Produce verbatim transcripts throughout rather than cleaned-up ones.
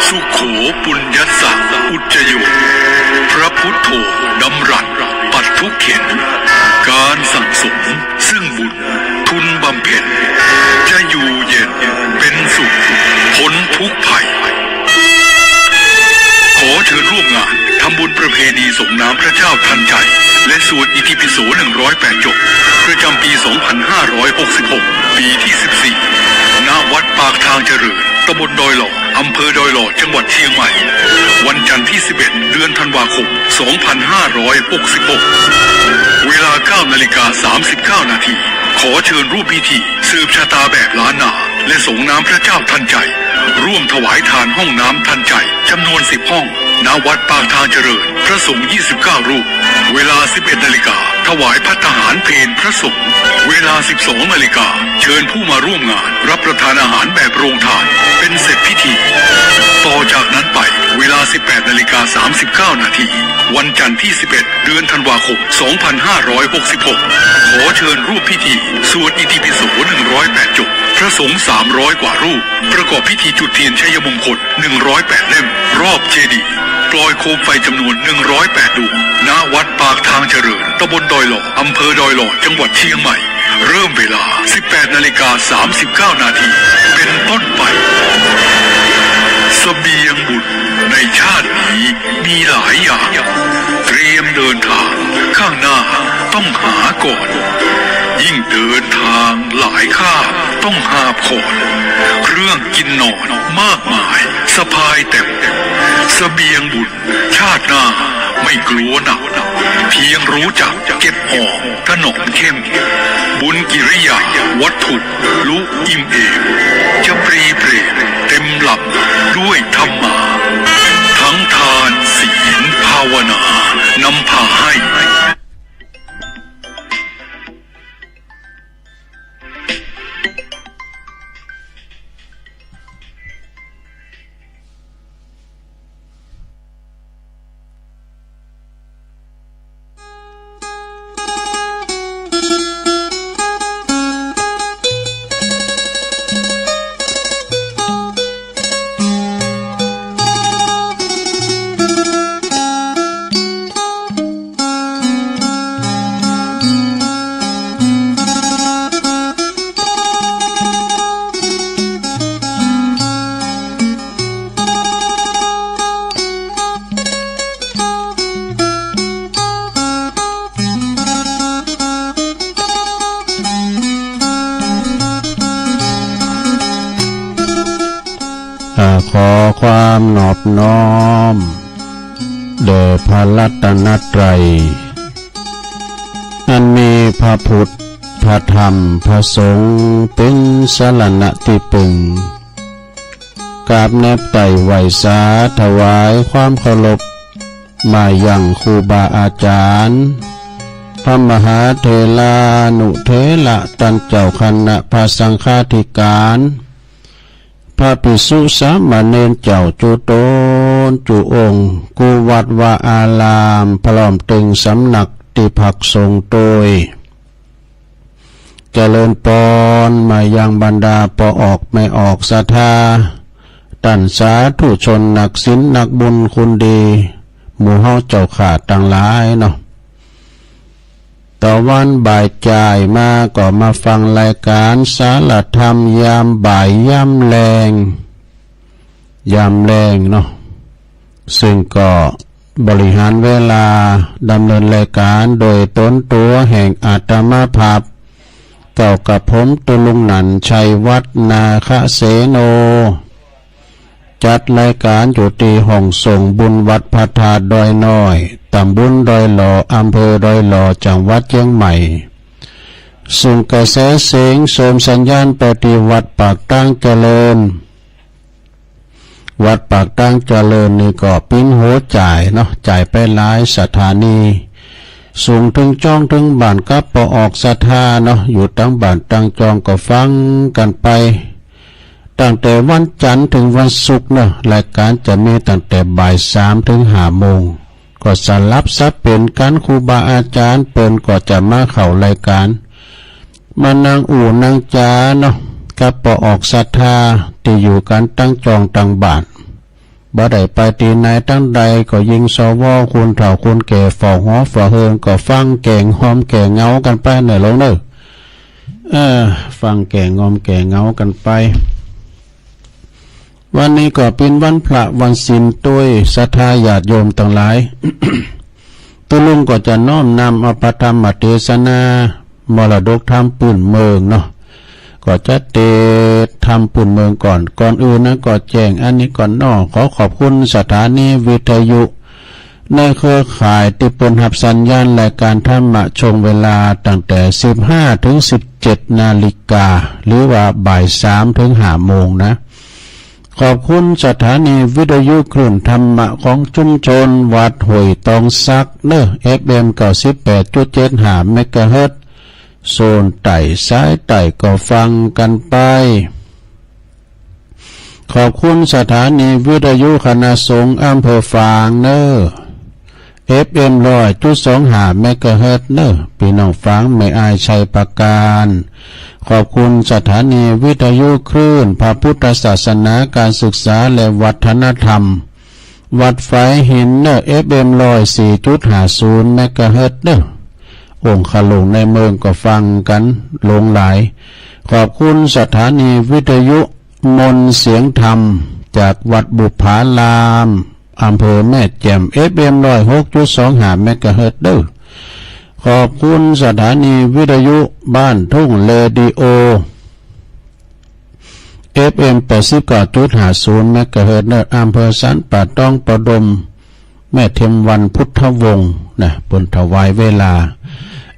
สุโข ปุญญัสสะ อุจจโย พระพุทโธ ดำรัส ปัดทุกข์เข็ญ การสั่งสมซึ่งบุญ ทุนบำเพ็ญ จะอยู่เย็นเป็นสุข พ้นทุกข์ภัย ขอเชิญร่วมงานทำบุญประเพณีส่งน้ำพระเจ้าทันใจ และสวดอิติปิโส หนึ่งร้อยแปด จบ ประจำปี สองพันห้าร้อยหกสิบหก ปีที่ สิบสี่ ณ วัดปากทางเจริญ ตำบลดอยหล่อ อำเภอดอยหล่อ จังหวัดเชียงใหม่ วันจันทร์ที่ สิบเอ็ด เดือนธันวาคม สองพันห้าร้อยหกสิบหก เวลา เก้านาฬิกาสามสิบเก้านาที ขอเชิญร่วมพิธีสืบชะตาแบบล้านนา และส่งน้ำพระเจ้าทันใจ ร่วมถวายทานห้องน้ำทันใจ จำนวน สิบ ห้อง ณ วัดปากทางเจริญ พระสงฆ์ ยี่สิบเก้า รูป เวลา สิบเอ็ดนาฬิกา ถวายภัตตาหารเพลพระสงฆ์ เวลา สิบสองนาฬิกา เชิญผู้มาร่วมงานรับประทานอาหารแบบโรงทาน เป็นเสร็จพิธี ต่อจากนั้นไป เวลา สิบแปดนาฬิกาสามสิบเก้านาที วันจันทร์ที่ สิบเอ็ด เดือนธันวาคม สองพันห้าร้อยหกสิบหก ขอเชิญร่วมพิธีสวดอิติปิโส หนึ่งร้อยแปด จบ พระสงฆ์ สามร้อย กว่ารูป ประกอบพิธีจุดเทียนชัยมงคล หนึ่งร้อยแปด เล่ม รอบเจดีย์ ปล่อยโคมไฟจำนวน หนึ่งร้อยแปด ดวง ณ วัดปากทางเจริญ ตำบลดอยหล่อ อำเภอดอยหล่อ จังหวัดเชียงใหม่ เริ่มเวลา สิบแปดนาฬิกาสามสิบเก้านาที เป็นต้นไป เสบียงบุญในชาตินี้มีหลายอย่าง เตรียมเดินทาง ข้างหน้าต้องหาก่อน ยิ่งเดินทางหลายข้าต้องหาบขอน เครื่องกินนอนมากมาย สะพายเต็ม เสบียงบุญ ชาติหน้าไม่กลัวหนัก เพียงรู้จักเก็บหอมถนอมเข้ม บุญกิริยาวัตถุลุอิ่มเอม จะปรีเปรมเต็มลำด้วยธรรมา ทั้งทานศีลภาวนานำพาให้ อ่า ขอความนอบน้อม แด่พระรัตนตรัย อันมีพระพุทธ พระธรรม พระสงฆ์ เป็นสรณะที่พึ่ง กราบแนบไต่ไหว้สาถวายความเคารพ มายังครูบาอาจารย์ พระมหาเถรานุเถระ ต้านเจ้าคณะพระสังฆาธิการ พระภิกษุสามเณรเจ้าจุตนจุองค์ กู้วัดวาอาราม พร้อมตึงสำนักตี้พักสงฆ์โตย เจริญปอนมายังบรรดาป้อออกแม่ออกศรัทธา ต้านสาธุชนนักศีลนักบุญคุณดี หมู่เฮาเจ้าข้าตังหลายเนาะ ตะวันบ่ายจ่ายมาก็มาฟังรายการสารธรรมยามบ่ายยามแลง ยามแลงเนาะ ซึ่งก็บริหารเวลาดำเนินรายการโดยตนตั๋วแห่งอาตมาภาพ เก้ากับผมตุลุงหนันชัยวัฒน์ นาคเสโน จัดรายการอยู่ตี้ห้องส่งบุญวัดพระธาตุดอยน้อย ตำบลดอยหล่อ อำเภอดอยหล่อ จังหวัดเชียงใหม่ ส่งกระแสเสียงโสมสัญญาณไปตี้วัดปากตางเจริญ วัดปากตางเจริญนี่ก็ปิ้นหัวจ่ายเนาะ จ่ายไปหลายสถานี ส่งเถิงจ้องเถิงบ้านกับป้อออกศรัทธาเนาะ อยู่ตังบ้านตังจ้องก็ฟังกันไป ตั้งแต่วันจันทร์เถิงวันศุกร์เนาะ รายการจะมีตั้งแต่บ่ายสามเถิงห้าโมง ก็สลับสับเปลี่ยนกัน ครูบาอาจารย์เปิ้นก็จะมาเข้ารายการ มานั่งอู้นั่งจ๋าเนาะ กับป้อออกศรัทธาตี้อยู่กั๋นตังจองตังบ้าน บ่ได้ไปตี้ไหนตังใด ก็ยิงสว คนเฒ่าคนแก่ เฝ้าหอเฝ้าเฮือน ก็ฟังแก้งอมแก้งเหงากั๋นไปเน่อหลวงเน่อ เออ ฟังแก้งอมแก้งเหงากั๋นไป วันนี้ก็เป๋นวันพระวันศีลตวย ศรัทธาญาติโยมตังหลาย ตุ๊ลุงก็จะน้อมนำเอาพระธรรมเตสนา มรดกธรรมปื้นเมืองเนาะ ก็จะเตสธรรมปื้นเมืองก่อน ก่อนอื่นนั้นก็แจ้งอันนี้ก่อนเนาะ ขอขอบคุณสถานีวิทยุ ในเครือข่ายตี้เปิ้นฮับสัญญาณรายการธรรมะช่วงเวลาตั้งแต่สิบห้าถึงสิบเจ็ดนาฬิกา หรือว่าบ่ายสามถึงห้าโมงนะ ขอบคุณสถานีวิทยุคลื่นธรรมะของชุมชนวัดห้วยตองสักเนอะ เอฟเอ็มเก้าสิบแปดจุดเจ็ดห้าเมกะเฮิรตซ์ โซนใต้สายใต้ก็ฟังกันไป ขอบคุณสถานีวิทยุคณะสงฆ์อำเภอฝางเนอะ เอฟเอ็มร้อยจุดสองห้าเมกะเฮิรตซ์เนอะ พี่น้องฝางแม่อายชัยปราการ ขอบคุณสถานีวิทยุคลื่นพระพุทธศาสนาการศึกษาและวัฒนธรรม วัดฝายหินเนอะ เอฟเอ็มร้อยสี่จุดห้าศูนย์เมกะเฮิรตซ์เนอะ องค์ขลุงในเมืองก็ฟังกั๋นหลงหลาย ขอบคุณสถานีวิทยุมนต์เสียงธรรม จากวัดบุปผาราม อำเภอแม่แจ่ม เอฟเอ็มร้อยหกจุดสองห้าเมกะเฮิรตซ์เด้อ ขอบคุณสถานีวิทยุบ้านทุ่งเรดิโอ เอฟเอ็มแปดสิบเก้าจุดห้าศูนย์เมกะเฮิรตซ์เนอะ อำเภอสันป่าตอง ประดม แม่เทมวันพุทธวงศ์นะ เปิ้นถวายเวลา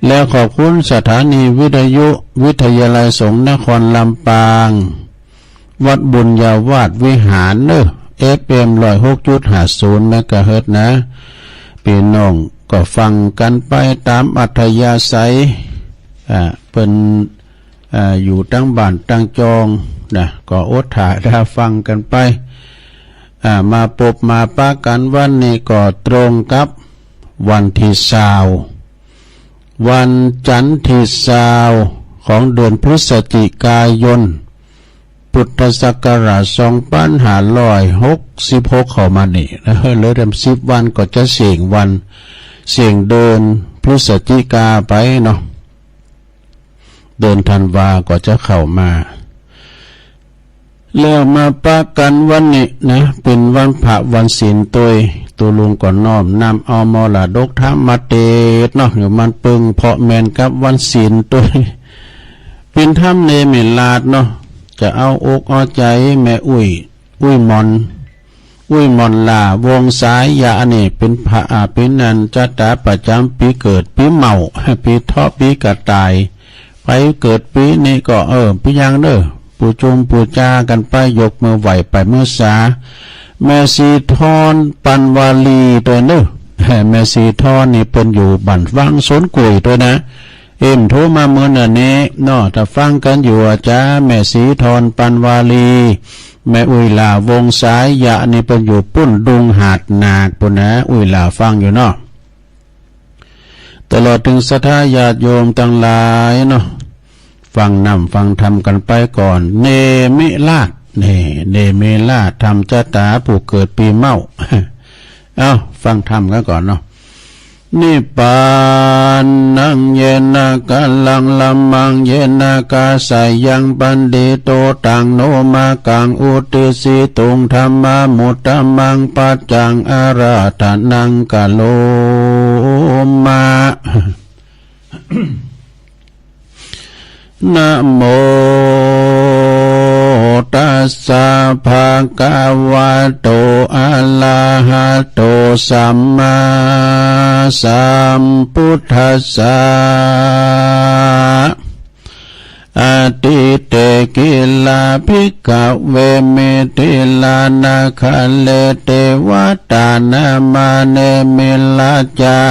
และขอบคุณสถานีวิทยุวิทยาลัยสงฆ์นครลำปาง วัดบุญญาวาสวิหารเนอะ เอฟเอ็มร้อยหกจุดห้าศูนย์เมกะเฮิรตซ์นะ พี่น้องก็ฟังกั๋นไปตามอัธยาศัย อ่า เปิ้น อ่า อยู่ตังบ้านตังจองนะ ก็อดถ่าถ้าฟังกั๋นไป อ่า มาปบมาปะกั๋นวันนี้ก็ตรงกับวันตี้ซาว วันจันทร์ตี้ซาวของเดือนพฤศจิกายน พุทธศักราชสองพันห้าร้อยหกสิบหกเข้ามานี่นะ เหลือเต็มสิบวันก็จะเสี้ยงวัน เสี้ยงเดือนพฤศจิกาไปเนาะ เดือนธันวาก็จะเข้ามา แล้วมาปะกั๋นวันนี้นะ เป๋นวันพระวันศีลตวย ตุ๊ลุงก็น้อมนำเอามรดกธรรมมาเตสน์เนาะ อยู่มันปึงเพาะแม่นกับวันศีลตวย เป๋นธรรมเนมิราชเนาะ จะเอาอกเอาใจ๋แม่อุ๊ย อุ๊ยหม่อน อุ๊ยหม่อนหล้าวงศ์สายะ อันนี้เป๋นพระ อ่า เป๋นอันจะต๋าประจ๋ำปี๋เกิด ปี๋เมา ปี๋เถาะ ปี๋กระต่าย ใผเกิดปี๋นี้ก็ เออ ปี๋ยังเด้อ ปูจุมปูจากั๋นไป ยกมือไหว้ไปมือสา แม่ศรีทอนปันวาลีตวยเนอะ แม่ศรีทอนนี่เปิ้นอยู่บ้านวังสวนกล้วยตวยนะ เอ็มโทรมามื้อนั้นนี้เนาะ ถ้าฟังกั๋นอยู่อะจ๊ะ แม่ศรีทอนปันวาลี แม่อุ๊ยหล้าวงศ์สายะ นี่เปิ้นอยู่ปุ้นดุงหาดหนากปุ้นนะ อุ๊ยหล้าฟังอยู่เนาะ ตลอดเถิงศรัทธาญาติโยมตังหลายเนาะ ฟังน้ำฟังธรรมกั๋นไปก่อน เนมิราช นี่ เนมิราช ธรรมจะต๋าผู้เกิดปี๋เมา เอ้า ฟังธรรมกั๋นก่อนเนาะ นิพพานัง เยนะ กะลัง ละมัง เยนะ กะสะยัง ปัณฑิโต ตัง โน มะกัง อุตติสสิตุง ธัมมามุตตะมัง ปัจจัง อาราธะนัง กะโรมะ นะโมตัสสะ ภะคะวะโต อะระหะโต สัมมาสัมพุทธัสสะ อะทิเต กิลา ภิกขะเว เมถิลา นาคะเล เตวะตา นะมา เนมิราชา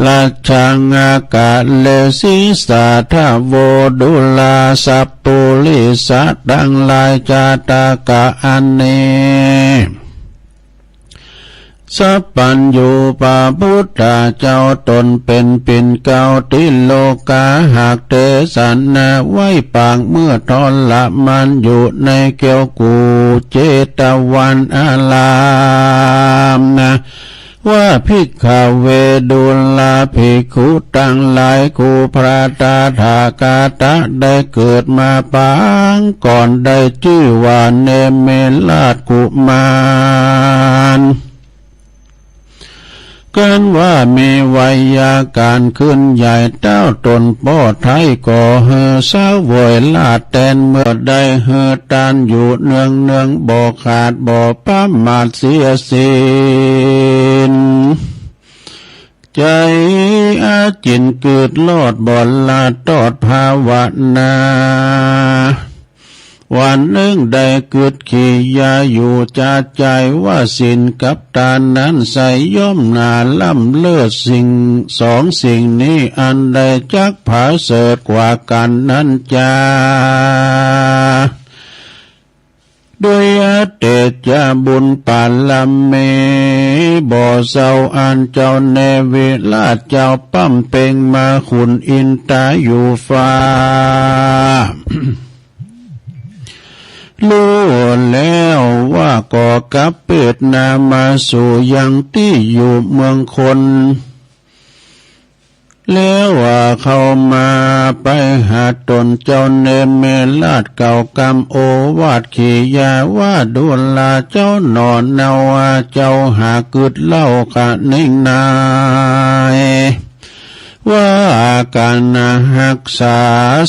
รัชชัง อาคะเล สิสาทะโว ดูรา สัปปุริสะตังหลาย จาตะกะอันนี้ สัพพัญญูพระพุทธเจ้าตนเป็นปิ่นเกล้าติโลกา หากเทศนาไว้ปากเมื่อทรมานอยู่ในแก้วกุเจตวันอารามนะ ว่าภิกขเว ดูราภิกขุตังหลาย ครูพระตถาคตะได้เกิดมาปางก่อน ได้ชื่อว่าเนมิราชกุมาร กันว่ามีไวยาการขึ้นใหญ่ เต้าตนป้อไท้ก่อหื้อเสวยราชแตนเมือง ได้หื้อตานอยู่เนืองเนือง บ่ขาดบ่ประมาทเสียสิ้น ใจอาจินกึดลอดบ่ละตอดภาวนา วันหนึ่งได้กึดขียาอยู่จะใจว่าศีลกับตานนั้นใสย่อมหนาล้ำเลิศ สิ่งสองสิ่งนี้อันใดจักผาเสริฐกว่ากันนั้นจา ด้วยเตจะบุญปารมีบ่เศร้า อันเจ้าเนมิราชเจ้าบำเพ็งมาขุนอินทาอยู่ฟ้า รู้แล้วว่าก็กลับเปิดหน้ามาสู่ยังตี้อยู่เมืองคน แล้วว่าเข้ามาไปหาตนเจ้าเนมิราช กล่าวกำโอวาทขียาว่า ดูราเจ้าหน่อ เนาว่าเจ้าหากกึดเล่าคะเน่งนาย ว่าการรักษา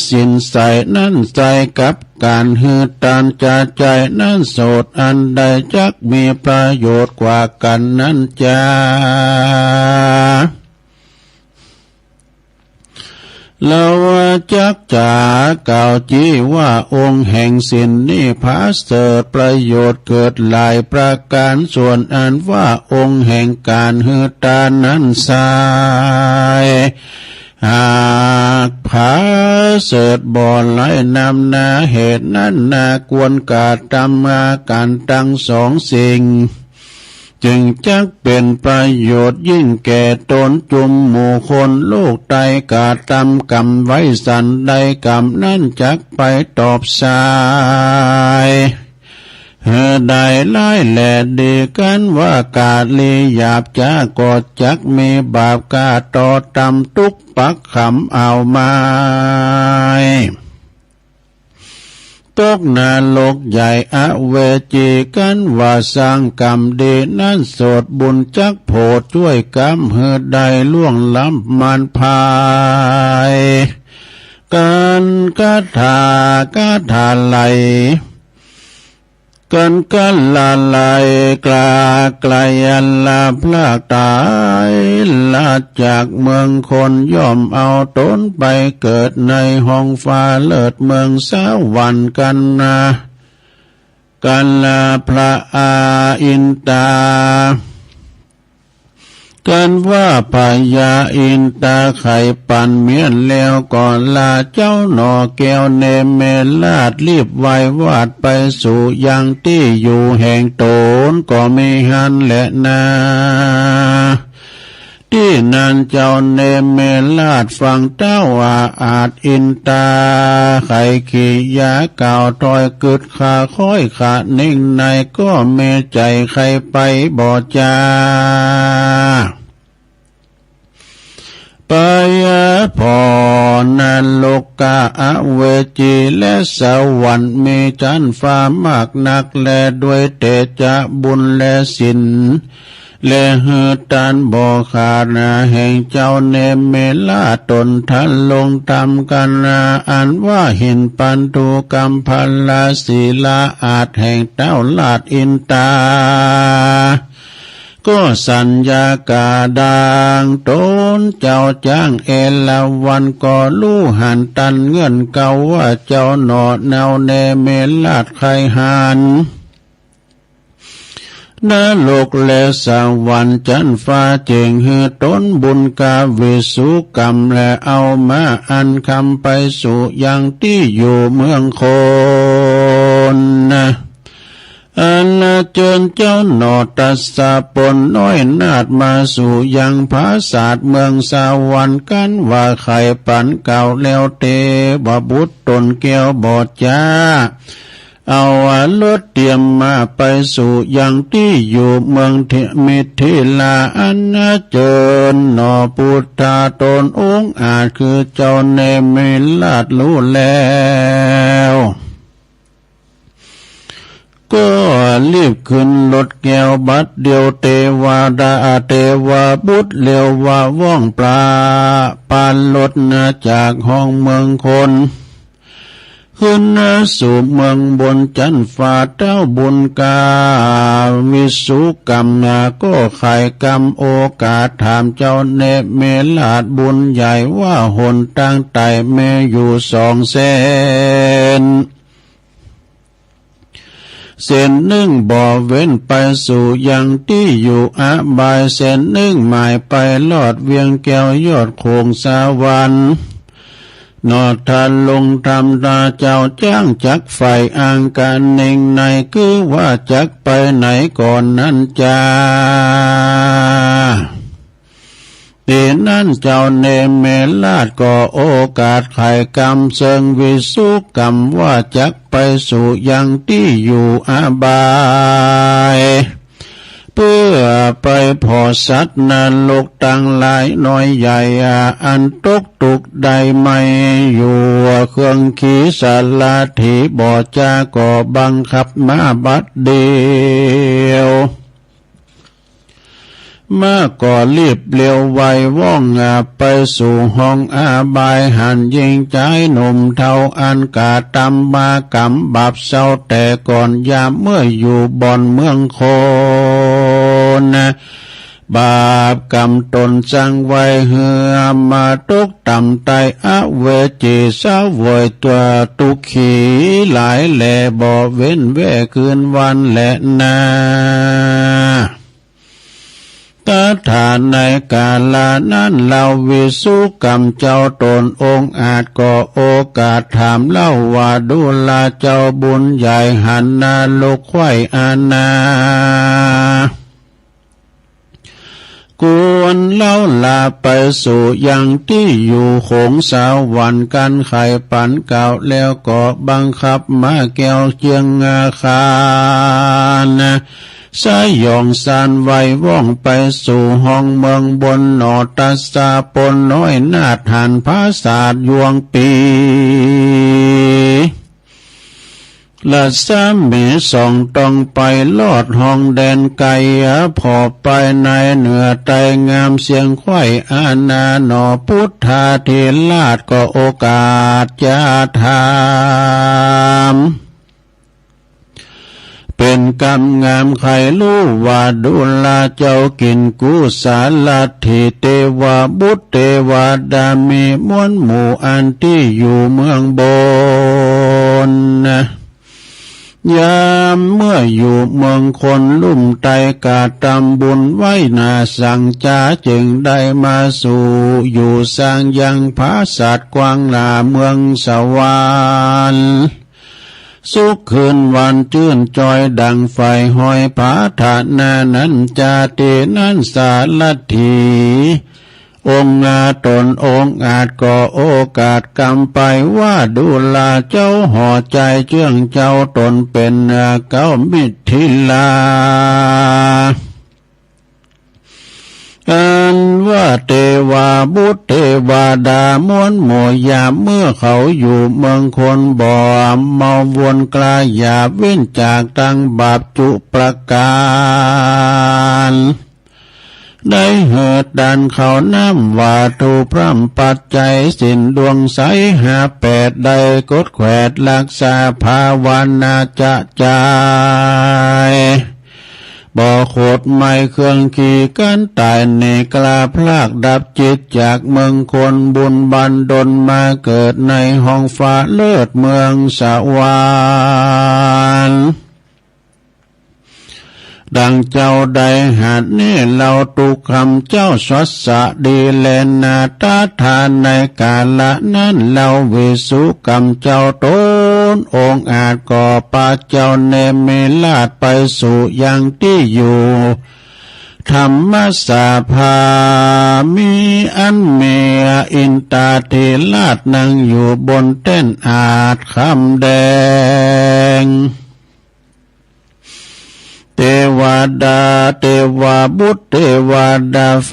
ศีลใสนั้นใสกับการหื้อตานจะใจนั้นโสด อันใดจักมีประโยชน์กว่ากันนั้นจา เราจักจ๋ากล่าวจี้ว่าองค์แห่งศีลนี้ผาเสริฐประโยชน์เกิดหลายประการ ส่วนอันว่าองค์แห่งการหื้อตานนั้นไซร้ หากผาเสริฐบ่ไร้นำนา เหตุนั้นนาควรกระทำการทั้งสองสิ่ง จึงจักเป็นประโยชน์ยิ่งแก่ตน จุมหมู่คนโลกไตร กระทำกรรมไว้สันใด กรรมนั้นจักไปตอบสาย หื้อได้ร้ายและดี กันว่าการีหยาบจ๊า ก็จักมีบาปกระทำทุกประกรรมเอาไม้ ตกนรกใหญ่อเวจี กันว่าสร้างกรรมดีนั้นโสด บุญจักโผดช่วยกำหื้อได้ล่วงล้ำมารพาย กันคาถาคาถาไหล กันกันละไหลกล้าไกลอันละพรากตาย ละจากเมืองคน ย่อมเอาตนไปเกิดในห้องฟ้าเลิศเมืองสวรรค์กันนะ กันละพระอาอินตา กันว่าพญาอินตาไขปัญเมียนแล้วก็ลาเจ้าหน่อแก้วเนมิราช รีบไหว้วาดไปสู่ยังตี้อยู่แห่งตน ก็มีหั้นแหละนา ตี้นั้นเจ้าเนมิราชฟังเต้าอาอาจอินตาไขขียากล่าวถ้อยกึด ข้าคอยคะเน่งนาย ก็มีใจ๋ใค่ไปบ่จา ไปผ่อนนรกกะอเวจีและสวรรค์ มีชั้นฟ้ามากนักแล ด้วยเตจะบุญและศีล และหื้อตานบ่ขาดนา แห่งเจ้าเนมิราชตนทันลงธรรมกันนา อันว่าหินปันธุกรรมพลาศิลาอาจแห่งเต้าราชอินตา ก็สัญญากาดังตนเจ้าจ้างเอราวัณ ก็รู้หันตันเงื่อนเก่าว่า เจ้าหน่อเนาเนมิราชใค่หัน นรกและสวรรค์จั้นฟ้า จึงหื้อตนบุญกาวิสุกรรม และเอามาอันคำไปสู่ยังตี้อยู่เมืองคนนะ อัน เจิญเจ้าหน่อตัสสะปนน้อยนาฏมาสู่ยังผาสาทเมืองสวรรค์กันว่าไขปันเก่าแล้วเตวบุตรตนแก้วบอดจ้า เอารถเตรียมมาไปสู่ยังตี้อยู่เมืองเทมิถิลาอันเจิญหน่อปุทธาตนองค์อาจคือเจ้าเนมิราชรู้แล้ว ก็รีบขึ้นรถแก้วบัดเดียวเตวดาเตวบุตรเรียวว่าว่องปลาปานรถนาจากห้องเมืองคน ขึ้นสู่เมืองบนจันฟ้าเต้าบุญกา วิสุกรรมนาก็ไขกรรมโอกาสถามเจ้าเนมิราชบุญใหญ่ว่าหนตางไต่เมอยู่สองเส้น เส้นหนึ่งบ่เว้นไปสู่ยังตี้อยู่อบาย เส้นหนึ่งหมายไปลอดเวียงแก้วยอดโขงสวรรค์ นอทะลงธรรมดาเจ้าจ้างจักไฝ่อังกาเน่งใน คือว่าจักไปไหนก่อนนั้นจา ตี้นั้นเจ้าเนมิราชก็โอกาสไขกรรมเซิงวิสุกรรมว่าจักไปสู่ยังตี้อยู่อบาย เพื่อไปผ่อสัตว์นรกตังหลายน้อยใหญ่อันตกทุกข์ได้ไหมอยู่ เครื่องขีสารถีบ่จาก็บังคับมาบัดเดียว มาก็รีบเร็วไวว่องไปสู่ห้องอบาย หันหญิงชายหนุ่มเฒ่าอันกระทำมากรรมบาปเศร้าแต่ก่อนยามเมื่ออยู่บ่อนเมืองคน บาปกรรมตนสร้างไว้เหื่อมาตกต่ำใต้อเวจีเสวยตัวทุกขีหลายแลบ่เว้นแว่คืนวันและนา ตถาในกาลานั้นเล่าวิสุกรรมเจ้าตนองค์อาจก็โอกาสถามเล่าว่าดูราเจ้าบุญใหญ่หันนรกไขว้อาณา ควรเล่าลาไปสู่ยังตี้อยู่โขงสวรรค์กันไขปันเก่าแล้วก็บังคับมาแก้วเจียงอาคาร สยองสานไวว่องไปสู่ห้องเมืองบนหนอตัสสะปนน้อยนาฏหันผาสาทยวงปี รัศมีส่องต้องไปลอดห้องแดนไกล ผ่อไปในเหนือไตรงามเสียงไขว้อาณาหนอพุทธาธิราชก็โอกาสจะถาม เป็นกำงามใครรู้ว่าดูราเจ้ากินกุสาลัตถิเตวบุตรเตวดามีมวลหมู่อันตี้อยู่เมืองบน ยามเมื่ออยู่เมืองคนลุ่มไตกระทำบุญไว้หนาสังจาจึงได้มาสู่อยู่สร้างยังผาสาทกว้างหนาเมืองสวรรค์ สุขคืนวันจื้นจอยดังไฟห้อยผาฐานานันจาตินั้นสาลัตถี องค์อาตนองค์อาจก็โอกาสกำไปว่าดูราเจ้าห่อใจเจื้องเจ้าตนเป็นเก้ามิถิลา อันว่าเตวาบุตรเตวาดามวลหมู่ยามเมื่อเขาอยู่เมืองคนบ่เมาวนกลาอย่าเว้นจากทางบาปจุประการ ได้เหือดดันเขาน้ำวาทุพร่ำปัจจัยสินดวงใสหาแปดได้กดแขวดรักษาภาวนาจะใจ บ่โขดไม้เครื่องขีกันตายเนกลาพลากดับจิตจากเมืองคนบุญบันดลมาเกิดในห้องฟ้าเลิศเมืองสวรรค์ ดังเจ้าได้หัดนี้ เฮาทุกข์คำเจ้าสวัสดีแลนา ตถาในกาละนั้น เฮาวิสุคำเจ้าตนองค์อาจก็ปาเจ้าเนมิราชไปสู่ยังตี้อยู่ ธรรมสภา มีอันมีอินทาธิราชนั่งอยู่บนแต้นอาสน์คำแดง เทวดา เทวบุตร เทวดาแฝ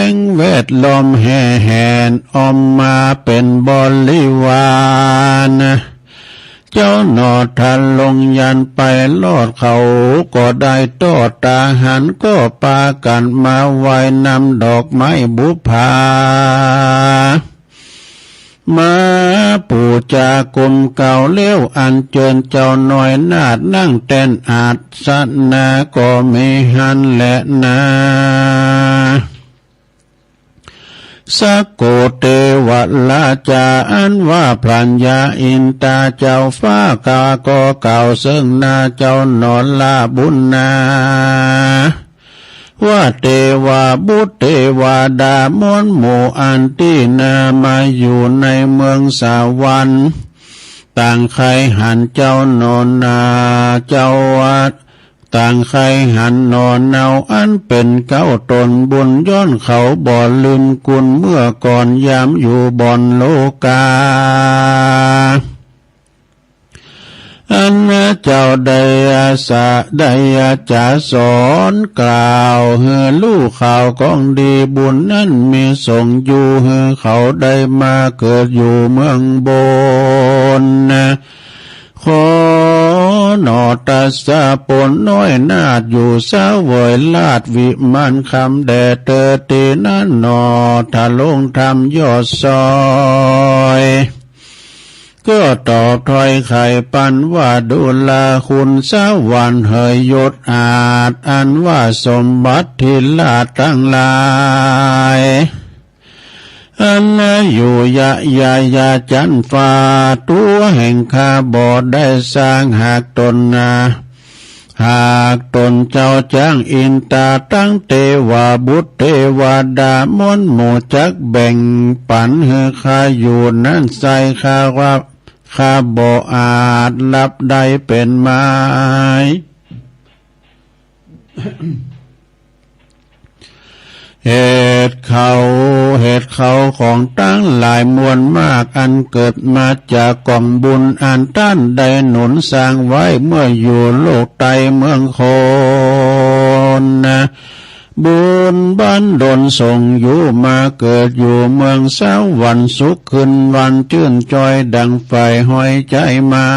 งแวดล้อมแห่แหนอ้อมมาเป็นบริวาร เจ้าหนอทะลงยันไปรอด เขาก็ได้ทอดทหาร ก็ปากั๋นมาไหว้นำดอกไม้บุปผา มาปู๋จากลมเกล้าแล้ว อัญเจิญเจ้าน้อยนาถนั่งแต้นอาสนะก็มีหั้นแลนา สกโกเตวราชา อันว่าพญาอินทาเจ้าฟ้าข้าก็กล่าวเซิ่งนาเจ้าหนอลาบุญนา ว่าเทวบุตรเทวดามวลหมู่อันตี้นามาอยู่ในเมืองสวรรค์ ต่างใค่หันเจ้าหนอนา เจ้าว่า ต่างใค่หันหนอเนาอันเป็นเกล้าตนบุญ ย้อนเขาบ่ลืมกุณเมื่อก่อนยามอยู่บ่อนโลกา อันเจ้าได้อาสา ได้อาจาสอนกล่าวหื้อฮู้ข่าวของดี บุญนั้นมีส่งอยู่หื้อเขาได้มาเกิดอยู่เมืองบน ขอหนอตาสะปนน้อยนาถอยู่เสวยราชวิมานคำแด่เธอตี้นั้นหนอ ทะลงธรรมยอดซอย ก็ตอบถ้อยไขปันว่า ดูราคุณสวรรค์เหยยศอาสน์ อันว่าสมบัติที่ราชทั้งหลาย อันอยู่ยะยายาจันฟ้า ตัวแห่งข้าบ่ได้สร้างหากตนนา หากตนเจ้าจ้างอินทาตั้งเทวบุตรเทวดามวลหมู่จักแบ่งปันหื้อข้าอยู่นั้นไซร้ ข้าว่าข้าบ่อาจรับได้เป็นไม้ เหตุเขา เหตุเขาของตังหลายมวลมาก อันเกิดมาจากกองบุญ อันต้านได้หนุนสร้างไว้เมื่ออยู่โลกใต้เมืองคน บุญบันดลส่งอยู่มาเกิดอยู่เมืองสวรรค์ สุขขึ้นหวานจื้นจ้อยดังไฟห้อยใจ๊ไม้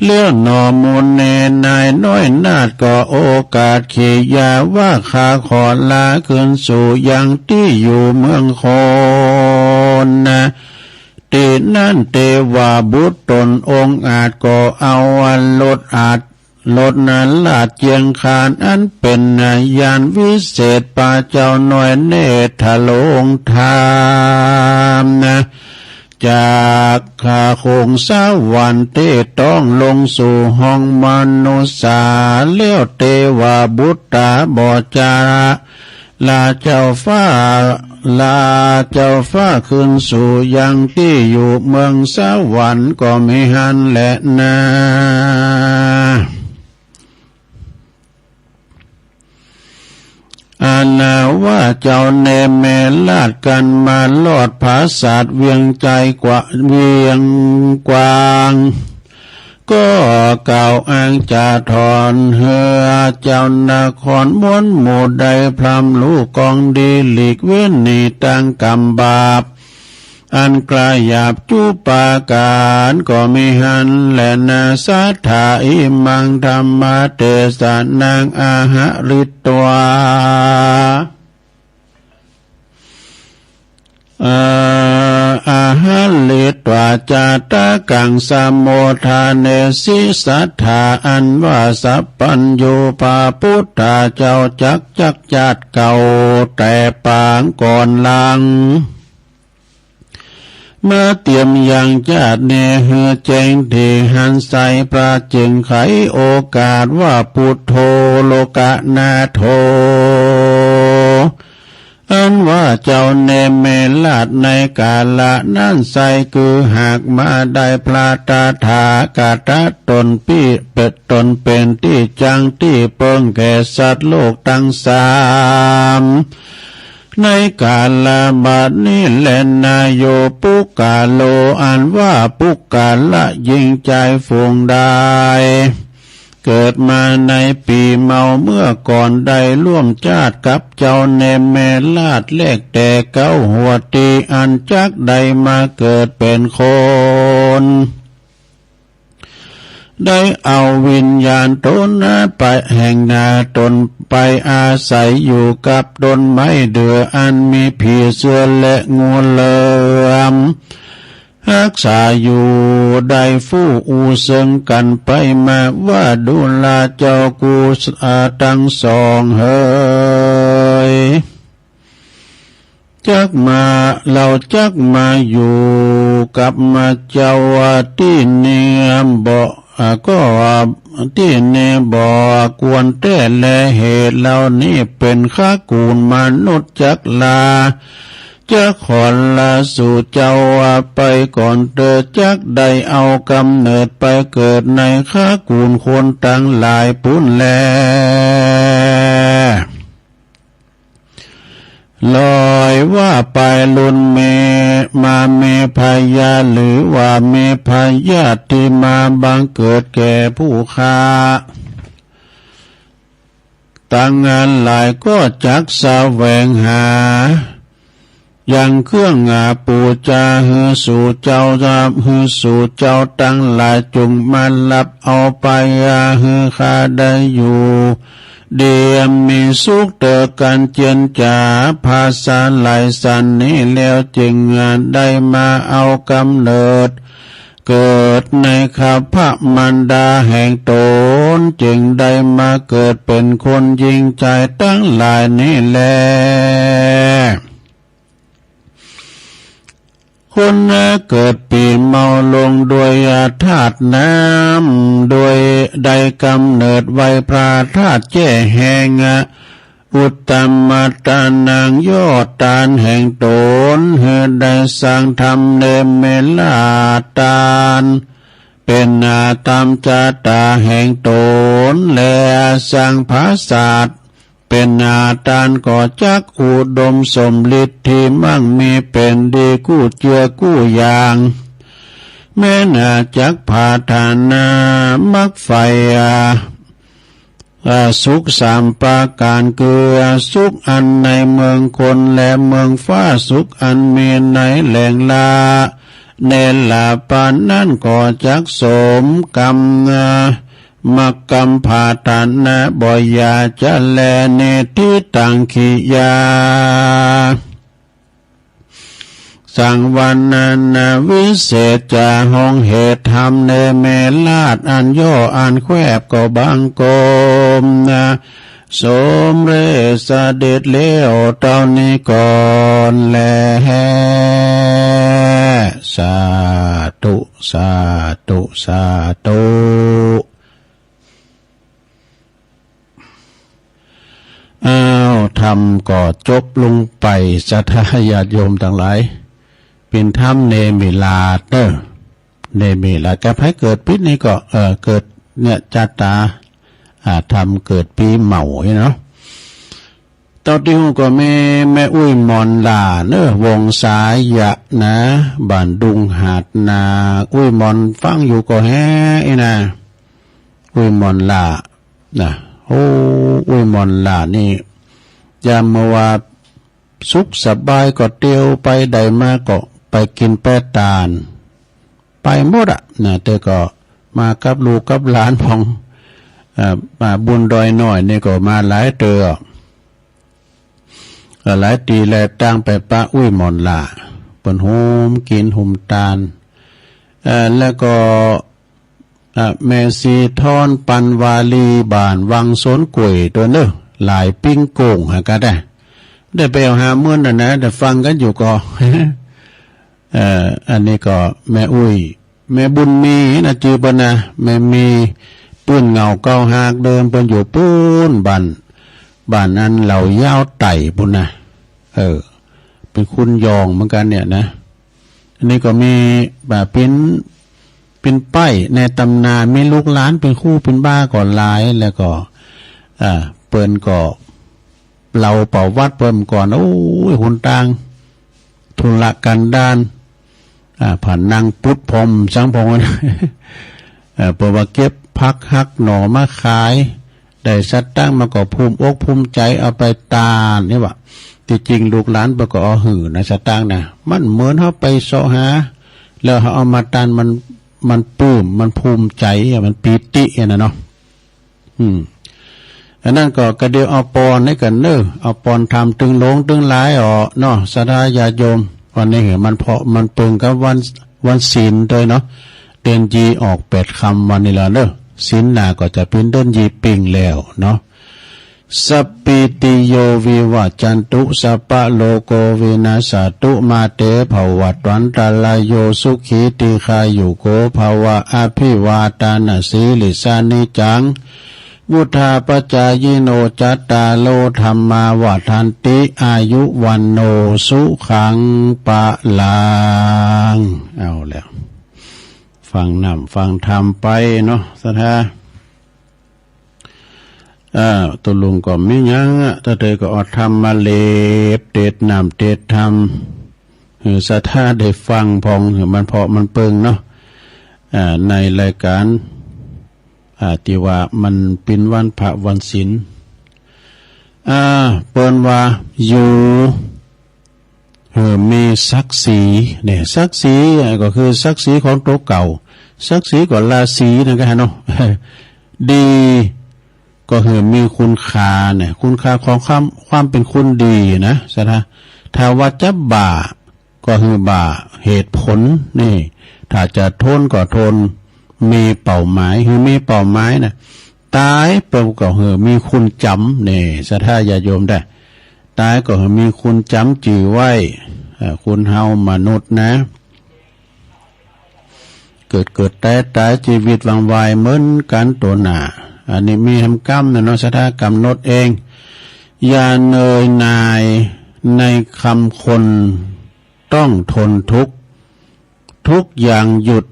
เลี้ยวหนอมูลเนนายน้อยนาถก็โอกาสขียาว่า ข้าขอลาคืนสู่ยังตี้อยู่เมืองคนนะ ตี้นั้นเทวบุตรตนองค์อาจก็เอาอันลดอาจ ลดนั้นลาดเจียงคานอันเป็นญาณวิเศษ ปาเจ้าน้อยเนตรทะลงธรรมนะ จากข้าคงสวรรค์เทต้องลงสู่ห้องมนุษย์สา แล้วเทวบุตรตาบอดจา ลาเจ้าฟ้า ลาเจ้าฟ้าคืนสู่ยังตี้อยู่เมืองสวรรค์ก็มีหั้นแลนา อันว่าเจ้าเนมิราชกั๋นมารอดผาสาทเวียงใจ๋กว้าง เวียงกว้าง ก็กล่าวอ้างจะถอนเฮือเจ้านครมวลหมู่ได้พร่ำฮู้กองดีหลีกเว้นหนีตางกรรมบาป อันกล้าหยาบจุปาก๋านก็มีหั้นแลนา สัทธาอิมังธัมมเตสะนังอะหะริตวา อาหะริตวาจาตะกังสะโมทาเนสิ สัทธาอันว่าสัพพัญญูพระพุทธเจ้าจักจักจัดเก่าแต่ปางก่อนหลัง มาเตรียมยังจาตินี้หื้อแจ้งดีหันใส พระจึงไขโอกาสว่า พุทโธโลกนาโถ อันว่าเจ้าเนมิราชในกาละนั้นไซร้ คือหากมาได้พระตถาคตะตนปี้ เป็นตนเป็นตี้จั้งตี้เปิ้งแก่สัตว์โลกตังสาม ในกาละบัดนี้แลนา โยปุคคโล อันว่าปุคคละหญิงจายฝูงใด เกิดมาในปีเมาเมื่อก่อน ได้ร่วมชาติกับเจ้าเนมิราชแรกแต่เก๊าหัวที อันจักได้มาเกิดเป็นคน ได้เอาวิญญาณตนไปแห่งนาตน ไปอาศัยอยู่กับต้นไม้เดืออันมีผีเสื้อและงูเหลือม ฮักษาอยู่ ได้ฟู้อู้เซิงกันไปมาว่า ดูราเจ้ากู้ทั้งสองเหย จักมา เราจักมาอยู่กับมาเจ้าตี้นี้บ่ อ่า ก็ตี้นี้บ่ควรแต๊แล เหตุเหล่านี้เป๋นคากู๋นมนุษย์จักลา จะขอลาสู่เจ้าไปก่อนเตอ จักได้เอากำเนิดไปเกิดในคากู๋นคนตังหลายปู้นแล ลอยว่าไปลุนเม มามีพยาธิหรือว่ามีพยาธิมาบังเกิดแก่ผู้ข้า ตังหลายก็จักแสวงหา ยังเครื่องหาปูจาหื้อสู่เจ้า หื้อสู่เจ้าตังหลาย จุ่งมารับเอาไปหื้อข้าได้อยู่ ดีมีสุขเตอกันเจียนจ๋า ภาษาหลายสันนี้แล้วจึงได้มาเอากำเนิด เกิดในครรภมารดาแห่งตน จึงได้มาเกิดเป๋นคนหญิงจายตังหลายนี้แล คนเกิดปีเมาลงด้วยธาตุน้ำ ด้วยได้กำเนิดไว้พระธาตุแจ้แห่ง อุตตมตานังยอดตานแห่งตน หื้อได้สร้างธรรมเนมิราชตาน เป๋นอาตามจาตาแห่งตน และสร้างผาสาท เป๋นอาตานก็จักอุดมสมฤทธิ์ที่มั่งมีเป๋นดีกู้เจื้อกู้อย่าง แม้นาจักผาฐานะมักใฝ่ อ่า สุขสามประก๋าน คือสุขอันในเมืองคนและเมืองฟ้า สุขอันมีในแหล่งละ เนรปานนั้นก็จักสมกำ อ่า มักกำผาฐานะบ่อย่าจะแล นิทธิตัง กิริยา สังวรรณนาวิเศษจะห้องเหตุธรรมเนมิราชอันย่ออันแคบก็บังคมนะ สมเร็จเสด็จแล้วเต้านี้ก่อนแล สาธุ สาธุ สาธุ อ้าว ธรรมก็จบลงไป ศรัทธาญาติโยมตังหลาย เป๋นธรรมเนมิราชเนอะ เนมิราช กับไผเกิดปีนี้ก็ เอ่อ เกิดเนี่ย จาตา อ่า ธรรมเกิดปีเหมาเนาะ เต้าตี้ฮู้ก็มีแม่อุ๊ยหมอนหล้าเนอะ วงศายะนะ บ้านดุงหาดนา อุ๊ยหมอนฟังอยู่ก็แฮอีนะ อุ๊ยหมอนหล้านะ โอ้ อุ๊ยหมอนหล้านี่ ยามเมื่อว่าสุขสบายก็เตียวไป ใดมาก็ไปกินไปตาน ไปหมดอะนะ แต่ก็มากับลูกกับหลานพอง เอ่อ มาบุญดอยน้อยนี่ก็มาหลายเตื้อ เอ่อ หลายตี้แล ต่างไปปะอุ๊ยหมอนหล้า เปิ้นโฮมกินโฮมตาน เอ่อ แล้วก็ อ่ะ แม่ศรีทอน ปันวาลี บ้านวังสนกล้วย ตัวเนอะ หลายปิ้งโก่งหาก็ได้ ได้ไปเอาหาเมื่อนน่ะนะ ได้ฟังกันอยู่ก็ เอ่อ อันนี้ก็แม่อุ้ย แม่บุญมีนะจื่อเปิ้นนะ แม่มี ปื้นเหงาเก้าฮักเดิม เปิ้นอยู่ปู้นบ้าน บ้านอันเหล่ายาวไต่ปู้นนะ เออ เป็นคนยองเหมือนกันเนี่ยนะ อันนี้ก็มี อ่า เป็น เป็นป้ายในตำนาน มีลูกหลานเป็นครูเป็นบาก็หลาย แล้วก็ อ่า เปิ้นก็ เล่าประวัติเปิ้นก่อน โอ้ย หนตาง ทุรกันดาร อ่า ผ่านนางปุดผมสังพงษ์ เอ่อ เปิ้นว่าเก็บผักหักหน่อมาขาย ได้สตางค์มาก็ภูมิอกภูมิใจ เอาไปตานนี่หว่า ที่จริงลูกหลานเปิ้นก็เอาหื้อนะ สตางค์นะ มันเหมือนเฮาไปเสาะหา แล้วเฮาเอามาตาน มัน มันปลื้ม มันภูมิใจอะ มันปีติอะนะเนาะ อืม อันนั้นก็กระเดียวเอาปอนให้กันเนอะ เอาปอนทำตึงหลงตึงหลายออกเนาะ ศรัทธาญาติโยม วันนี้เหอะ มันเพาะมันเปิงกับวัน วันศีลด้วยเนาะ เดือนยี่ออกแปดค่ำวันนี้แล้วเนอะ ศีลหน้าก็จะเป็นเดือนยี่ปิ่งแล้วเนาะ สัพพีติโยวิวัจจันตุ สัพพะโรโควินัสสะตุ มาเตภวัตวันตรายโย สุขีทีฆายุโกภวะ อภิวาทานะสีลิสสานิจจัง วุฑฒาปจายิโน จัตตาโรธัมมาวัฑฒันติ อายุวัณโณสุขังพลัง เอาแล้ว ฟังน้ำฟังธรรมไปเนาะ ศรัทธา เอ่อ ตกลงก็มีหยังอะ ตะเตยก็เอาธรรมมาเลบเตศน้ำเตศธรรม หื้อศรัทธาได้ฟังพอง หื้อมันเพาะมันเปิงเนาะ อ่า ในรายการ อ่า ที่ว่ามันเป็นวันพระวันศีล อ่า เปิ้นว่าอยู่ เออ มีศักดิ์ศรีเนี่ย ศักดิ์ศรีก็คือศักดิ์ศรีของตัวเก่า ศักดิ์ศรีก็ราศีนั่นก็ฮะเนาะ ดีก็คือมีคุณค่าเนี่ย คุณค่าของความ ความเป็นคนดีนะ ศรัทธา ถ้าว่าจะบ่า ก็คือบ่าเหตุผลนี่ ถ้าจะทนก็ทน มีเป้าหมาย คือมีเป้าหมายนะ ตายไปก็คือมีคุณจำนี่ ศรัทธาญาติโยมได้ ตายก็คือมีคุณจำจื่อไว้ เอ่อ คนเฮามนุษย์นะ เกิดเกิดตายตาย ชีวิตวังไวเหมือนกันตัวหน้า อันนี้มีทำกรรมนะเนาะ ศรัทธากำหนดเอง อย่าเหนื่อยหน่ายในคำคน ต้องทนทุกข์ ทุกอย่างหยุด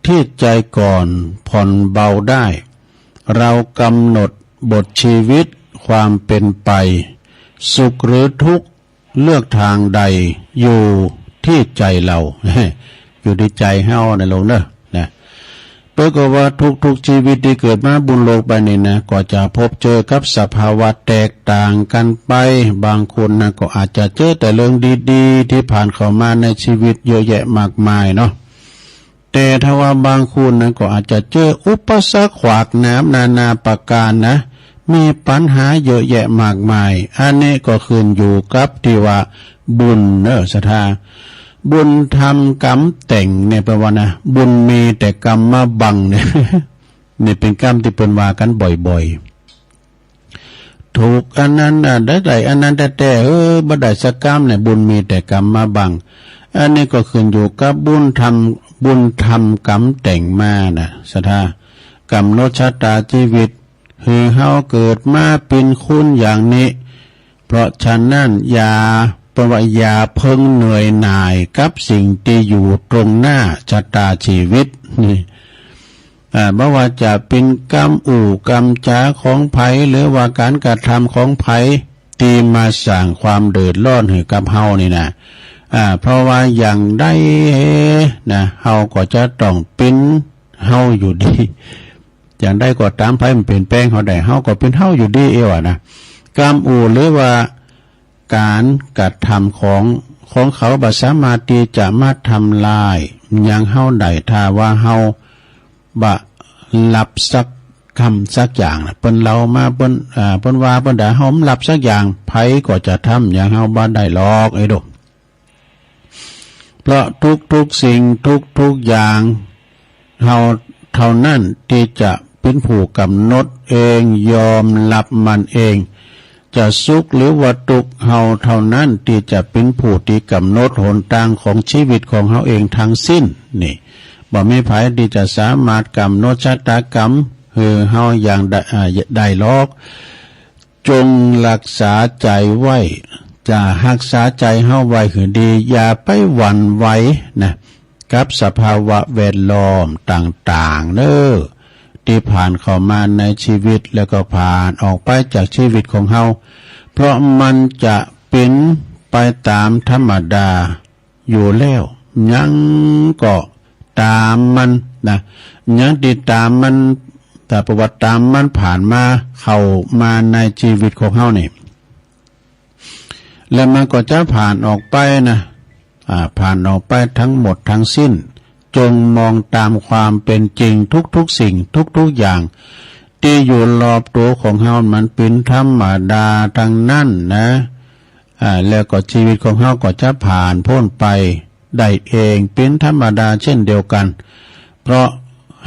ที่ใจก่อน ผ่อนเบาได้ เรากำหนดบทชีวิตความเป็นไป สุขหรือทุกข์เลือกทางใด อยู่ที่ใจเรา อยู่ที่ใจเฮานะลูกเนอะ นะ เปิ้นก็ว่าทุกๆชีวิตที่เกิดมาบนโลกใบนี้นะ ก็จะพบเจอกับสภาวะแตกต่างกันไป บางคนนะก็อาจจะเจอแต่เรื่องดีๆที่ผ่านเข้ามาในชีวิตเยอะแยะมากมายเนาะ แต่ถ้าว่าบางคนนะก็อาจจะเจออุปสรรคขวากหนามนานาประการนะ มีปัญหาเยอะแยะมากมาย อันนี้ก็ขึ้นอยู่กับที่ว่าบุญเนอะ ศรัทธา บุญทำกรรมแต่งเนี่ย แปลว่านะ บุญมีแต่กรรมมาบังเนี่ย นี่เป็นกรรมที่เปิ้นว่ากันบ่อยๆ ถูกอันนั้นน่ะ ได้ ได้อันนั้นแต๊ๆ เออ บ่ได้สักกรรมเนี่ย บุญมีแต่กรรมมาบัง อันนี้ก็ขึ้นอยู่กับบุญทำ บุญทำกรรมแต่งมานะ ศรัทธา กำหนดชะตาชีวิต หื้อเฮาเกิดมาเป็นคนอย่างนี้ เพราะฉะนั้นอย่า เปิ้นว่าอย่าเพิ่งเหนื่อยหน่ายกับสิ่งที่อยู่ตรงหน้าชะตาชีวิตนี่ อ่า บ่ว่าจะเป็นกำอู้กำจ๋าของไผ หรือว่าการกระทำของไผ ที่มาสร้างความเดือดร้อนให้กับเฮานี่นะ อ่า เพราะว่าอย่างใดนะ เฮาก็จะต้องเป็นเฮาอยู่ดี อย่างใดก็ตาม ไผมันเปลี่ยนแปลงเฮาได้ เฮาก็เป็นเฮาอยู่ดีเอวะนะ กำอู้หรือว่าการกระทำของ ของเขาบ่สามารถที่จะมาทำลายหยังเฮาได้ ถ้าว่าเฮาบ่รับสักกำสักอย่างนะ เปิ้นเล่ามา เปิ้น อ่า เปิ้นว่า เปิ้นด่าเฮา บ่รับสักอย่าง ไผก็จะทำหยังเฮาบ่ได้หรอก เอ้ยโด เพราะทุกๆสิ่งทุกๆอย่าง เฮาเท่านั้นที่จะเป็นผู้กำหนดเอง ยอมรับมันเอง จะสุขหรือว่าทุกข์ เฮาเท่านั้นที่จะเป็นผู้ที่กำหนดหนทางของชีวิตของเฮาเองทั้งสิ้น นี่ บ่มีไผที่จะสามารถกำหนดชะตากรรมหื้อเฮาอย่างใด อ่า ได้หรอก จงรักษาใจไว้ จะรักษาใจเฮาไว้หื้อดี อย่าไปหวั่นไหวนะ กับสภาวะแวดล้อมต่างๆ เด้อ ที่ผ่านเข้ามาในชีวิต แล้วก็ผ่านออกไปจากชีวิตของเฮา เพราะมันจะเป็นไปตามธรรมดาอยู่แล้ว หยังก็ตามมันนะ หยังที่ตามมัน แต่ประวัติตามมันผ่านมา เข้ามาในชีวิตของเฮานี่ และมันก็จะผ่านออกไปนะ อ่า ผ่านออกไปทั้งหมดทั้งสิ้น จงมองตามความเป็นจริงทุกๆสิ่งทุกๆอย่าง ที่อยู่รอบตัวของเฮา มันเป็นธรรมดาทั้งนั้นนะ อ่า แล้วก็ชีวิตของเฮาก็จะผ่านพ้นไปได้เอง เป็นธรรมดาเช่นเดียวกัน เพราะ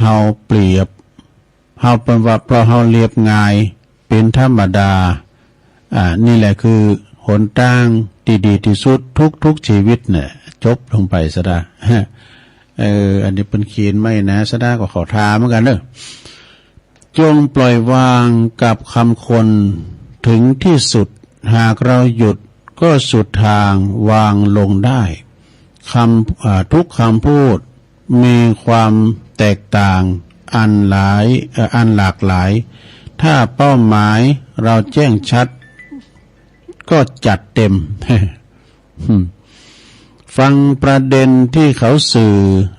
เฮาเปรียบ เฮาเปิ้นว่าเพราะเฮาเรียบง่าย เป็นธรรมดา อ่า นี่แหละคือหนทางที่ดีที่สุดทุกๆชีวิตเนี่ย จบลงไปซะดา เออ อันนี้เปิ้นเขียนไว้นะ ซะดาก็ขอถามเหมือนกันเนอะ จงปล่อยวางกับคำคนถึงที่สุด หากเราหยุดก็สุดทาง วางลงได้ คำ อ่า ทุกคำพูดมีความแตกต่างอันหลาย เอ่อ อันหลากหลาย ถ้าเป้าหมายเราแจ้งชัด ก็จัดเต็ม ฟังประเด็นที่เขาสื่อ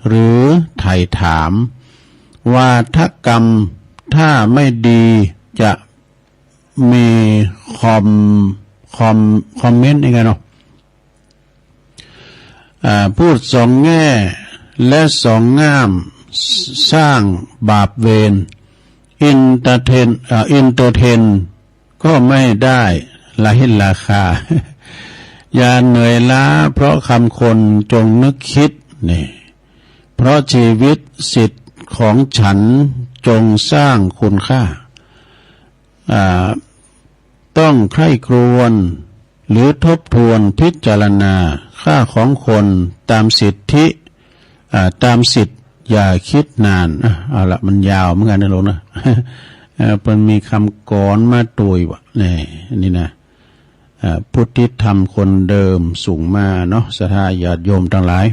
หรือไถ่ถาม วาทกรรม ถ้าไม่ดีจะมีคอม คอม คอมเมนต์ยังไงเนาะ อ่า พูดสองแง่และสองง่าม สร้างบาปเวร อินเตอร์เทน อ่า อินเตอร์เทน ก็ไม่ได้ละหินราคา อย่าเหนื่อยล้าเพราะคำคน จงนึกคิด นี่ เพราะชีวิตสิทธิ์ของฉัน จงสร้างคุณค่า อ่า ต้องใคร่ครวญ หรือทบทวนพิจารณา ค่าของคนตามสิทธิ อ่า ตามสิทธิ์ อย่าคิดนาน อ่ะ เอาละ มันยาวเหมือนกันนะลุงนะ เอ่อ เปิ้นมีคำกลอนมาตวยว่ะ นี่ อันนี้นะ อ่า พุทธิธรรมคนเดิมสูงมาเนาะ ศรัทธาญาติโยมทั้งหลาย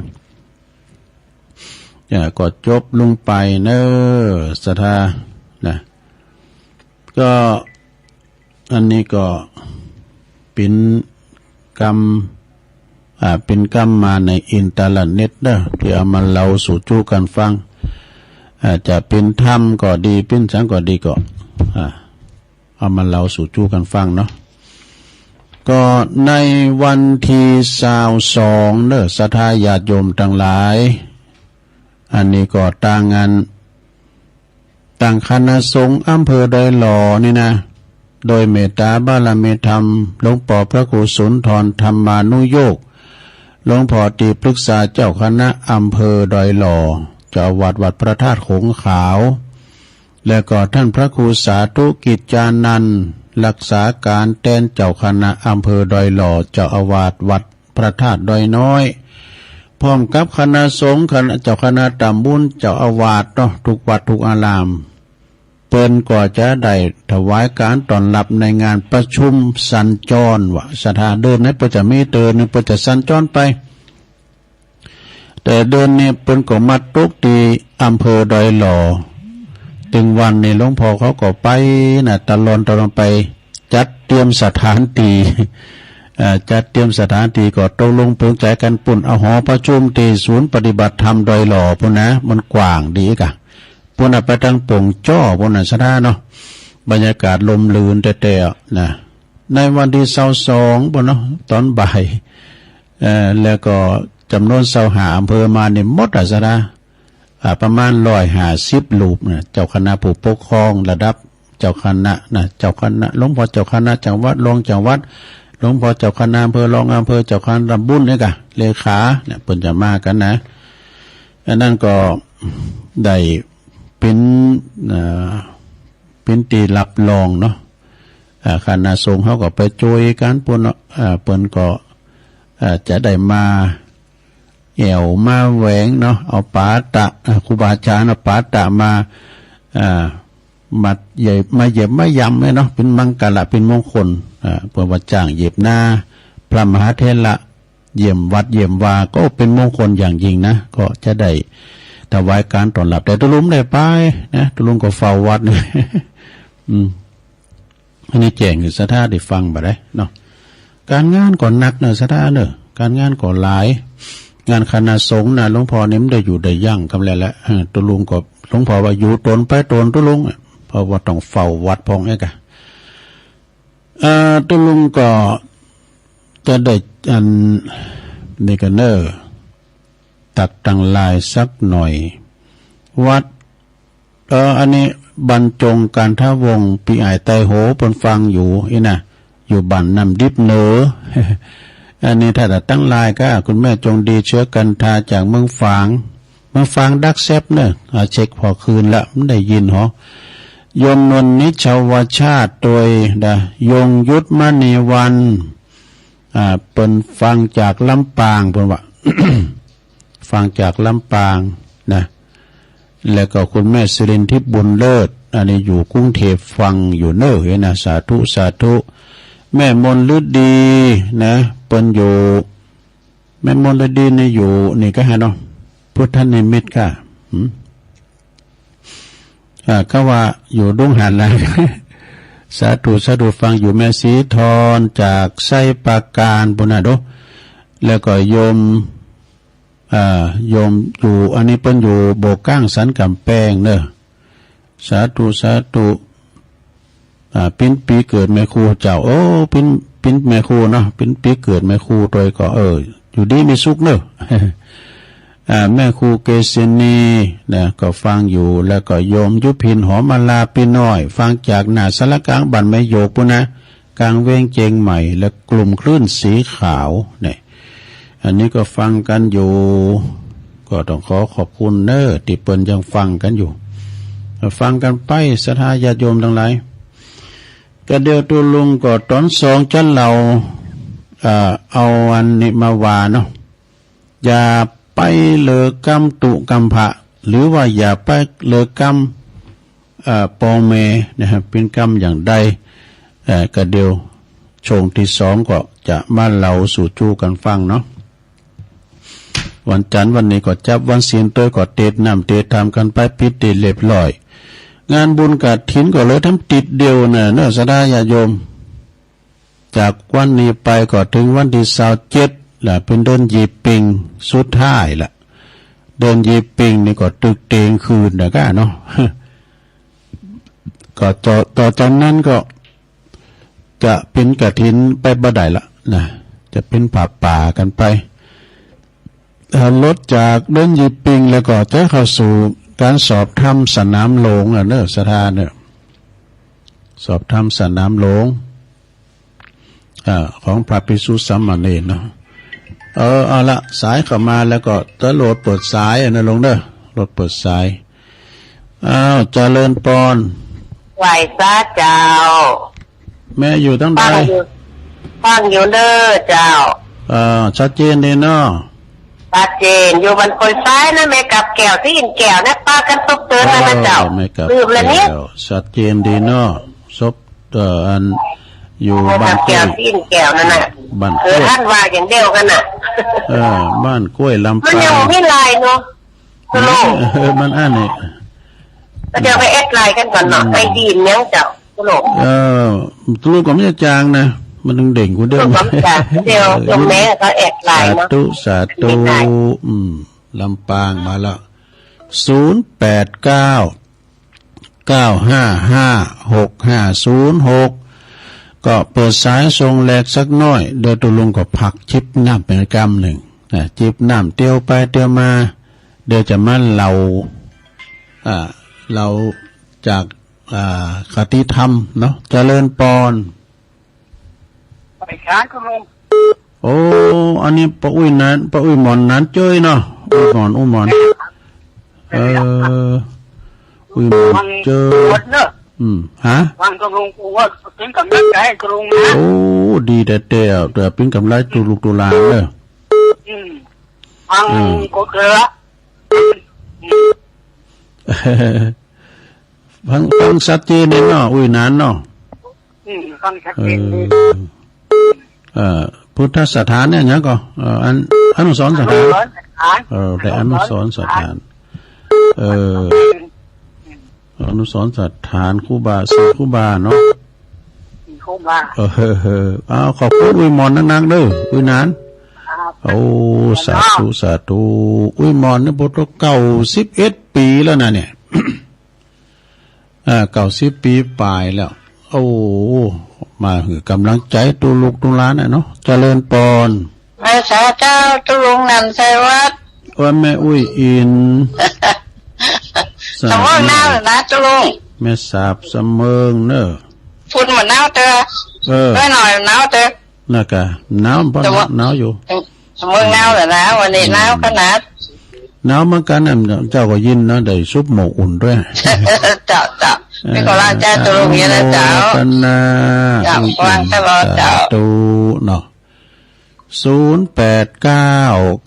อ่า ก็จบลงไปเนอะ ศรัทธานะ ก็ อันนี้ก็เป๋นกำ อ่า เป๋นกำมาในอินเทอร์เน็ตเด้อ ตี้เอามาเล่าสู่จู้กั๋นฟัง อ่า จะเป๋นธรรมก็ดี เป๋นสังก็ดีก็ อ่า เอามาเล่าสู่จู้กั๋นฟังเนาะ ก็ในวันตี้ซาวสองเด้อ ศรัทธาญาติโยมตังหลาย อันนี้ก็ตางงาน ตางคณะสงฆ์อำเภอดอยหล่อนี่นะ โดยเมตตาบารมีธรรม หลวงป้อพระครูสุนทรธรรมานุโยค หลวงป้อตี้ปรึกษาเจ้าคณะอำเภอดอยหล่อ เจ้าอาวาสวัดพระธาตุโขงขาว และก็ต้านพระครูสาธุกิจจานันท์ รักษาก๋านแตนเจ้าคณะอำเภอดอยหล่อ เจ้าอาวาสวัดพระธาตุดอยน้อย พร้อมกับคณะสงฆ์ คณะ เจ้าคณะตำบล เจ้าอาวาสเนาะ ทุกวัดทุกอาราม เปิ้นก็จะได้ถวายก๋านต้อนฮับในงานประชุมสัญจรว่า ศรัทธา เดือนนี้เปิ้นจะมีเติมหนึ่ง เปิ้นจะสัญจรไป แต่เดือนนี้เปิ้นก็มาตกตี้อำเภอดอยหล่อ ตึงวันนี้หลวงป้อเขาก็ไปนะ ตะลอนตะลอนไป จัดเตรียมสถานตี้ เอ่อ จัดเตรียมสถานตี้ก็ตกลงปลงใจ๋กั๋นปู้น เอาหอประชุมตี้ศูนย์ปฏิบัติธรรมดอยหล่อปู้นนะ มันกว้างดีก่ะ ปู้นน่ะไปตางโป่งจ้อปู้นน่ะ ศรัทธาเนาะ บรรยากาศร่มรื่นแต๊ๆ นะ ในวันตี้ซาวสองปู้นเนาะ ต๋อนบ่าย เอ่อ แล้วก็จ๋ำนวนซาวห้าอำเภอมานี่หมดอะ ศรัทธา อ่า ประมาณร้อยห้าสิบรูปนะ เจ้าคณะผู้ปกครองระดับเจ้าคณะนะ เจ้าคณะ หลวงป้อเจ้าคณะจังหวัด รองจังหวัด หลวงป้อเจ้าคณะอำเภอ รองอำเภอ เจ้าคณะตำบลนี่ก่ะ เลขาเนี่ย เปิ้นจะมากั๋นนะ อันนั้นก็ได้เป๋น เอ่อ เป๋นตี้ฮับรองเนาะ อ่า คณะสงฆ์เขาก็ไปช่วยกันปุ้นเนาะ อ่า เปิ้นก็ อ่า จะได้มาแอ่วมาแหวงเนาะ เอาปาตะ อ่า ครูบาอาจารย์เอาปาตะมา อ่า มาเยียบ มาเยียบมายำเนี่ยเนาะ เป็นมังคละ เป็นมงคล อ่า เปิ้นว่าจ้างเยียบนา พระมหาเถระ เยี่ยมวัดเยี่ยมวา ก็เป็นมงคลอย่างยิ่งนะ ก็จะได้ถวายการต้อนรับ แต่ตุ๊ลุงได้ไปนะ ตุ๊ลุงก็เฝ้าวัด อืม อันนี้แจ้งหื้อศรัทธาได้ฟังบ่ได้เนาะ ก๋านงานก็หนักเนอะศรัทธาเนอะ ก๋านงานก็หลาย งานคณะสงฆ์นะ หลวงพ่อนี่มันได้อยู่ได้ยั้งกำแลแหละ เออ ตุ๊ลุงก็ หลวงพ่อว่าอยู่ตนไปตนตุ๊ลุงอะ เพราะว่าต้องเฝ้าวัดพองเอกอะ เอ่อ ตุ๊ลุงก็จะได้อันนี้กันเนอะ ตักตังหลายสักหน่อย วัด เอ่อ อันนี้บรรจงกันทวงศ์ ปี๋อ้ายไตรโห เปิ้นฟังอยู่อี้นะ อยู่บ้านน้ำดิบเหนือ อันนี้ถ้าตังหลายก็ คุณแม่จงดี เชื้อกันทา จากเมืองฝาง มาฟังดักแซบเนอะ อ่า เช็คพอคืนละ มันได้ยินหอ โยมนวลนิชวชาติ โดย นะ ยงยุทธมณีวรรณ อ่า เปิ้นฟังจากลำปาง เปิ้นว่า ฟังจากลำปางนะ แล้วก็คุณแม่สิรินทิพย์บุญเลิศ อันนี้อยู่กรุงเทพฯ ฟังอยู่เนอะ เห็นนะ สาธุ สาธุ แม่มนฤดีนะ เปิ้นอยู่ แม่มนฤดีนี่อยู่นี่ก็ฮะเนาะ พุทธนิมิตรค่ะ หืม อ่า เขาว่าอยู่ดุงหันละ สาธุ สาธุ ฟังอยู่ แม่ศรีธรจากไชยปราการปุ้นนะโด แล้วก็โยม อ่า โยมอยู่ อันนี้เปิ้นอยู่โบกก้างสันกำแพงเนอะ สาธุ สาธุ อ่า ปิ้นปี๋เกิดแม่ครูเจ้า โอ้ ปิ้น ปิ้นแม่ครูเนาะ ปิ้นปี๋เกิดแม่ครูโดยก็ เออ อยู่ดีมีสุขเนอะ อ่า แม่ครูเกษินีนะ ก็ฟังอยู่ แล้วก็โยมยุพินหอมมาลาปี๋น้อย ฟังจากหน้าศาลากลางบ้านแม่โยกปุ้นนะ กลางเวียงเจียงใหม่ และกลุ่มคลื่นสีขาวเนี่ย อันนี้ก็ฟังกันอยู่ ก็ต้องขอขอบคุณเนอะ ที่เปิ้นยังฟังกันอยู่ ฟังกันไป ศรัทธาญาติโยมทั้งหลาย ก็เดี๋ยวตุ๊ลุงก็ต๋อนสองจะเล่า เอ่อ เอาอันนี้มาว่าเนาะ อย่าไปเลิกกำตุ๊กำพระ หรือว่าอย่าไปเลิกกำ เอ่อ ป้อแม่นะครับ เป๋นกำอย่างใด เอ่อ ก็เดี๋ยวช่วงที่สองก็จะมาเล่าสู่จู้กั๋นฟังเนาะ วันจันทร์วันนี้ก็จับวันศีลตวย ก็เตรียมน้ำเตรียมธรรมกั๋นไปปิดได้เรียบร้อย งานบุญกฐินก็เหลือทำติดเดียวน่ะเนอะ ศรัทธาญาติโยม จากวันนี้ไปก็เถิงวันตี้ซาวเจ็ดละ เป๋นเดือนยี่เป็งสุดท้ายละ เดือนยี่เป็งนี่ก็ตึกเตงคืนนะก้าเนาะ ก็ต่อ ต่อจากนั้นก็จะเป๋นกฐินไปบ่ได้ละนะ จะเป๋นผ้าป่ากั๋นไป เอ่อ หลังจากเดือนยี่เป็งแล้วก็จะเข้าสู่การสอบธรรมสนามหลวงอะเนอะ ศรัทธาเนอะ สอบธรรมสนามหลวง อ่า ของพระภิกษุสามเณรเนาะ เออ เอาละ สายเข้ามาแล้วก็จะโหลดเปิดสายอะนะลุงเนอะ โหลดเปิดสาย อ้าว เจริญปอน ไหว้สาเจ้า แม่อยู่ตังใด ฟังอยู่ ฟังอยู่เด้อเจ้า เอ่อ ชัดเจนดีเนาะ ชัดเจน อยู่บ้านคอยซ้ายนะ แม่กับแก้ว สีอินแก้วนะ ปากั๋นตกเตือนนะนะเจ้า เออ แม่กับ ลืมแล้วเนี่ย แก้ว ชัดเจนดีเนาะ ซบ เอ่อ อัน อยู่ แม่กับแก้ว บ้านกล้วย สีอินแก้วนั่นน่ะ บ้านกล้วย เออ อันว่าอย่างเดียวกั๋นน่ะ เออ บ้านกล้วยลำปาง มันยังมีไลน์เนาะ ฮัลโหล เออ มันอันนี้ ก็เดี๋ยวไปแอดไลน์กั๋นก่อนเนาะ อืม ไอดีมันยังเจ้า ฮัลโหล เออ ตุ๊ลุงก็ไม่จางนะ มันต้องเด้งคนเดียว ตุ๊ลุงก็ไม่จาง เดี๋ยว เออ โยมแม่ก็แอดไลน์เนาะ สาธุ สาธุ ไม่ได้ อืม ลำปางมาแล้ว ศูนย์แปดเก้า เก้าห้าห้า หกห้าศูนย์หก ก็เปิดสายส่งแลกสักหน้อย เดี๋ยวตุ๊ลุงก็พักจิบน้ำเป๋นกำนึ่งนะ จิบน้ำเตียวไปเตียวมา เดี๋ยวจะมาเล่า อ่า เล่าจาก อ่า คติธรรมเนาะ เจริญปอน ไปขายก็ลง โอ้ อันนี้ป้าอุ้ยนั้น ป้าอุ้ยหมอนนั้นเจ้ยเนาะ อุ้ยหมอน อุ้ยหมอน เออ อุ้ยหมอนเจ้ย หมดเนอะ อืม ฮะ ฟังตกลงกูว่าเป็นกำลังใจให้ตกลงนะ โอ้ ดีแต๊ๆ เอ่อ เป็นกำลังใจตุลุงตุลาเด้อ อืม ฟัง อืม กูเถอะ อืม ฟัง ฟังชัดเจนเนาะ อุ้ยหนานเนาะ อืม ฟังชัดเจนดี เออ เอ่อ พุทธสถานเนี่ยหยังก่อ เอ่อ อัน อนุสรณ์สถาน อนุสรณ์สถาน เออ แต่อนุสรณ์สถาน เออ อนุสรณ์สถานครูบา ศรีครูบาเนาะ ศรีครูบา เออ เออ เออ เอา ขอบคุณอุ้ยหมอนนักๆ เด้อ อุ้ยหนาน ครับ โอ้ สาธุ สาธุ อุ้ยหมอนนี่พุทธเก้าสิบเอ็ดปีแล้วนะเนี่ย อ่า เก้าสิบปีปลายแล้ว โอ้ มาหื้อกำลังใจตุลุงตุลานะเนาะ เจริญปอน ไหว้สาเจ้า ตุลุงนันไซวัด ว่าแม่อุ้ยอิน สะเมิงนาวนะตุลุง แม่สาบสะเมิงเนอะ ฝุ่นบ่หนาวเตื้อ เออ น้อยๆ หนาวเตื้อ น่ากะหนาว บ่หนาว แต่ว่า หนาวอยู่ เมืองหนาวแล้วนะ วันนี้หนาวขนาด หนาวเหมือนกันนะ เจ้าก็ยินนะ ได้ซุปหมูอุ่นด้วย เจ้า เจ้า เอ่อ มีกำลังใจตัวลุงอย่างนี้นะเจ้า อนุโมทนา เจ้า อุ้ย ฟังตลอดเจ้า สาธุเนาะ ศูนย์แปดเก้า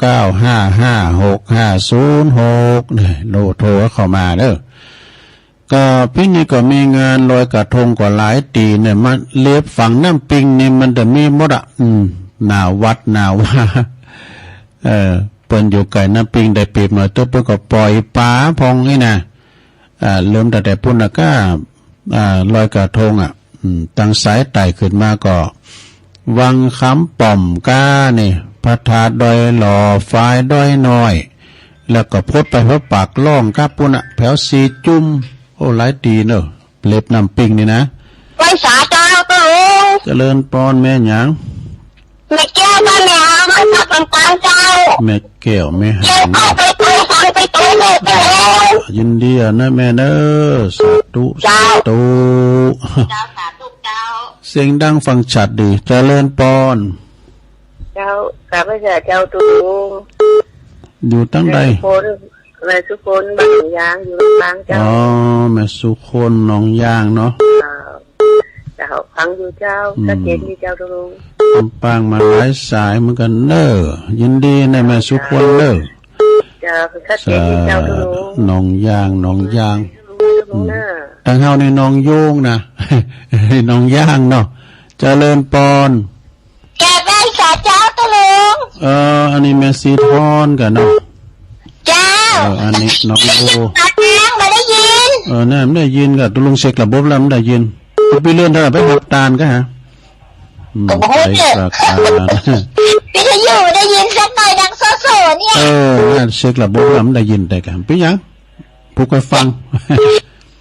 เก้าห้าห้า หกห้าศูนย์หก เนี่ย โทรเข้ามาเด้อ ก็ปีนี้ก็มีงานลอยกระทงกว่าหลายตี้เนี่ย มาเลียบฝั่งน้ำปิงนี่มันจะมีหมดอะ อืม หน้าวัดหน้าวา เออ เปิ้นอยู่ไกลน้ำปิงได้เปรียบหน่อย ตัวเปิ้นก็ปล่อยปลาพองนี่นะ อ่า เริ่มตั้งแต่ปุ้นนะก็ อ่า ลอยกระทงอะ อืม ตั้งสายไต่ขึ้นมาก็ วังคำป้อมก้านี่ พระธาตุดอยหล่อ ฝายดอยน้อย แล้วก็พดไปพระปากล่องครับปุ้นน่ะ แถวสี่จุ่ม โอ้ หลายตี้เนอะ เลียบน้ำปิงนี่นะ ไหว้สาเจ้า เจริญปอน แม่หยัง แม่แก้ว บ้านแม่หาง บ้านลำปางเจ้า แม่แก้ว แม่หาง แก้ว เอาไปไปฟังไปไปเลยไปเลย ยินดีนะแม่เนอะ สาธุ เจ้า สาธุ เจ้า สาธุเจ้า เสียงดังฟังชัดดี เจริญปอน เจ้า ข้าพเจ้าเจ้าตุลุง อยู่ตั้งใด แม่สุคน แม่สุคน บ้านหนองยาง อยู่ลำปางเจ้า อ๋อ แม่สุคน หนองยางเนาะ เจ้า เจ้า ฟังอยู่เจ้า อืม ชัดเจนดีเจ้าตุลุง ลำปางมาหลายสายเหมือนกันเนอะ ยินดีนะแม่สุคนเนอะ เจ้า ชัดเจนดีเจ้าตุลุง หนองยาง หนองยาง อืม ทางเฮานี่หนองโยงนะ หนองยางเนาะ เจริญปอน แกเป็นสาเจ้าตุลุง เออ อันนี้แม่สีทอนกันเนาะ เจ้า เออ อันนี้น้องโบ สาเจ้า ไม่ได้ยิน เออ นั่นไม่ได้ยินก็ตุลุงเช็คระบบแล้วไม่ได้ยิน ไปเลื่อนเท่าไหร่ไปหับตานก็ฮะ อืม ก็บอกว่า ไปสาขา วิทยุได้ยินสักหน่อยดังโซ่ๆ เนี่ย เออ นั่นเช็คระบบแล้วไม่ได้ยินแต่กัน เป็นหยัง ผู้คอยฟัง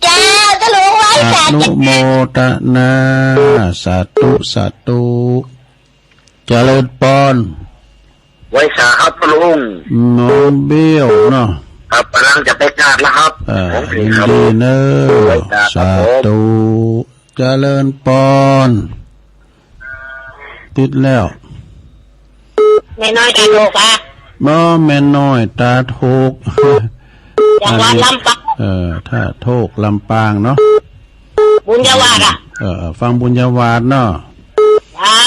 เจ้า ตุลุงไหว้สา อนุโมทนา สาธุ สาธุ เจริญปอน ไหว้สาครับตุลุง น้องเบี้ยวเนาะ ครับ กำลังจะไปกราบแล้วครับ อ่า ผมผิดครับ ยินดีเนอะ ไหว้สาครับผม สาธุ เจริญปอน ติดแล้ว แม่น้อยตาโทกอะ บ่ แม่น้อยตาโทก จังหวัดลำปาง เออ ท่าโทก ลำปางเนาะ บุญญาวาสอะ เออ เออ ฟังบุญญาวาสเนาะ เจ้า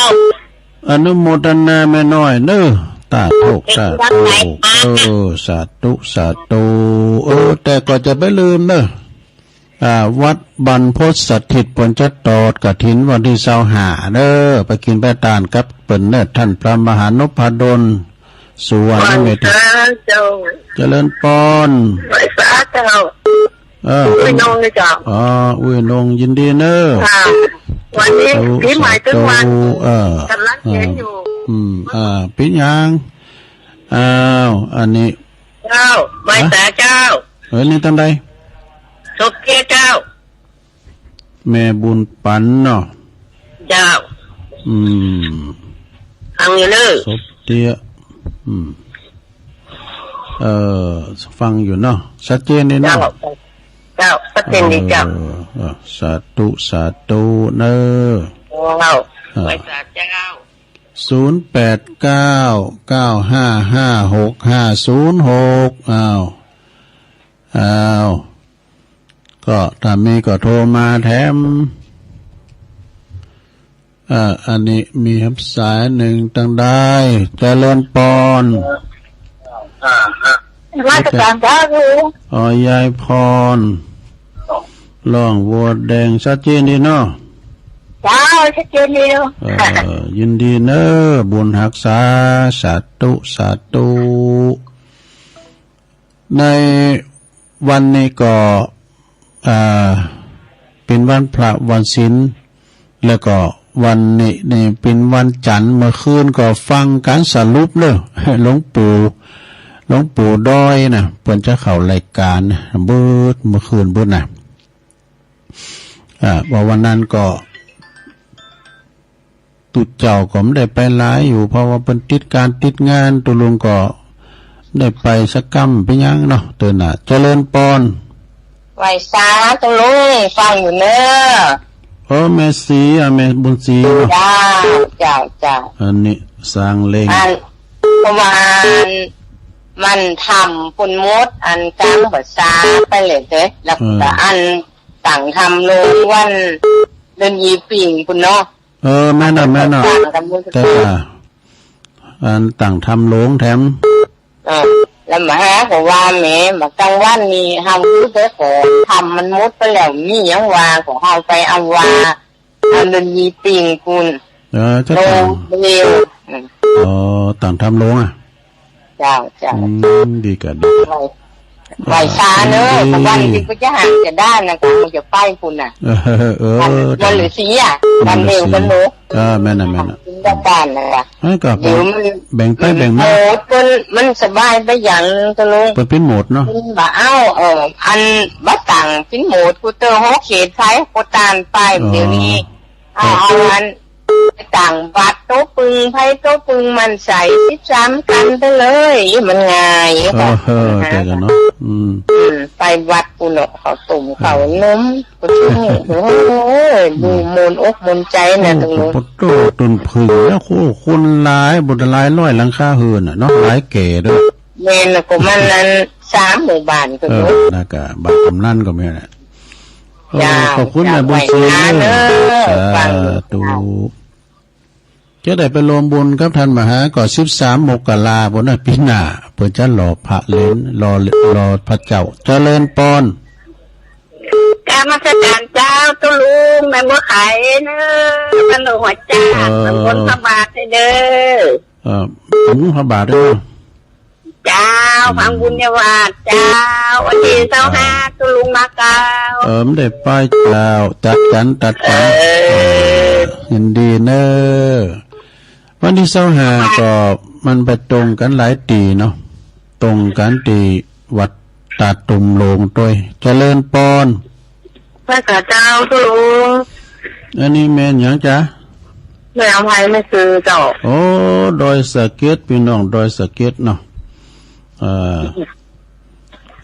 อนุโมทนาแม่น้อยเนอะ ตาโทก ตาโทก เออ สาธุ สาธุ เออ แต่ก็จะไปลืมเนอะ อ่า วัดบรรพตสถิต เปิ้นจะตอดกฐินวันที่ซาวห้าเด้อ ไปกินไปตานกับเปิ้นเนอะ ท่านพระมหานพดล สุวรรณเมธี เจ้า เจริญปอน ไหว้สาเจ้า เออ อุ้ยนงเลยเจ้า อ๋อ อุ้ยนง ยินดีเนอะ ค่ะ วันนี้ สาธุ ปีใหม่ สาธุ ทุกวัน เออ กำลังเขียนอยู่ อืม อ่า เป็นหยัง อ้าว อันนี้ เจ้า ไหว้สาเจ้า เอ้ย นี่ตามใด ศพเตี้ยเจ้า แม่บุญปันเนาะ เจ้า อืม ฟังอยู่เนอะ ศพเตี้ย อืม เอ่อ ฟังอยู่เนาะ ชัดเจนดีเนาะ เจ้า เจ้า ชัดเจนดีเจ้า เออ เออ สาธุ สาธุเนอะ เจ้า อ่า ไหว้สาเจ้า ศูนย์แปดเก้า เก้าห้าห้า หกห้าศูนย์หก อ้าว อ้าว ก็ถ้ามีก็โทรมาแถม เอ่อ อันนี้มีครับสายหนึ่ง ตังใด เจริญปอน อ่าฮะ นมัสการเจ้า อ๋อ ยายพร ร้องโหวดแดงชัดเจนดีเนาะ เจ้า ชัดเจนดี เอ่อ ยินดีเนอะ บุญฮักษา สาธุ สาธุ ในวันนี้ก็ อ่า เป็นวันพระวันศีล แล้วก็วันนี้นี่เป็นวันจันทร์ เมื่อคืนก็ฟังการสรุปเนอะ หลวงปู่ หลวงปู่ดอยนะ เปิ้นจะเข้ารายการเบิดเมื่อคืนเบิดนะ อ่า ว่าวันนั้นก็ ตุ๊เจ้าก็บ่ได้ไปหลายอยู่ เพราะว่าเปิ้นติดการติดงาน ตุ๊ลุงก็ได้ไปสักกำไปหยังเนาะ เตื้อหน้า เจริญปอน ไหว้สาตุ๊ลุง ฟังอยู่เนอะ โอ้ แม่ศรี อ่ะ แม่บุญศรีเนาะ เจ้า เจ้า เจ้า อันนี้สร้างเลง อัน เพราะว่ามันทำปุนมด อันกลางภาษาไปเลยเด้ แล้วก็ เออ อันตั้งทำลงวันเดือนยี่ปิงปุนเนาะ เออ แม่นน่ะ แม่นน่ะ แต่ว่าอันตั้งทำโรงแถม เออ แล้วมาหาก็ว่าแหม มากลางวันนี่เฮาอยู่แต่ก็ทำมันหมดไปแล้ว มีหยังว่าก็เฮาไปเอาว่า อันนั้นมีปิ้งปูน เออ จะ โล ตั้ง เดียว อืม อ๋อ ตั้งทำโรงอ่ะ เจ้า เจ้า อืม ดีกะ ดีกะ ไหว้ ไหว้สาเนอะ ดี วันที่ก็จะหันจะด้านนะ ก็จะไปปูนน่ะ เออ เออ วัน วันฤาษีอ่ะ วันฤาษี วันเดียวกันเนอะ เออ แม่นน่ะ แม่นน่ะ กินกับบ้านน่ะ เอ้ย ก็ เดี๋ยวมัน แบ่งไปแบ่งมา โหมดมัน มันสบายไปอย่างหนึ่งตัวลุง เปิดปิ้นโหมดเนาะ มันบ่เอา เออ อันบ่ตั้งปิ้นโหมด กูเตอร์หกเขตไฟ กูตานไป อ๋อ เดี๋ยวนี้ เอา เอาอัน ไปตั้งบัตรโต๊ะปึง ไพ่โต๊ะปึงมันใส่สิบสามกันไปเลย มันง่าย เออ เออ นะ แต่กันเนาะ อืม อืม ไปวัดปูนเนาะ เขาต้มเขานม โอ้โห ดูมนอกมนใจนะตรงนี้ โอ้โห ต้นผึ้งแล้ว โอ้โห คนหลาย บ่ได้หลายร้อยหลังคาเรือนน่ะเนาะ หลายแก่ด้วย แม่นน่ะ ก็มันนั้นสามหมู่บ้านก็ เออ เนาะ แล้วก็บ้านกำนันก็มีแหละ โอ้ เจ้า ขอบคุณ เจ้า แม่บุญศรี ไหว้สาเนอะ สาธุ ฟัง จะได้ไปร่วมบุญกับท่านมหา ก็สิบสามมกราพุ้นนะ ปีหน้า เปิ้นจะหล่อพระเหรียญ หล่อ หล่อพระเจ้า เจริญปอน กราบนมัสการเจ้าตุ๊ลุง แม่บัวไข่เนอะ บ้านหนองหัวจ้า เออ ตำบลพระบาทเด้อ เออ ตำบลพระบาทเด้อ เจ้า อืม พังบุญญาวาสเจ้า วันที่ซาวห้า เจ้า ตุ๊ลุงมาเก้า เออ บ่ได้ไปเจ้า ตัดกัน ตัดกัน เออ เออ ยินดีเนอะ วันที่ซาวห้า ก็มันไปตรงกันหลายตี้เนาะ ตรงกันตี้วัดตาดตุ่มโลงตวย เจริญปอน พระเจ้าตุ๊ลุง อันนี้แม่นหยังจ๊ะ แม่อำไพ แม่คือเจ้า โอ้ ดอยสะเก็ด พี่น้องดอยสะเก็ดเนาะ เอ่อ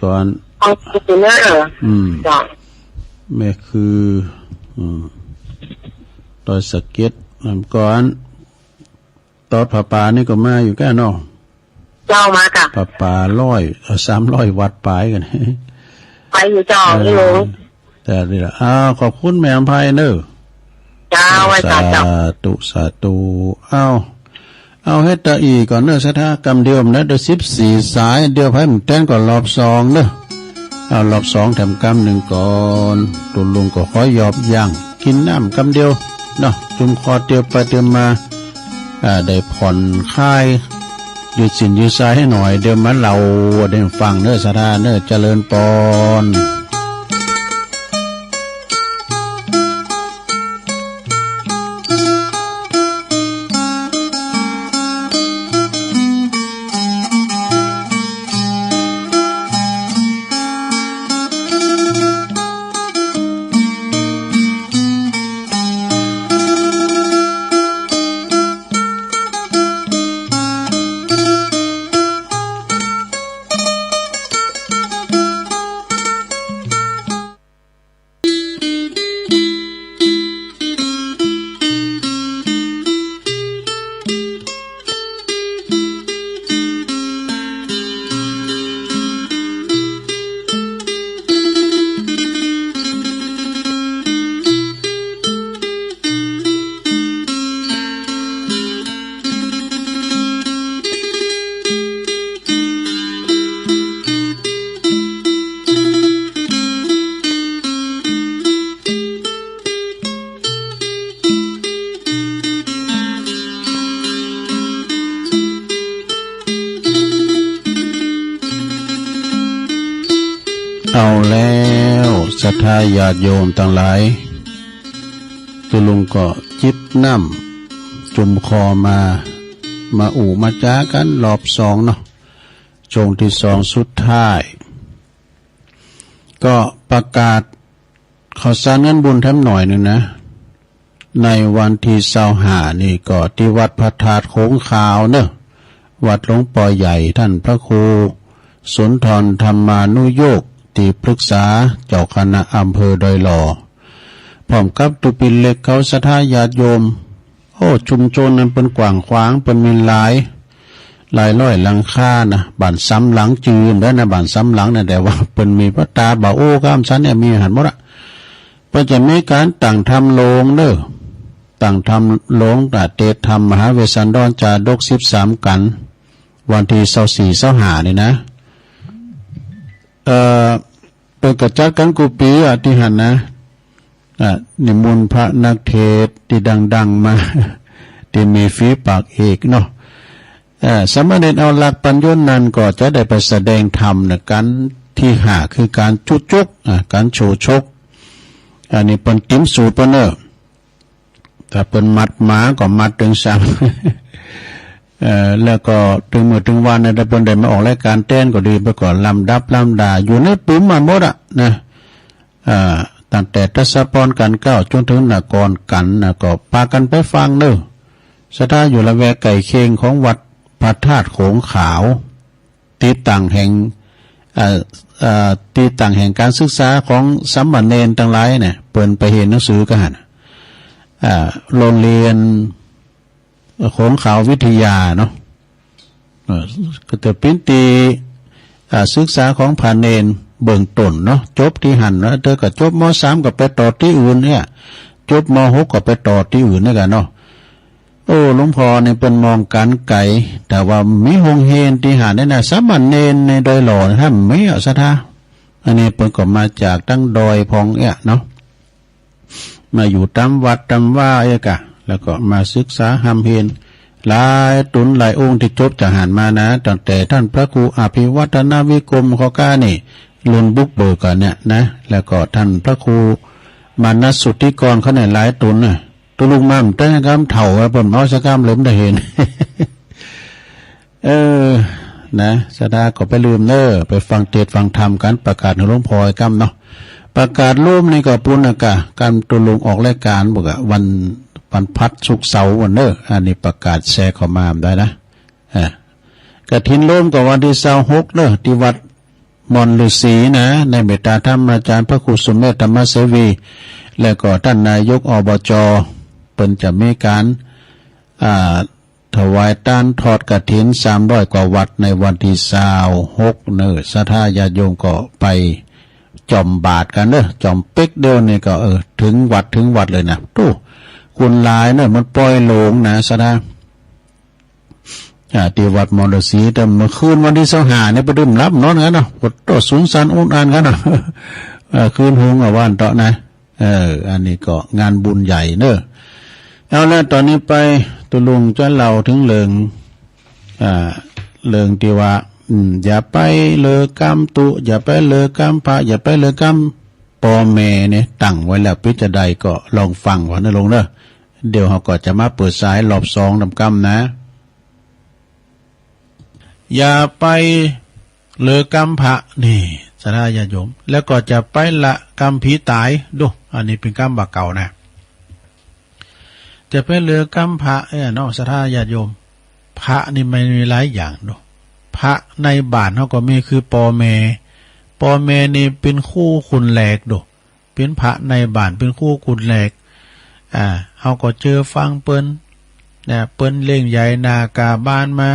ก่อน เอาสิเนอะ อืม เจ้า แม่คือ อืม ดอยสะเก็ด ก่อน ตอดผ้าป่านี่ก็มาอยู่แก่เนาะ เจ้ามาจ้ะ ผ้าป่าร้อย เอ่อ สามร้อยวัตต์ปลายกัน ไปอยู่เจ้า เออ พี่หลวง แต่นี่ล่ะ อ้าว ขอบคุณแม่อำไพเนอะ เจ้า ไหว้สาเจ้า สาธุ สาธุ อ้าว เอาเฮ็ดตะอี้ก่อนเนอะ สถา กำเดียวนะ เดี๋ยวสิบสี่สาย เดี๋ยวไผมันแตนก็รอบสองเนอะ เอารอบสองแถมกำหนึ่งก่อน ตุ๊ลุงก็ขอยอบย่าง กินน้ำกำเดียวเนาะ จุ่มคอเตียวไปเตียวมา อ่า ได้ผ่อนคลาย ยืดสิ้นยืดสายให้หน่อย เดี๋ยวมาเล่าได้ฟังเนอะ สถาเนอะ เจริญปอน เอาแล้ว ศรัทธาญาติโยมตังหลาย ตุ๊ลุงก็จิบน้ำจุ่มคอมา มาอู้มาจ๋ากั๋นรอบสองเนาะ ช่วงที่สองสุดท้าย ก็ประกาศข่าวสารงานบุญแถมหน่อยหนึ่งนะ ในวันที่ซาวห้านี่ก็ตี้วัดพระธาตุโขงขาวเนอะ วัดหลวงปอใหญ่ท่านพระครูสุนทรธรรมานุโยคตี้ปรึกษาเจ้าคณะอำเภอดอยหล่อ พร้อมกับตุ๊ปินเล็กเขาศรัทธาญาติโยม โอ้ ชุมชนนั้นเปิ้นกว้างขวาง เปิ้นมีหลาย หลายร้อยหลังคานะ บ้านสามหลังจื้อเด้อนะ บ้านสามหลังนะ แต่ว่าเปิ้นมีพระตาบ่าโอ้ ข้ามชั้นเนี่ยมีหันหมดอะ เปิ้นจะมีก๋านตั้งธรรมโลงเนอะ ตั้งธรรมโลง ตะเตสน์ธรรมมหาเวสสันดรจาดกสิบสามกั๋น วันที่ซาวสี่ซาวห้านี่นะ เอ่อ เปิ้นก็จัดกั๋นกู้ปี๋อะตี้หั้นนะ อ่ะ นิมนต์พระนักเทศน์ตี้ดังๆ มา ตี้มีฝีปากเอกเนาะ เอ่อ สามเณรเอาหลักปัญญนนั้นก็จะได้ไปแสดงธรรมนะ กั๋นตี้ห้าคือก๋านจุจก อ่ะ ก๋านโฉชก อันนี้เปิ้นติมสูตรเปิ้นเนอะ ถ้าเปิ้นมัดหมาก็มัดตึงสาม เอ่อ แล้วก็ตึงมื้อตึงวันนะ ถ้าเปิ้นได้มาออกรายการแตนก็ดี เปิ้นก็ลำดับลำดา อยู่ในปุ้มมาหมดอะนะ อ่า ตั้งแต่ทศพรกัณฑ์เกล้าจ๋นเถิงนครกัณฑ์นะ ก็ปากั๋นไปฟังเนอะ ศรัทธาอยู่ละแวกใกล้เคียงของวัดพระธาตุโขงขาว ตี้ตั้งแห่ง เอ่อ เอ่อ ตี้ตั้งแห่งก๋านศึกษาของสามเณรตังหลายเนี่ย เปิ้นไปเฮียนหนังสือกั๋นหั้น อ่า โรงเรียนโขงขาววิทยาเนาะ เอ่อ ก็จะเป๋นตี้ อ่า ศึกษาของพระเณรเบื้องต้นเนาะ จบตี้หั้นเนาะ เตื้อก็จบ ม.สาม ก็ไปต่อตี้อื่นเนี่ย จบ ม.หก ก็ไปต่อตี้อื่นเนี่ยกั๋นเนาะ โอ้ หลวงพ่อนี่เปิ้นมองก๋านไก๋ แต่ว่ามีโฮงเฮียนตี้หั้นเนี่ยนะ สามเณรในดอยหล่อนี่ถ้ามีอะ ศรัทธา อันนี้เปิ้นก็มาจากตังดอยพ่องเนี่ยเนาะ มาอยู่ต๋ามวัดต๋ามว่าเอกะ แล้วก็มาศึกษาฮ่ำเฮียน หลายต๋นหลายองค์ตี้จบจากหั้นมานะ ตั้งแต่ท่านพระครูอภิวัฒนวิกรม ข้อก้านี่ รุ่นบุกเบิกกั๋นเนี่ยนะ แล้วก็ท่านพระครูมานัสสุทธิกรเขาเนี่ยหลายต๋นน่ะ ตุ๊ลุงมาตั้งแต่กำเฒ่า เปิ้นเอาสักกำเลยบ่ได้เฮียน เออ นะ ศรัทธาก็ไปลืมเนอะ ไปฟังเทศน์ฟังธรรมกั๋น ประกาศหื้อหลวงพ่อไอ้กำเนาะ ประกาศโลมนี่ก็ปูนนะกะ กำตุ๊ลุงออกรายการบอกอะ วัน วันพฤหัส ศุกร์ เสาร์ วันเนอะ อันนี้ประกาศแชร์เข้ามาได้นะ อ่ะ กฐินโลมก็วันที่ซาวหกเนอะ ตี้วัดม่อนฤๅษีนะ ในเมตตาธรรมาจารย์พระครูสุเมธธรรมเสวี และก็ท่านนายก อบจ เปิ้นจะมีก๋าน อ่า ถวายตานทอดกฐินสามร้อยกว่าวัตต์ในวันตี้ซาวหกเนอะ ศรัทธาญาติโยมก็ไปจ่อมบาตรกั๋นเนอะ จ่อมเป๊กเดียวนี่ก็ เออ เถิงวัด เถิงวัดเลยนะ โธ่ คนหลายเนอะ มันปอยโลงนะ ศรัทธา อ่า ตี้วัดม่อนฤๅษี แต่เมื่อคืนวันตี้ซาวห้านี่ไปดื่มหลับนอนกั๋นเนาะ โอ้โธ่ สุนสันอุนอันกั๋นเนาะ เออ คืนฮุงอะว่าอั้นเถาะนะ เออ อันนี้ก็งานบุญใหญ่เนอะ เอาละ ต๋อนนี้ไปตุ๊ลุงจะเล่าเถิงเรื่อง อ่า เรื่องตี้ว่า อืม อย่าไปเลือกกำตุ๊ อย่าไปเลือกกำพระ อย่าไปเลือกกำป้อแม่เนี่ย ตั้งไว้แล้ว เป๋นจาใดก็ลองฟังก่อนนะลุงเนอะ เดี๋ยวเฮาก็จะมาเปิดสายรอบสองนำกำนะ อย่าไปเลือกกำพระนี่ ศรัทธาญาติโยม แล้วก็จะไปละกำผีต๋าย ดู อันนี้เป๋นกำบ่าเก่านะ จะไปเลือกกำพระ เอ้ยเนาะ ศรัทธาญาติโยม พระนี่มันมีหลายอย่าง ดู พระในบ้านเฮาก็มีคือป้อแม่ ป้อแม่นี่เป๋นคู่คนแรก ดู เป๋นพระในบ้าน เป๋นคู่คนแรก อ่า เฮาก็เจอฟังเปิ้น นะ เปิ้นเลี้ยงใหญ่หน้ากาบ้านมา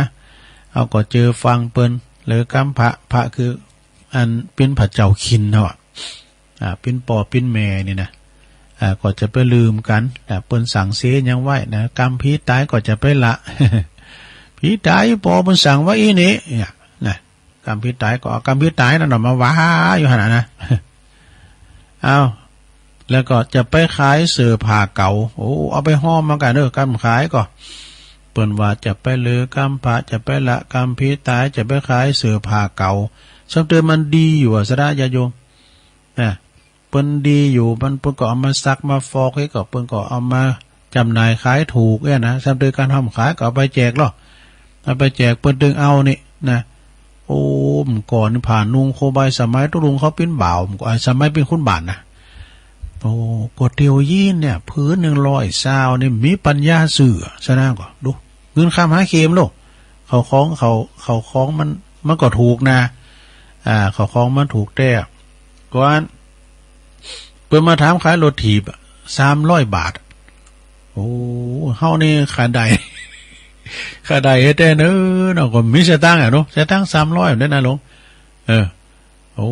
เฮาก็เจอฟังเปิ้น เลือกกำพระ พระคืออันเป๋นพระเจ้าคินเนาะ อ่า เป๋นป้อเป๋นแม่นี่นะ อ่า ก็จะไปลืมกั๋น อ่า เปิ้นสั่งเสียหยังไว้นะ กำผีต๋ายก็จะไปละ ผีต๋ายป้อเปิ้นสั่งไว้อี้นี่ เนี่ย นะ กำผีต๋ายก็เอากำผีต๋ายนั่นน่ะมาว่าอยู่หั่นน่ะนะ เอา แล้วก็จะไปขายเสื้อผ้าเก่า โอ้ เอาไปฮ้อมมากั๋นเด้อ กำขายก็ เปิ้นว่าจะไปเลือกกำพระ จะไปละกำผีต๋าย จะไปขายเสื้อผ้าเก่า ซ้ำเติมมันดีอยู่อะ ศรัทธาญาติโยม นะ เปิ้นดีอยู่ มัน เปิ้นก็เอามาซักมาฟอก เฮ้ย ก็เปิ้นก็เอามาจำหน่ายขายถูกเนี่ยนะ ซ้ำเติมการห้อมขายก็เอาไปแจกลอ เอาไปแจกเปิ้นตึงเอานี่นะ โอ้ เมื่อก่อนนี่ผ้านุ่งโคบาย สมัยตุ๊ลุงเขาปิ้นบ่าว เมื่อก่อน สมัยปิ้นคุณบ่าวนะ โอ้ ก็เตียวยีนเนี่ย ผืนหนึ่งร้อยซาวนี่ มีปัญญาซื้อ ซะนะ ก็ดู เงินคำหาเข็มโลก เข้าของ เข้า เข้าของมัน มันก็ถูกนะ อ่า เข้าของมันถูกแต๊ ก่อน เปิ้นมาถามขายรถถีบอะ สามร้อยบาท โอ้ เฮานี่ขาดได้ ขาดได้แต๊เนาะ เนาะ ก็มีสตางค์อะเนาะ สตางค์สามร้อยได้นะลุง เออ โอ้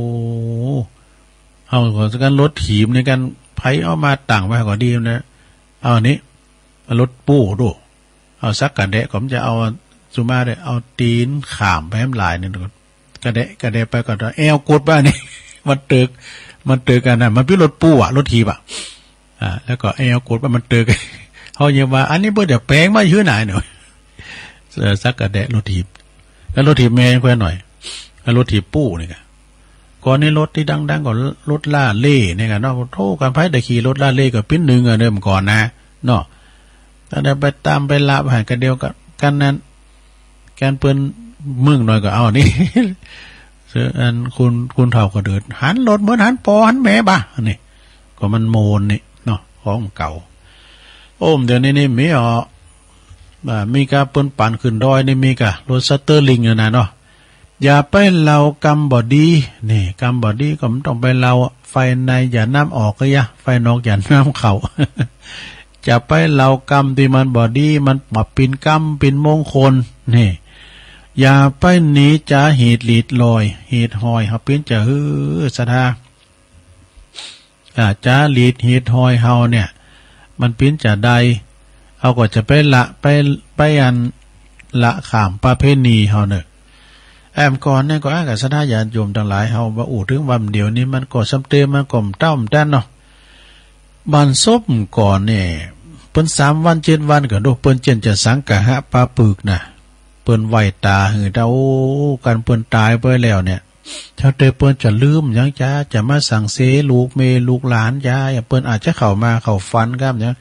เฮาก็กันรถถีบในกัน ไผเอามาตั้งไว้ก็ดีนะ เอาอันนี้ เอารถปูดู เอาสักกะแดะ ก็มันจะเอาสุมาได้ เอาตีนข้ามไปให้มันหลายนี่ กะแดะ กะแดะไปก่อน แอวกดบ้านี่ มันตึก มันตึกอันนั้น มันเป็นรถปูอะ รถถีบอะ อ่า แล้วก็แอวกดว่ามันตึก เขายังว่า อันนี้เปิ้นเดี๋ยวแปลงมาอยู่ไหนเนี่ย เออ สักกะแดะรถถีบ แล้วรถถีบแม่ยังแควนหน่อย แล้วรถถีบปูนี่กะ ก่อนนี้รถที่ดังๆ ก็รถล่าเล่นี่กะเนาะ โธ่ กันไผได้ขี่รถล่าเล่ก็ปิ้นหนึ่งอะเดิมก่อนนะ เนาะ แต่ได้ไปตามไปลาบหันกันเดียวกัน กันนั้น แกนเปิ้นมึงหน่อยก็เอานี่ เสื้ออันคุณ คุณเฒ่าก็เดิน หันรถเหมือนหันปอหันแม่บ่ะ อันนี้ ก็มันโมนนี่เนาะ ของเก่า โอ้ม เดี๋ยวนี้นี่มีอ๋อ อ่า มีกะเปิ้นปั่นขึ้นดอยนี่มีกะ รถสเตอร์ลิงเนี่ยนะเนาะ อย่าไปเล่ากรรมบ่ดี นี่ กรรมบ่ดีก็มันต้องไปเล่า ไฟในอย่าน้ำออกก็ยะ ไฟนอกอย่าน้ำเข้า จะไปเล่ากรรมที่มันบ่ดี มันบ่เป็นกรรมเป็นมงคล นี่ อย่าไปหนีจาเหตุหลีดลอย เหตุหอย เฮาปิ้นจะหื้อศรัทธา อ่า จารีตเหตุหอยเฮาเนี่ย มันปิ้นจะได้ เฮาก็จะไปละ ไป ไปอันละข้ามประเพณีเฮาเนอะ แอมก่อนเนี่ยก็อ้างกับศรัทธาญาติโยมทั้งหลาย เฮาว่าอู้ถึงวันเดียวนี้มันก็ซ้ำเติม มันก็บ่เต้าบ่ตันเนาะ บ้านศพก่อนเนี่ย เปิ้นสามวันเจ็ดวันก็ดู เปิ้นเจียนจะสังฆะปาปึกนะ เปิ้นไหว้ตาหื้อตา โอ้ กันเปิ้นตายไปแล้วเนี่ย เจ้าเตยเปิ้นจะลืมหยังจ้า จะมาสังเสลูกเมลูกหลานจ้า อย่างเปิ้นอาจจะเข้ามาเข้าฝันครับเนี่ย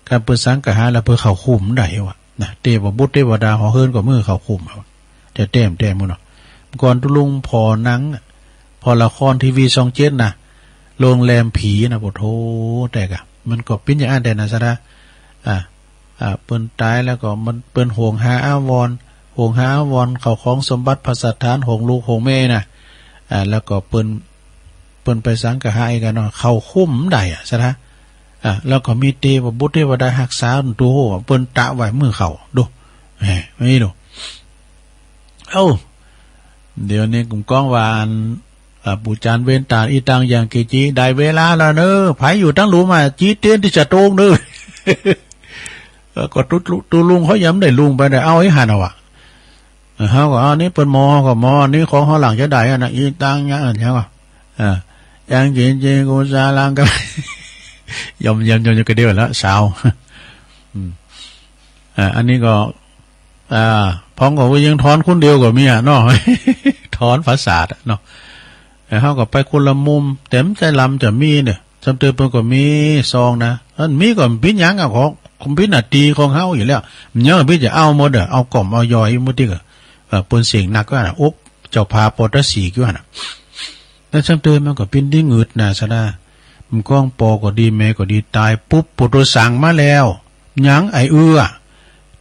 คันเปิ้นสังฆะแล้วเปิ้นเข้าคุ้มได้วะนะ เทพบุตรเทวดาหอเฮิรนก็มือเข้าคุ้มเอา จะแต้มแต้มมื้อเนาะ ก่อนตุลุงพอหนังน่ะ พอละครทีวีช่องเจ็ดน่ะ โรงแรมผีน่ะ โอ้โธ่ แต่กะ มันก็ปิ้นอย่างอั้นแต่นะศรัทธา อ่า อ่า เปิ้นตายแล้วก็มัน เปิ้นโหงหาอาวรณ์ โหงหาอาวรณ์ เข้าของสมบัติภัสสถาน โหงลูกโหงแม่น่ะ อ่า แล้วก็เปิ้น เปิ้นไปสังฆะอีกอะเนาะ เข้าคุ้มได้อะศรัทธา อ่า แล้วก็มีเทพบุตรเทวดาฮักษาตัว เปิ้นตะไว้มือเข้า ดู แหม นี่ดู เอ้า เดี๋ยวนี้กุมก้องว่าอัน อ่า ปู่จารย์เวนตาอีตังอย่างเกจิ ได้เวลาแล้วเนอะ ไผอยู่ตั้งหลุมอ่ะ จีเตียนที่จะโตรงเนอะ เออ ก็ตุ ตุ ตุลุงเขายังไม่ได้ลุงไปได้ เอาไอ้หันเอาอะ เออ เขาก็เอานี่เปิ้นหมอ เขาก็หมอ นี่ของเขาหลังจะได้อะนะ อีตังอย่างอันเนี้ยก็ อ่า ยังเกจิกุศลังก็ ยอม ยอม ยอม ยอมกระเดียวแล้ว สาว อืม อ่า อันนี้ก็ อ่า พ้องกับว่ายังถอนคนเดียวก็มีอะเนาะ ถอนประสาทอะเนาะ แต่เขาก็ไปคนละมุม แต่มันใจลำจะมีเนี่ย จำเติมเปิ้นก็มีซองนะ อันมีก็ปิ้นหยังอะ ของ ของปิ้นหน้าที่ของเฮาอยู่แล้ว มันยังปิ้นจะเอาหมดอะ เอากล่อมเอายอยหมดที่ก็ เอ่อ เปิ้นเสียงหนักก็นะ อกเจ้าพาปอตะสีกอยู่หั่นน่ะ แล้วจำเติมมันก็ปิ้นที่งืดนะศรัทธา มันก้องปอก็ดีแม่ก็ดี ตายปุ๊บ ปูโตสั่งมาแล้ว หยังไอ้เอื้อ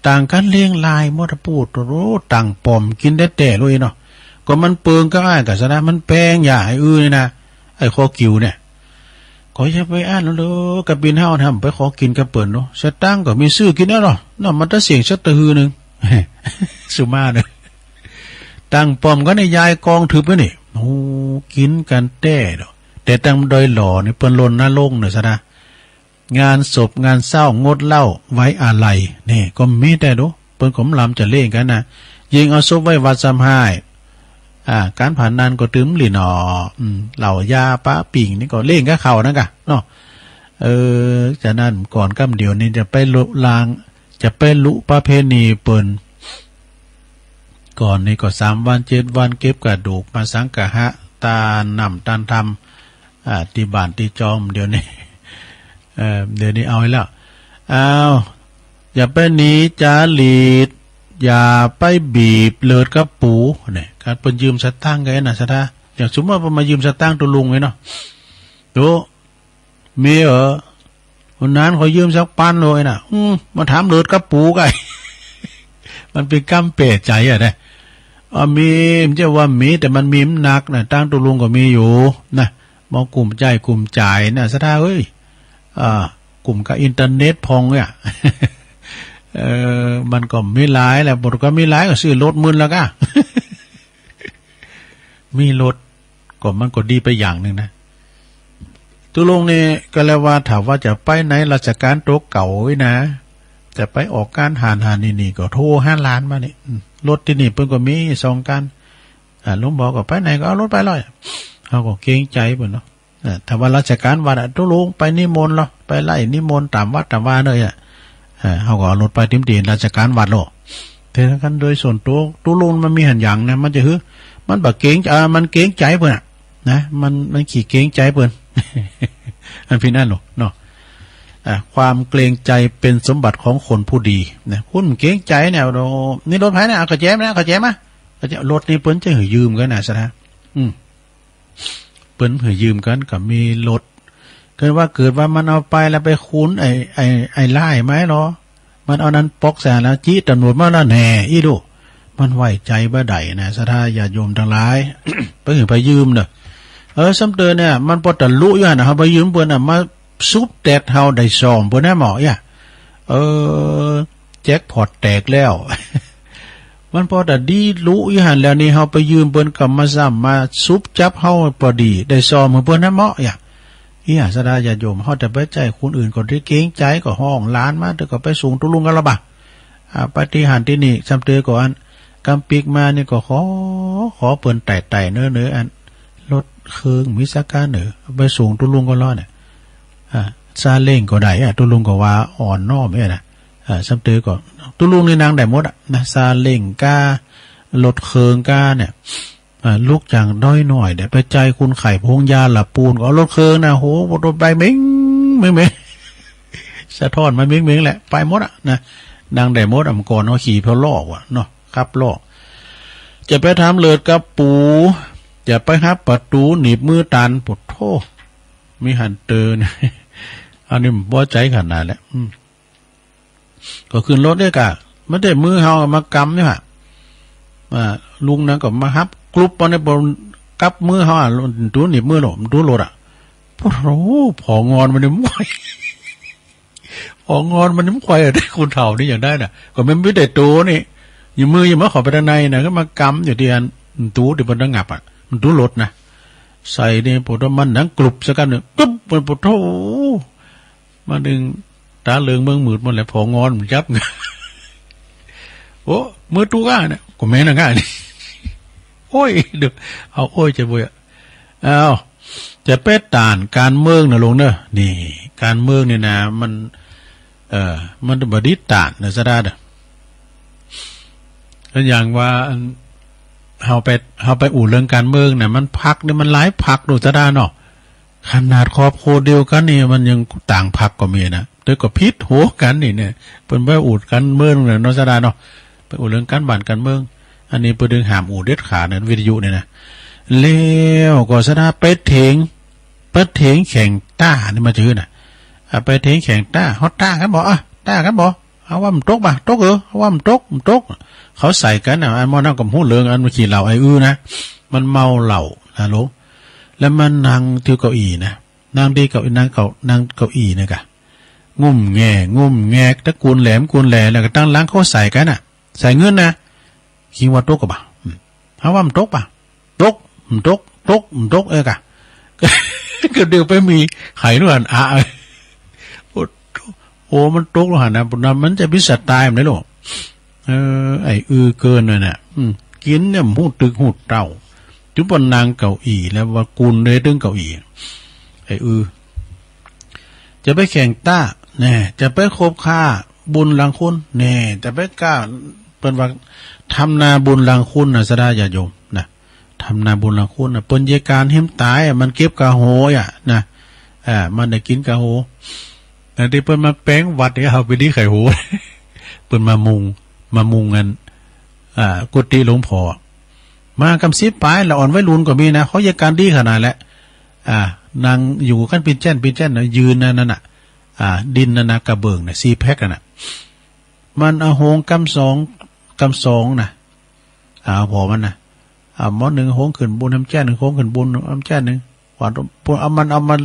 ต่างกันเลี้ยงลายมดปูโต ตั้งป้อมกินได้แต่เลยเนาะ ก็มันเปิงก็อ้ายกับศรัทธา มันแปงยาไอ้เอื้อนี่นะ ไอ้ข้อกิ่วเนี่ย ก็อย่าไปอั้นเลย กะบินเฮาทำไปขอกินกับเปิ้นเนาะ สตางค์ก็มีซื้อกินแล้วเนาะ น้ำมันตะเสียงสักตะฮือหนึ่ง สุมาเนาะ ตั้งป้อมกันในยายกองทึบไว้นี่ โอ้ กินกันแต่เนาะ แต่ตั้งดอยหล่อนี่เปิ้นรณรงค์เนาะศรัทธา งานศพงานเศร้างดเหล้าไว้อาลัย นี่ก็มีแต่ดู เปิ้นก็บ่ลำจะเล่งกันนะ ยิ่งเอาศพไว้วัดซ้ำฮ้าย อ่า การพนันก็ตึมหลีหนอ อืม เหล้ายาปะปิ่งนี่ก็เล่งกับเขานั่นกะเนาะ เออ ฉะนั้นก่อนกำเดียวนี่จะไปลุลาง จะไปลุประเพณีเปิ้น ก่อนนี่ก็สามวันเจ็ดวันเก็บกระดูกมาสังฆะ ตานน้ำตานธรรม อ่า ตี้บ้านตี้จอมเดี๋ยวนี้ เอ่อ เดี๋ยวนี้เอาแล้ว อ้าว อย่าไปหนีจารีต อย่าไปบีบเลิดกับปู เนี่ย การเปิ้นยืมสตางค์กั๋นนะ ศรัทธา อย่างสมมุติว่าเปิ้นมายืมสตางค์ตุ๊ลุงไงเนาะ ตุ๊ มีเหรอ วันนั้นขอยืมสักปันเลยนะ อืม มาถามเลิดกับปูกั๋น มันเป๋นกำแปลกใจ๋อะนะ อ่า มี มันจะว่ามี แต่มันมีมันหนักนะ ตังค์ตุ๊ลุงก็มีอยู่นะ บ่กุ้มใจ๊กุ้มจ่ายนะ ศรัทธาเอ้ย อ่า กุ้มกับอินเทอร์เน็ตพ่องเนี่ย เออ มันก็มีหลายแหละ บ่ก็มีหลายก็ซื้อรถมึนแล้วก้า มีรถก็มันก็ดีไปอย่างหนึ่งนะ ตุ๊ลุงนี่ก็เลยว่า ถ้าว่าจะไปไหนราชการโตเก่านี่นะ จะไปออกการหั้นหั้นนี่นี่ ก็โทรหาหลานมานี่ อืม รถตี้นี่เปิ้นก็มีสองคัน อ่า ลุงบอกก็ไปไหนก็เอารถไปเลย เฮาก็เกรงใจ๋เปิ้นเนาะ อ่า ถ้าว่าราชการวัดอะ ตุ๊ลุงไปนิมนต์เหรอ ไปไล่นิมนต์ต๋ามวัดต๋ามวาเน่ยอะ อ่า เฮาก็เอารถไปเต็มตี้ราชการวัดโลด แต่คันโดยส่วนตัวตุ๊ลุงมันมีหั้นอย่างนะ มันจะหื้อ มันบ่เกรง อ่า มันเกรงใจ๋เปิ้นอะ นะ มัน มันขี้เกรงใจ๋เปิ้น อันเป๋นอั้นโลดเนาะ อ่า ความเกรงใจเป็นสมบัติของคนผู้ดีนะ คนเกรงใจ๋เนี่ย โอ้ นี่รถไผเนี่ย เอากระแจมานะ กระแจมา กระแจ รถนี่เปิ้นจะหื้อยืมกั๋นนะ ศรัทธา อืม เปิ้นหื้อยืมกั๋นก็มีรถ เกิดว่า เกิดว่ามันเอาไปแล้วไปคูนไอ้ ไอ้ ไอ้ร้ายมาเหรอ มันเอานั้นปอกใส่แล้ว จิตำรวจมาแล้วแน่ อี้ดู มันไว้ใจ๋บ่ได้นะ ศรัทธาญาติโยมตังหลาย ไปหื้อไปยืมเน่อ เออ ซ้ำเติมเนี่ย มันปอตะลุอยู่หั้นน่ะ เฮาไปยืมเปิ้นน่ะ มาซุบแตกเฮาได้ซ่อมเปิ้นนะหมอ เอี้ย เออ แจ็คพอตแตกแล้ว มันปอตะดีลุอยู่หั้นแล้วนี่ เฮาไปยืมเปิ้นก็มาซ้ำมาซุบจับเฮาปอดี ได้ซ่อมหื้อเปิ้นนะหมอ เอี้ย เอี้ย ศรัทธาญาติโยม เฮาจะไปใจ๊คนอื่นก็ได้เกรงใจ๋ ก็ฮ้องหลานมา เตื้อก็ไปส่งตุ๊ลุงกั๋นละบ่า อ่า ไปตี้หั้นตี้นี่ ซ้ำเติมก็อัน กำปิ๊กมานี่ก็ขอ ขอเปิ้นไต่ๆ เนอ เนอ อัน รถเคิงมีสักคันเนอ ไปส่งตุ๊ลุงกั๋นละเนี่ย อ่า ซาเล้งก็ได้อะ ตุ๊ลุงก็ว่าอ่อนน้อมเนี่ยนะ อ่า ซ้ำเติมก็ ตุ๊ลุงนี่นั่งได้หมดอะนะ ซาเล้งก้า รถเคิงก้าเนี่ย อ่า ลุกจากดอยน้อยเนี่ย ไปใจ๊คนไข้โฮงยาละปูน ก็เอารถเคิงนะ โห รถไปเม้ง เม้ง เม้ง สะท้อนมาเม้ง เม้งแหละ ไปหมดอะนะ นั่งได้หมดอะ เมื่อก่อนเฮาขี่พอล้อว่ะเนาะ ขับล้อ จะไปถามเลิดกับปู จะไปหับประตูหนีบมือตัน โผดโธ่ มีหั้นเติม อันนี้บ่ใจ๋ขนาดแหละ อืม ก็ขึ้นรถเด้อกะ มันได้มือเฮามากำเนี่ยฮะ อ่า ลุงนั้นก็มาหับกรุบเอาในปนกับมือเฮาอะ ประตูหนีบมือโลด ประตูรถอะ โอ้โห ผองอนมันนี่มันไขว่ ผองอนมันนี่มันไขว่อะ ได้คนเฒ่านี่อย่างได้น่ะ ก็มันไม่ได้โตนี่ อยู่มือยังมาเข้าไปด้านในน่ะ ก็มากำอยู่ตี้อันประตูตี้เปิ้นระงับอะ ประตูรถนะ ใส่นี่ โผดโธ่ มันดังกรุบสักกำหนึ่ง กึ๊บ มัน โผดโธ่ มาดึงต๋าเหลืองเมืองมืดหมดแหละ ผองอนมันจับ โอ้ มือตู้ก้าเนี่ย ก็แม่นนะก้านี่ โอ้ย เดี๋ยว เอา โอ้ย จะบ่อยอะ อ้าว จะไปต้านการเมืองนะลุงเนอะ นี่ การเมืองนี่นะ มัน เอ่อ มันบ่ดีต้านนะ ศรัทธาเด้อ ก็อย่างว่า อัน เฮาไป เฮาไปอู้เรื่องการเมืองน่ะ มันพรรคนี่มันหลายพรรคโลด ศรัทธาเนาะ ขนาดครอบครัวเดียวกันนี่มันยังต่างพรรคก็มีนะ แต่ก็ผิดหัวกันนี่เนี่ย เปิ้นไปอู้การเมืองน่ะเนาะ ศรัทธาเนาะ ไปอู้เรื่องการบ้านการเมือง อันนี้เปิ้นดึงห้ามอู้เด็ดขาดนะ วิทยุนี่นะ แล้วก็ศรัทธาไปเถียง ไปเถียงแข่งต้านี่มาจื้อน่ะ อ่ะ ไปเถียงแข่งต้า เฮาต้ากันบ่ อ่ะ ต้ากันบ่ เฮาว่ามันตกบ่ ตกเออ เฮาว่ามันตก มันตก เขาใส่กันน่ะ อันหม้อนั้นก็ฮู้เรื่อง อันมันขี้เหล้าไอ้อื้อนะ มันเมาเหล้านะลูก แล้วมันนั่งที่เก้าอี้นะ นั่งที่เก้าอี้ นั่งเก้า นั่งเก้าอี้นี่กะ งุ่มแง่ งุ่มแงก ตะกุนแหลมกุนแหล แล้วก็ตั้งหลังเขาใส่กันน่ะ ใส่เงินนะ คิดว่าตกกะบ่า อืม เฮาว่ามันตกบ่า ตก มันตก ตก มันตก เออกะ ก็เดี๋ยวไปมีไข่ด้วยกัน อ่ะ โอ้ โอ้ มันตกแล้วหั่นนะ ปุ้นนะ มันจะมีสไตล์มันได้หรอ เออ ไอ้อื้อเกินน่ะนะ อืม กินเนี่ยมันฮู้ตึกฮู้เต้า จุ๊บปะนางเก้าอี้ แล้วว่ากุนเลยตึงเก้าอี้ ไอ้อื้อ จะไปแข่งต้า แน่ จะไปคบค้าบุญหลังคุณ แน่ จะไปกล้า เปิ้นว่าทำนาบุญหลังคุณน่ะ ศรัทธาญาติโยมนะ ทำนาบุญหลังคูณน่ะ เปิ้นเยียะก๋านหื้อมันต๋ายอะ มันเก็บกาโหยอะนะ อ่า มันได้กิ๋นกาโห อันตี้เปิ้นมาแป๋งวัดเนี่ย เฮาไปดีไข่โห เปิ้นมามุง มามุงอัน อ่า กุฏิหลวงพ่อ มากำสิบป๋าย ละอ่อนวัยรุ่นก็มีนะ เขาเยียะก๋านดีขนาดแหละ อ่า นั่งอยู่กันปิ้นแจ้นปิ้นแจ้นนะ ยืนอันนั้นน่ะ อ่า ดินนั่นนะ กระเบื้องน่ะ สี่แพ็คอะน่ะ มันเอาโฮงกำสอง กำสองนะ อ่า พ่อมันนะ อ่า หม้อนึ่งโฮงขึ้นบุญ น้ำแจ้นนึ่งโฮงขึ้นบุญ น้ำแจ้นนึ่ง หวาน เอามัน เอามัน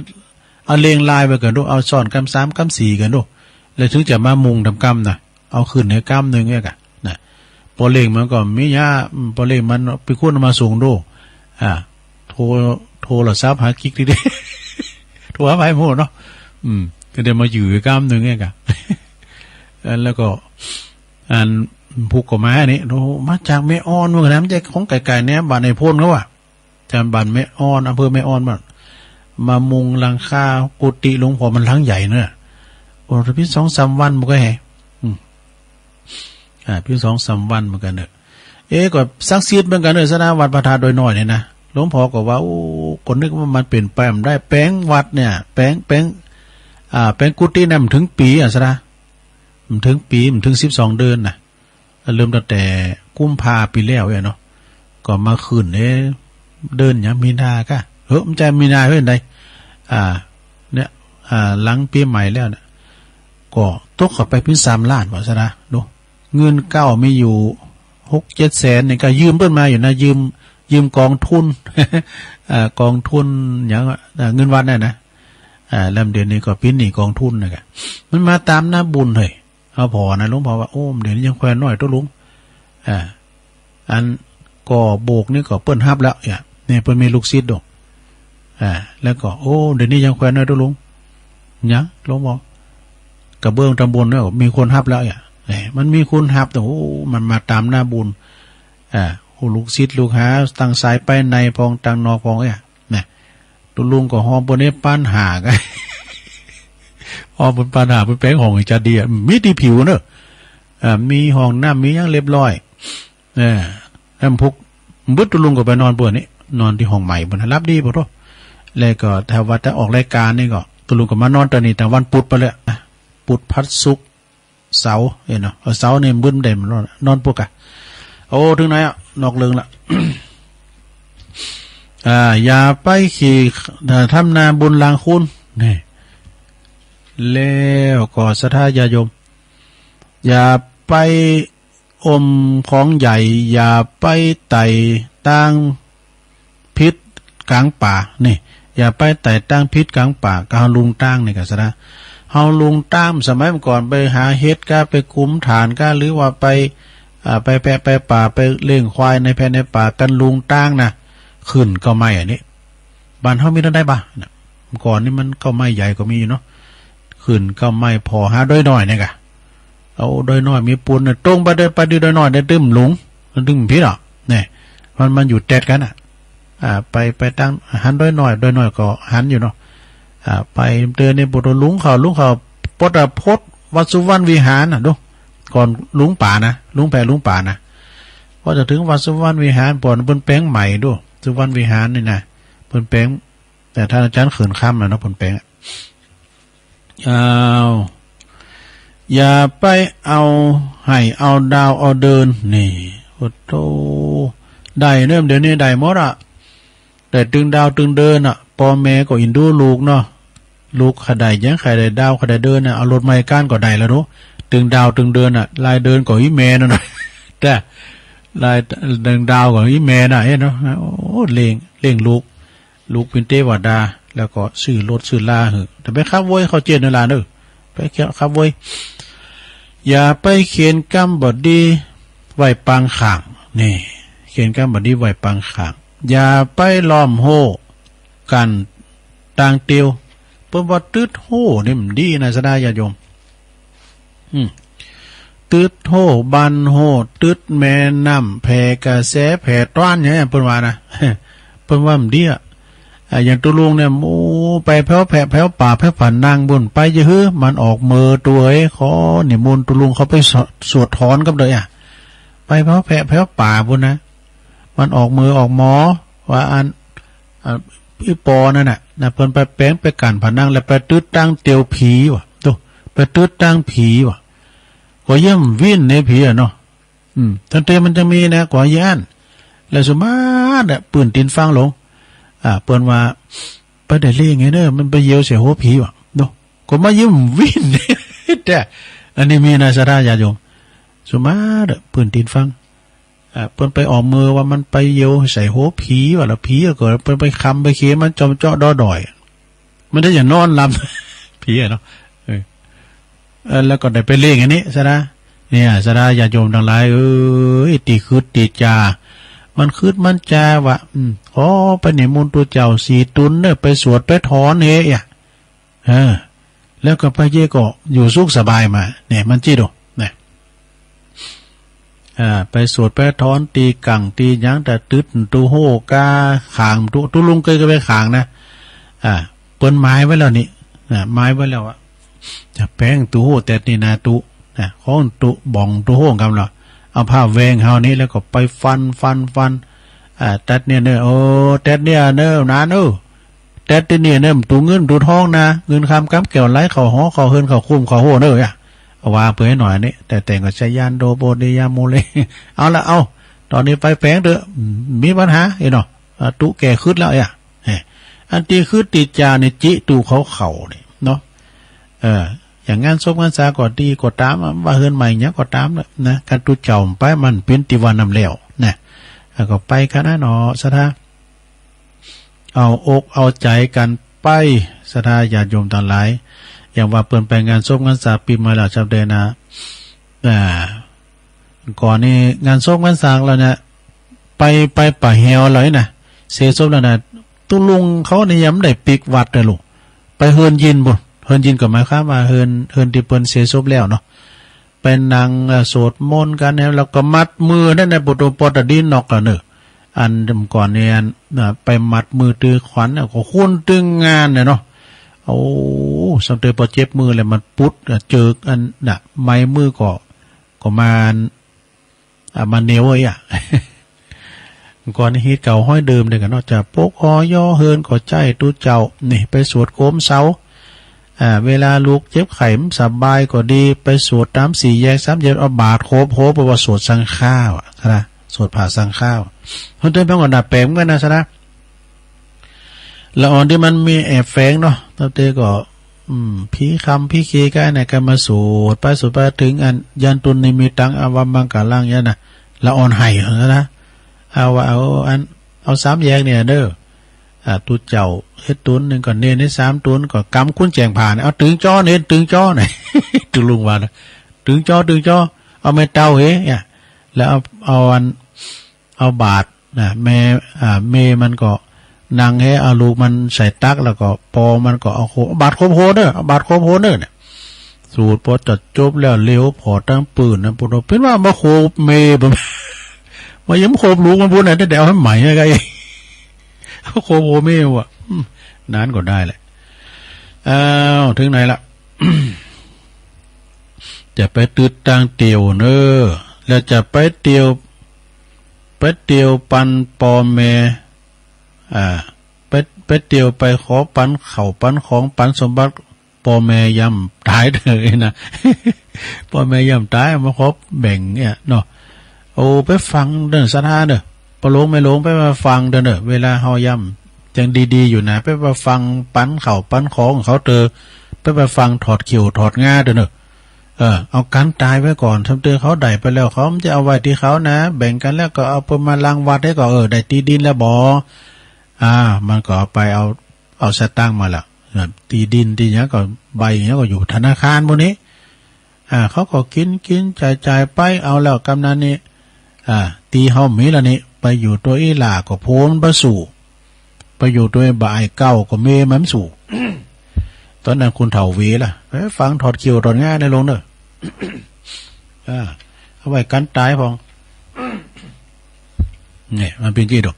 เอาเรียงรายไว้ก่อนดู เอาซ้อนกำสามกำสี่ก่อนดู แล้วถึงจะมามุงต๋ามกำนะ เอาขึ้นให้กำนึ่งเนี่ยกะนะ ปอเร่งมันก็มีหญ้า อืม ปอเร่งมันไปคุ้นมาส่งดู อ่า โทร โทรศัพท์หากิ๊กดีๆ โทรหาไผหมู่เนาะ อืม ก็ได้มาอยู่กำนึ่งเนี่ยกะ แล้วก็ อัน ผู้ก็มานี่ โอ้ มาจากแม่อ่อนเหมือนกันนะ มันจะของไกลๆเนี่ย บ้านในโพนเขาอะ จำบ้านแม่อ่อน อำเภอแม่อ่อนบ้าน มามุงหลังคากุฏิหลวงพ่อ มันหลังใหญ่เนอะ โอ้ แต่เพียงสองสามวันมันก็แห่ อืม อ่า เพียงสองสามวันเหมือนกันเนอะ เอ๊ะ ก็ศักดิ์สิทธิ์เหมือนกันเนอะ สนะ วัดพระธาตุดอยน้อยเนี่ยนะ หลวงพ่อก็ว่า โอ้ ก็นึกว่ามันเปลี่ยนแปลงได้ แป๋งวัดเนี่ย แป๋ง แป๋ง อ่า แป๋งกุฏิเนี่ย มันถึงปีอะ สนะ มันถึงปี มันถึงสิบสองเดือนนะ เริ่มตั้งแต่กุมภาปีแล้วเนี่ยเนาะ ก็มาขึ้น เอ๊ะ เดือนหยัง มีนาก้า เฮ้ย มันจะมีนาเฮ้ย ใด อ่า เนี่ย อ่า หลังปีใหม่แล้วเนี่ย ก็ตกเข้าไปเพียงสามล้านว่าซะนะ ดู เงินเก่ามีอยู่หกเจ็ดแสนนี่ ก็ยืมเปิ้นมาอยู่นะ ยืม ยืมกองทุน อ่า กองทุนหยัง อ่า เงินวัดเนี่ยนะ อ่า แล้วเดี๋ยวนี้ก็เป็นหนี้กองทุนนะกะ มันมาต๋ามหน้าบุญเฮ้ย เอาพ่อนะ หลวงพ่อว่า โอ้ เดี๋ยวนี้ยังแควนน้อยตัวลุง อ่า อันก่อโบสถ์นี่ก็เปิ้นฮับแล้ว เนี่ย เนี่ย เปิ้นมีลูกศิษย์ดอก อ่า แล้วก็ โอ้ เดี๋ยวนี้ยังแควนน้อยตัวลุง ยัง หลวงพ่อ กระเบื้องตำบลเนี่ยมีคนฮับแล้ว เนี่ย เนี่ย มันมีคนฮับ แต่ โอ้ มันมาต๋ามหน้าบุญ อ่า โอ้ ลูกศิษย์ลูกหา ตั้งสายไปในพอง ตั้งนอกพอง เนี่ย นะ ตุลุงก็ฮอมเปิ้นได้ปันห้ากัน ฮอมเปิ้นปันห้า เปิ้นแป๋งห้องให้จัดดีอะ มีตี้ผิวเนอะ อ่า มีห้องน้ำ มีหยังเรียบร้อย เออ แล้วพวกบึดตุลุงก็ไปนอนเปิ้นนี่ นอนตี้ห้องใหม่เปิ้น หลับดีโพดโธ่ แล้วก็ถ้าว่าจะออกรายการนี่ก็ ตุลุงก็มานอนต๋อนนี้ แต่วันพุธไปเลยนะ พุธ พฤหัส ศุกร์ เสาร์ เห็นเนาะ เอาเสาร์นี่มึนได้มันนอน นอนปุ๊กอะ โอ้ ถึงไหนอะ นอกเรื่องละ อ่า อย่าไปขี้ อ่า ทำนาบุญหลังคูณ นี่ แล้วก็ศรัทธาญาติโยม อย่าไปอมของใหญ่ อย่าไปไต่ตาง ผิดกลางป่า นี่ อย่าไปไต่ตางผิดกลางป่า ก็เฮาลุงตางนี่ก็ซะนะ เฮาลุงตางสมัยเมื่อก่อนไปหาเห็ดกา ไปกุมถ่านกา หรือว่าไป อ่า ไปแพะไปป่า ไปเลี้ยงควายในแพะในป่า กันลุงตางนะ ขึ้นเก๊าไม้อันนี้ บ้านเฮามีเท่าใดบ่านะ เมื่อก่อนนี่มันเก๊าไม้ใหญ่ก็มีอยู่เนาะ ขึ้นเก๊าไม้ผ่อหาดอยน้อยนี่กะ เอาดอยน้อยมีปูนน่ะ ตรงไปเด้อ ไปที่ดอยน้อยได้ตึมหลง มันตึมผิดอ่ะ เนี่ย มัน มันอยู่แต๊ดกันอ่ะ อ่า ไป ไปตางหันดอยน้อย ดอยน้อยก็หันอยู่เนาะ อ่า ไปเดินในโบสถ์หลวงเขา หลวงเขา ปดอะพดวัดสุวรรณวิหารน่ะ ดู ก่อนหลวงป่านะ หลวงแพรหลวงป่านะ พอจะถึงวัดสุวรรณวิหาร ก่อนเปิ้นแป๋งใหม่ดู สุวรรณวิหารนี่นะ เปิ้นแป๋ง แต่ท่านอาจารย์เขินค่ำแล้วเนาะ เปิ้นแป๋งอะ อ้าว อย่าไปเอาไฮ่เอาดาวเอาเดิน นี่ โอ้โธ่ ได้เนอะ เดี๋ยวนี้ได้หมดอะ ได้ตึงดาวตึงเดินอะ ป้อแม่ก็อินดูลูกเนาะ ลูกใค่ได้หยัง ใค่ได้ดาว ใค่ได้เดินอะ เอารถใหม่ก้านก็ได้แล้วเนาะ ตึงดาวตึงเดินอะ รายเดินก็อีแม่นั่นน่ะ แต่ราย ตึงดาวก็อีแม่น่ะ เห็นเนาะ โอ้ เลี้ยง เลี้ยงลูก ลูกเป๋นเตวดา แล้วก็ซื้อรถซื้อลาหื้อ แต่ไปขับโวยเขาเจนเวลาเนอะ ไปขับโวย อย่าไปเขียนกำบ่ดีไว้ปางข้าง นี่ เขียนกำบ่ดีไว้ปางข้าง อย่าไปล้อมโฮ่กันตางเตียว เปิ้นว่าตึ๊ดโฮ่นี่มันดีนะ ศรัทธาญาติโยม อืม ตึ๊ดโฮ่บั่นโฮ่ ตึ๊ดแม่น้ำแผ่กระแสแผ่ต้านเนี่ย เปิ้นว่านะ เปิ้นว่ามันดีอะ อ่า อย่างตุลุงเนี่ย โอ้ ไปแผ่วแผ่แผ่วป่าแผ่วผานังบุญ ไปจะหื้อ มันออกเมอตัวเอ้ย ขอนิมนต์ตุลุงเขาไปสวด สวดถอนกับเลยอะ ไปแผ่วแผ่แผ่วป่าบุญนะ มันออกมือออกหมอ ว่าอัน อ่า อีปอนั่นน่ะ นะ เปิ้นไปแป๋งไปกั้นผนัง แล้วไปตึ๊ดตังเตียวผีว่ะ โธ่ ไปตึ๊ดตังผีว่ะ ก็เยี่ยมวินในผีอะเนาะ อืม ตั้งแต่มันจะมีนะ กว่าเยี่ยน แล้วสุมาดอะ ปืนตีนฟังลง อ่า เปิ้นว่า ไปได้เลขไงเนอะ มันไปเยี่ยวใส่หัวผีว่ะ เนาะ ก็มาเยี่ยมวิน แต่ อันนี้มีนะ ศรัทธาญาติโยม สุมาดอะ ปืนตีนฟัง อ่า เปิ้นไปออกมือว่ามันไปเยี่ยวใส่หัวผีว่ะ แล้วผีก็เปิ้นไปคำไปเคมันจอมเจาะดอดอย มันได้อย่านอนหลับ ผีอะเนาะ เออ เออ แล้วก็ได้ไปเลขอันนี้ ศรัทธา เนี่ย ศรัทธาญาติโยมทั้งหลาย เอ้ย ตี้คิดตี้จา มันคิดมันจาว่า อืม ขอไปนิมนต์ตุ๊เจ้าสี่ตุ๊นเนอะ ไปสวดไปถอนเฮอะ เออ แล้วก็ไปเยอะก็อยู่สุขสบายมา เนี่ย มันจิตโด เนี่ย อ่า ไปสวดไปถอนตี้กังตี้หยัง แต่ตึ๊ดตุ๊โฮกาขางตุ๊ ตุ๊ลุงเกยก็ไปขางนะ อ่า เปิ้นหมายไว้แล้วนี่ อ่า หมายไว้แล้วอะ จะแป๋งตุ๊โฮแต๊ดนี่นาตุ๊ นะ ของตุ๊บ่องตุ๊โฮกำละ เอาผ้าแวงเฮานี่ แล้วก็ไปฟัน ฟัน ฟัน อ่า แต๊ดเนี่ยเนอะ โอ้ แต๊ดเนี่ยเนอะ นานเออ แต๊ดตี้เนี่ยเนอะ มันตุ๊เงินตุ๊ทองนะ เงินคำกำแก้วไหลเข้าหอเข้าเฮือนเข้าคุ้มเข้าโฮเนอะ อะ เอาวางเปื่อให้หน่อยนี่ แต่แต่งก็ใช้ยานโดโบดียามูเลย เอาละ เอา ตอนนี้ไปแป๋งเถอะ อืม มีปัญหา เอ้ยเนาะ อ่า ตุ๊แก่คิดแล้ว เอ้ย เอ้ย อันตี้คิดตี้จานี่ จิตุ๊เขาเข้านี่ เนาะ เออ อย่างงานศพงานสาก็ดีก็ตามอะ ว่าเฮือนใหม่หยังก็ตามนะ นะ คันตุ๊เจ้าไป มันเป๋นตี้ว่านั้นแล้ว นะ แล้วก็ไปกันนะเนาะ ศรัทธา เอาอกเอาใจกันไป ศรัทธาญาติโยมทั้งหลาย อย่างว่าเปิ้นไปงานศพงานสาปีใหม่แล้ว จำได้นะ อ่า ก่อนนี้งานศพงานสาแล้วเนี่ย ไป ไปป่าแหวเลยนะ เสียศพแล้วนะ ตุ๊ลุงเขานี่ยังบ่ได้ปิ๊กวัดเลยลูก ไปเฮือนยินบุ่น เฮือนยินก็หมายความว่าเฮือน เฮือนตี้เปิ้นเสียศพแล้วเนาะ ไปนั่ง เอ่อ สวดมนต์กันเนี่ย แล้วก็มัดมือนั่นนะ ปุตโตปอตะดีนอกกันเนอะ อันก่อนเนี่ย อัน อ่า ไปมัดมือตื้อขวัญน่ะ ก็คนตึงงานเนี่ยเนาะ โอ้ สำเร็จพอเจ็บมือแล้วมันปุ๊ด อ่ะ เจิกอันน่ะ ไม้มือก็ ก็มา อ่ะ มาเหนียวเอ้ยอะ ก่อนนี้ฮิตเก่าฮ้อยเดิมเดียวกันเนาะ จะปกหอย่อเฮือนก็ใจ้ตุ๊เจ้า นี่ไปสวดโคมเสา อ่า เวลาลูกเจ็บไข้บ่สบายก็ดี ไปสวดตามสี่แยกสามแยก เอาบาตรโคบโฮ เพราะว่าสวดสังฆาอะ นะ สวดผ่าสังฆาอะ เฮาเติมเพิ่นก็น่าแปลกเหมือนกันนะ ศรัทธา ละอ่อนตี้มันมีแอบแฝงเนาะ ตั้งแต่ก็ อืม ผีคำผีเคก็อันไหนก็มาสวดไปสวดไป ถึงอันยันตุนิมิตตัง อาวามังคลังเนี่ยนะ ละอ่อนไห้หั้นนะ เอาว่า เอาอัน เอาสามแยกเนี่ยเด้อ อ่า ตุ๊เจ้าเฮ็ดตุ๊นหนึ่งก็เณรเฮ็ดสามตุ๊น ก็กำคุณแจงผ่าน เอาตึงจ้อเณร ตึงจ้อหน่อย ตุ๊ลุงว่านะ ตึงจ้อ ตึงจ้อ เอาแม่เต้าเฮ้ย เนี่ย แล้วเอา เอาอัน เอาบาตรนะ แม่ อ่า แม่มันก็นั่งเฮ้ย เอาลูกมันใส่ตัก แล้วก็ปอมันก็เอาโค บาตรโคบโฮเด้อ เอาบาตรโคบโฮเด้อเนี่ย สูตรพอจะจบแล้ว เหลียวผ่อตั้งปืนนะ ปุ้นว่า เป็นว่ามาโคบแม่บ่ มายังโคบลูกมันปุ้นนะ แต่เอาให้ใหม่ไง โคบโฮแม่ว่ะ อืม นั้นก็ได้แหละ อ้าว ถึงไหนละ จะไปตึ๊ดตังเตียวเนอะ แล้วจะไปเตียว ไปเตียวปันปอแม่ อ่า ไป ไปเตียวไปขอปันข้าวปันของปันสมบัติ ปอแม่ย่ำต๋ายเถอะนะ ปอแม่ย่ำต๋ายมาขอแบ่งเนี่ยเนาะ โอ้ ไปฟังเด้อศรัทธาเด้อ ปอหลวงแม่หลวงไปว่าฟังเด้อเนอะ เวลาเฮาย่ำยังดีๆอยู่นะ ไปว่าฟังปันข้าวปันของเขาเถอะ ไปว่าฟังถอดเขี้ยวถอดงาเถอะเนอะ เออ เอากันต๋ายไว้ก่อน สำเติงเขาได้ไปแล้ว เขาจะเอาไว้ตี้เขานะ แบ่งกันแล้วก็เอาไปมารังวัดให้ก็ เออ ได้ตี้ดินแล้วบ่ อ่า มันก็เอาไปเอา เอาสตางค์มาละ ตี้ดินตี้หยังก็ใบหยังก็อยู่ธนาคารพวกนี้ อ่า เขาก็กินกินจ่ายจ่ายไป เอาแล้วกำนันนี่ อ่า ตี้เฮามีแล้วนี่ ไปอยู่ตัวอี้หล้าก็โพมันบ่สู้ ไปอยู่ตัวบ่าไอ้เก้าก็เมมันบ่สู้ ตอนนั้นคุณเฒ่าเวล่ะ ไปฟังถอดเขี้ยวถอดงาในโรงเนอะ อ่า เอาไว้กันต๋ายพอง เนี่ย มันเป็นจี้ดอก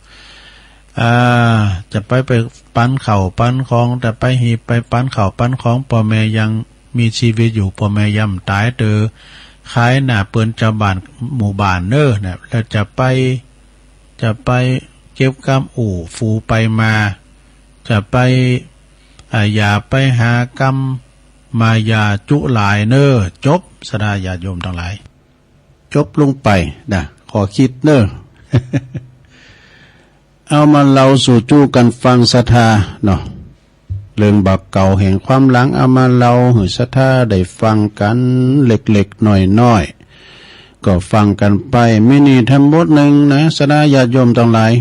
อ่า จะไป ไปปันข้าวปันของ จะไปหีบไปปันข้าวปันของ ปอแม่ยังมีชีวิตอยู่ ปอแม่ย่ำต๋ายเตอ ขายหน้าเปิ้นเจ้าบ้านหมู่บ้านเนอะ นะ แล้วจะไป จะไปเก็บกำอู้ฟูไปมา จะไป อ่า อย่าไปหากำมายาจุหลายเน่อ จบ ศรัทธาญาติโยมตังหลาย จบลงไปนะ ข้อคิดเน่อ เอามาเล่าสู่จู้กั๋นฟังศรัทธาเนาะ เรื่องบ่าเก่าแห่งความหลัง เอามาเล่าหื้อศรัทธาได้ฟังกั๋นเล็กๆ น้อยๆ ก็ฟังกั๋นไป มีนี่ทั้งหมดหนึ่งนะ ศรัทธาญาติโยมตังหลาย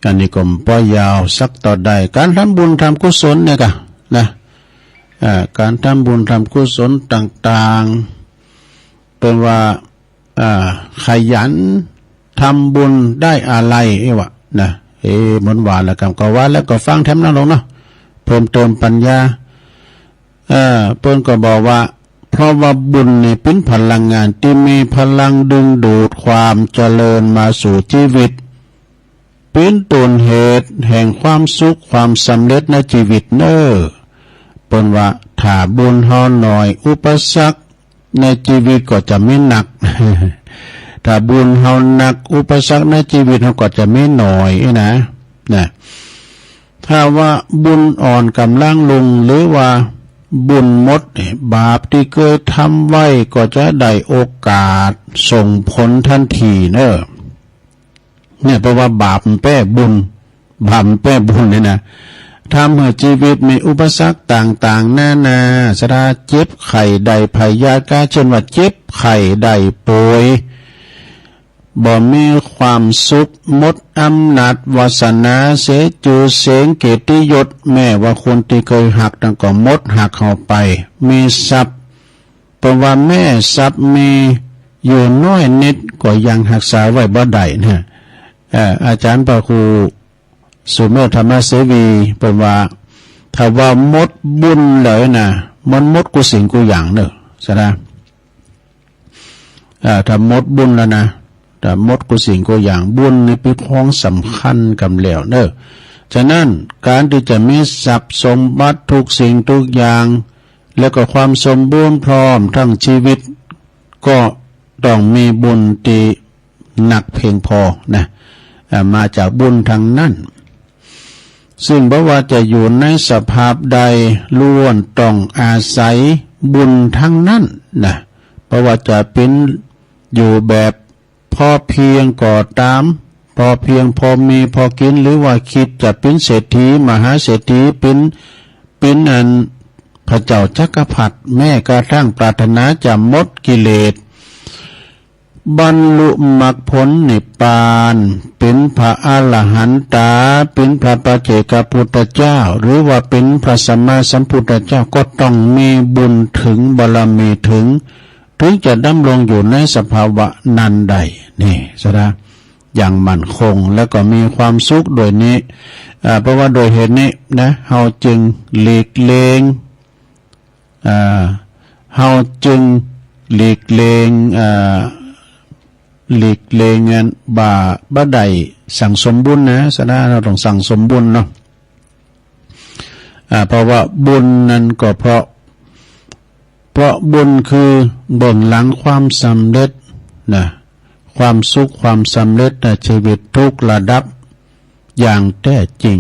อันนี้ก็บ่ยาวสักเต้าใด ก๋านทำบุญทำกุศลเนี่ยกะนะ อ่า ก๋านทำบุญทำกุศลต่างๆ เปิ้นว่า อ่า ขยันทำบุญได้อาลัย เอ้วะนะ เอ้ มันว่าแล้วกำก็ว่าแล้วก็ฟังแถมนั้นลงเนาะ เพิ่มเติมปัญญา เอ่อ เปิ้นก็บอกว่า เพราะว่าบุญนี่เป๋นพลังงานตี้มีพลังดึงดูดความเจริญมาสู่ชีวิต เป๋นต้นเหตุแห่งความสุขความสำเร็จในชีวิตเน่อ เปิ้นว่าถ้าบุญเฮาน้อย อุปสรรคในชีวิตก็จะมีนัก ถ้าบุญเฮานัก อุปสรรคในชีวิตเฮาก็จะมีน้อยนะ นะ ถ้าว่าบุญอ่อนก๋ำลังลง หรือว่าบุญหมดเนี่ย บาปตี้เกยทำไว้ก็จะได้โอกาสส่งผลทันทีเน่อ เนี่ย เพราะว่าบาปมันแป้บุญ บาปมันแป้บุญเนี่ยนะ ทำให้ชีวิตมีอุปสรรคต่างๆ นานา ศรัทธา เจ็บไข้ได้พยาธิ ก็เช่นว่าเจ็บไข้ได้ป่วย บ่มีความสุข หมดอำนาจวาสนา เสียจื้อเสียงเกียรติยศ แม้ว่าคนตี้เกยฮักนั้นก็หมดฮักเฮาไป มีทรัพย์ เปิ้นว่าแม้ทรัพย์มีอยู่น้อยนิด ก็ยังฮักษาไว้บ่ได้นะ เอ่อ อาจารย์พระครูสุเมธธรรมเสวี เปิ้นว่า ถ้าว่าหมดบุญแล้วนะ มันหมดกู้สิ่งกู้อย่างเน่อ ศรัทธา อ่า ถ้าหมดบุญแล้วนะ ถ้าหมดกู้สิ่งกู้อย่าง บุญนี่เป๋นของสำคัญกำแล้วเน่อ ฉะนั้นก๋านตี้จะมีทรัพย์สมบัติทุกสิ่งทุกอย่าง แล้วก็ความสมบูรณ์พร้อมทั้งชีวิต ก็ต้องมีบุญตี้นักเพียงพอนะ อ่า มาจากบุญทั้งนั้น ซึ่งบ่ว่าจะอยู่ในสภาพใด ล้วนต้องอาศัยบุญทั้งนั้นนะ บ่ว่าจะเป๋นอยู่แบบพอเพียงก็ตาม พอเพียงพอมีพอกิน หรือว่าคิดจะเป๋นเศรษฐี มหาเศรษฐี เป๋น เป๋นอันพระเจ้าจักรพรรดิ แม้กระทั่งปรารถนาจะหมดกิเลส บรรลุมรรคผลนิพพาน เป๋นพระอรหันตา เป๋นพระปัจเจกพุทธเจ้า หรือว่าเป๋นพระสัมมาสัมพุทธเจ้า ก็ต้องมีบุญถึง บารมีถึง ถึงจะดำรงอยู่ในสภาวะนั้นได้ นี่ ศรัทธา อย่างมั่นคง แล้วก็มีความสุขด้วยนี้ อ่า เพราะว่าด้วยเหตุนี้นะ เฮาจึงหลีกเลี่ยง อ่า เฮาจึงหลีกเลี่ยง อ่า หลีกเลี่ยงอันบ่า บ่ได้สั่งสมบุญนะ ศรัทธา เฮาต้องสั่งสมบุญเนาะ อ่า เพราะว่าบุญนั้นก็เพราะ เพราะบุญคือเบื้องหลังความสำเร็จนะ ความสุขความสำเร็จในชีวิตทุกระดับอย่างแท้จริง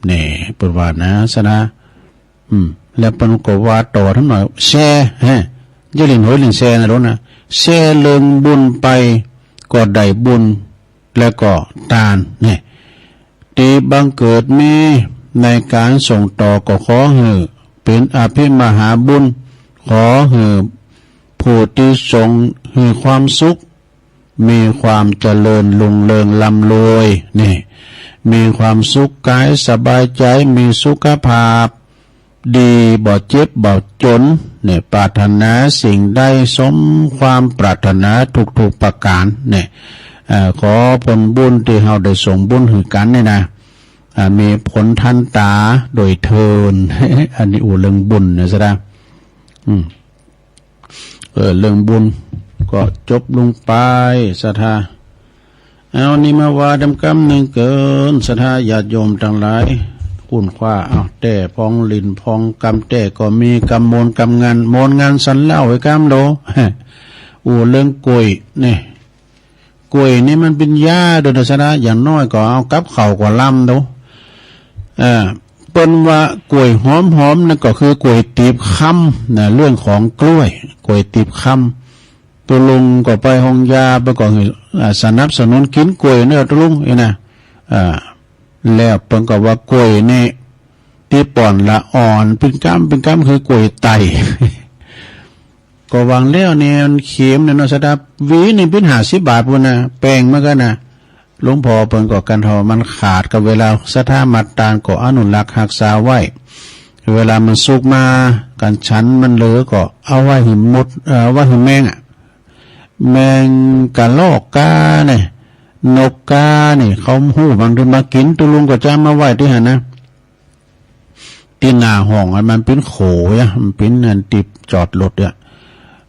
นี่ เปิ้นว่านะ ศรัทธา อืม แล้วเปิ้นก็ว่าต่อทำหน่อย แชร์ ฮะ อย่าเล่นหวยเล่นแชร์นะลูกนะ แชร์เรื่องบุญไป ก็ได้บุญ แล้วก็ตาน นี่ ตี้บังเกิดมีในก๋านส่งต่อ ก็ขอหื้อเป๋นอภิมหาบุญ ขอหื้อผู้ตี้ส่งหื้อความสุข มีความเจริญรุ่งเรืองร่ำรวย นี่ มีความสุขกายสบายใจ มีสุขภาพดี บ่เจ็บบ่จน นี่ ปรารถนาสิ่งใดสมความปรารถนาทุกๆประการ นี่ เอ่อ ขอผลบุญตี้เฮาได้ส่งบุญหื้อกั๋นนี่นะ อ่า มีผลทันตาโดยเทิน อันนี้อู้เรื่องบุญนะ ศรัทธา อืม เออ เรื่องบุญก็จบลงไป ศรัทธา เอา นี่มาว่าดำกำหนึ่งเกิน ศรัทธาญาติโยมตังหลาย คุ้นคว้า เอา แต๊พอง หลิ้นพอง กำแต๊ก็มี กำโมน กำงาน โมนงานสันเล่าไว้กำโล อู้เรื่องก๋วย นี่ กล้วยนี่มันเป็นยาโดยนะ สะดา อย่างน้อยก็เอากับข้าวก็ลำดู เอ่อ เปิ้นว่ากล้วยหอมๆ นั่นก็คือกล้วยตีบคำนะ เรื่องของกล้วย กล้วยตีบคำ ตุลุงก็ไปโฮงยา เปิ้นก็หื้อ อ่า สนับสนุนกินกล้วยเนาะ ตุลุงนี่นะ อ่า แล้วเปิ้นก็ว่ากล้วยนี่ ตีบอ่อนละอ่อน ปิ้นกำปิ้นกำ คือกล้วยไต ก็วางแล้วเนี่ยมันเข็มเนี่ยเนาะ สะดา หวีหนึ่งปิ้นห้าสิบบาทพุ้นนะ แปงเหมือนกันนะ หลวงพ่อเปิ้นก็กันเท่ามันขาดกับเวลา ศรัทธามัตตานก็อนุรักษ์รักษาไว้ เวลามันสุกมา การฉันมันเหลือก็เอาไว้หื้อมด เอ่อ ไว้หื้อแมงอะ แมงกะรอกกาเนี่ย นกกาเนี่ย เขาฮู้ บางทีมากิน ตุลุงก็จะมาไว้ตี้หั้นนะ ตี้หน้าห้องอะ มันปิ้นโขยอะ มันปิ้นอันตี้จอดรถอะ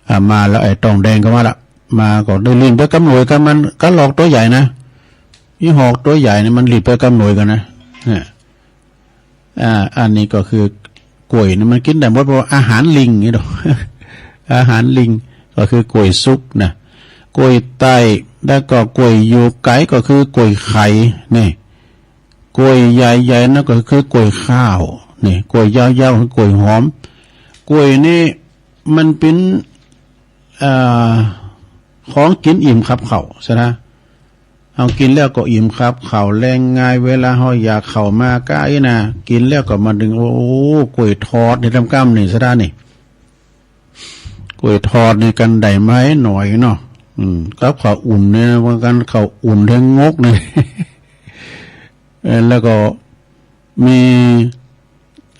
อ่า มาแล้วไอ้ตองแดงก็มาละ มาก็ได้ลิ้นไปกำหนวยกับมัน กะรอกตัวใหญ่นะ อีหอกตัวใหญ่เนี่ยมันลิ้นไปกำหนวยกันนะ เนี่ย อ่า อันนี้ก็คือกล้วยนี่มันกินได้หมด เพราะว่าอาหารลิงนี่ดอก อาหารลิงก็คือกล้วยสุกนะ กล้วยไต แล้วก็กล้วยอยู่ไกลก็คือกล้วยไข่ นี่ กล้วยใหญ่ๆ นั่นก็คือกล้วยข้าว นี่ กล้วยยาวๆ คือกล้วยหอม กล้วยนี่มันเป็น เอ่อ ของกินอิ่มขับเข่า ใช่ไหม เฮากินแล้วก็อิ่มขับเข่า แล่งง่าย เวลาเฮาอยากข้าวมาก้าอี้นะ กินแล้วก็มาดึง โอ้ กล้วยทอดนี่ ตำกำนี่ สะดานี่ กล้วยทอดนี่กันได้ไหมหน่อยเนาะ อืม กับข้าวอุ่นเนี่ย ว่ากันข้าวอุ่นแทงงกนี่ เออ แล้วก็มี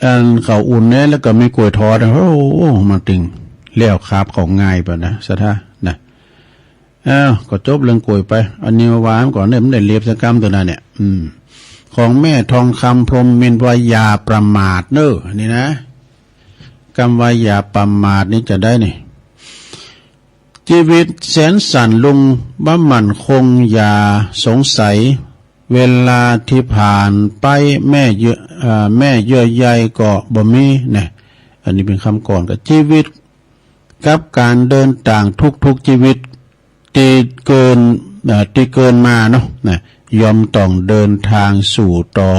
อันข้าวอุ่นเนี่ย แล้วก็มีกล้วยทอดนะ โอ้ มาตึง แล้วขับเข่าง่ายไปนะ สะดานะ อ้าว ก็จบเรื่องกล้วยไป อันนี้มาว่าก่อนเนี่ย มันได้เลียบสักกำตัวนั้นเนี่ย อืม ของแม่ทองคำพรหมมินทร์ว่าอย่าประมาทเนอะ นี่นะ กำว่าอย่าประมาทนี่จะได้นี่ ชีวิตแสนสั้นลุงบ่มั่นคง อย่าสงสัย เวลาที่ผ่านไป แม่เยื่อ เอ่อ แม่เยื่อใยก็บ่มีนะ อันนี้เป็นคำกลอน กับชีวิต กับการเดินต่างทุกๆชีวิต ที่เกิน เอ่อ ที่เกินมาเนาะ นะ ย่อมต้องเดินทางสู่ต่อ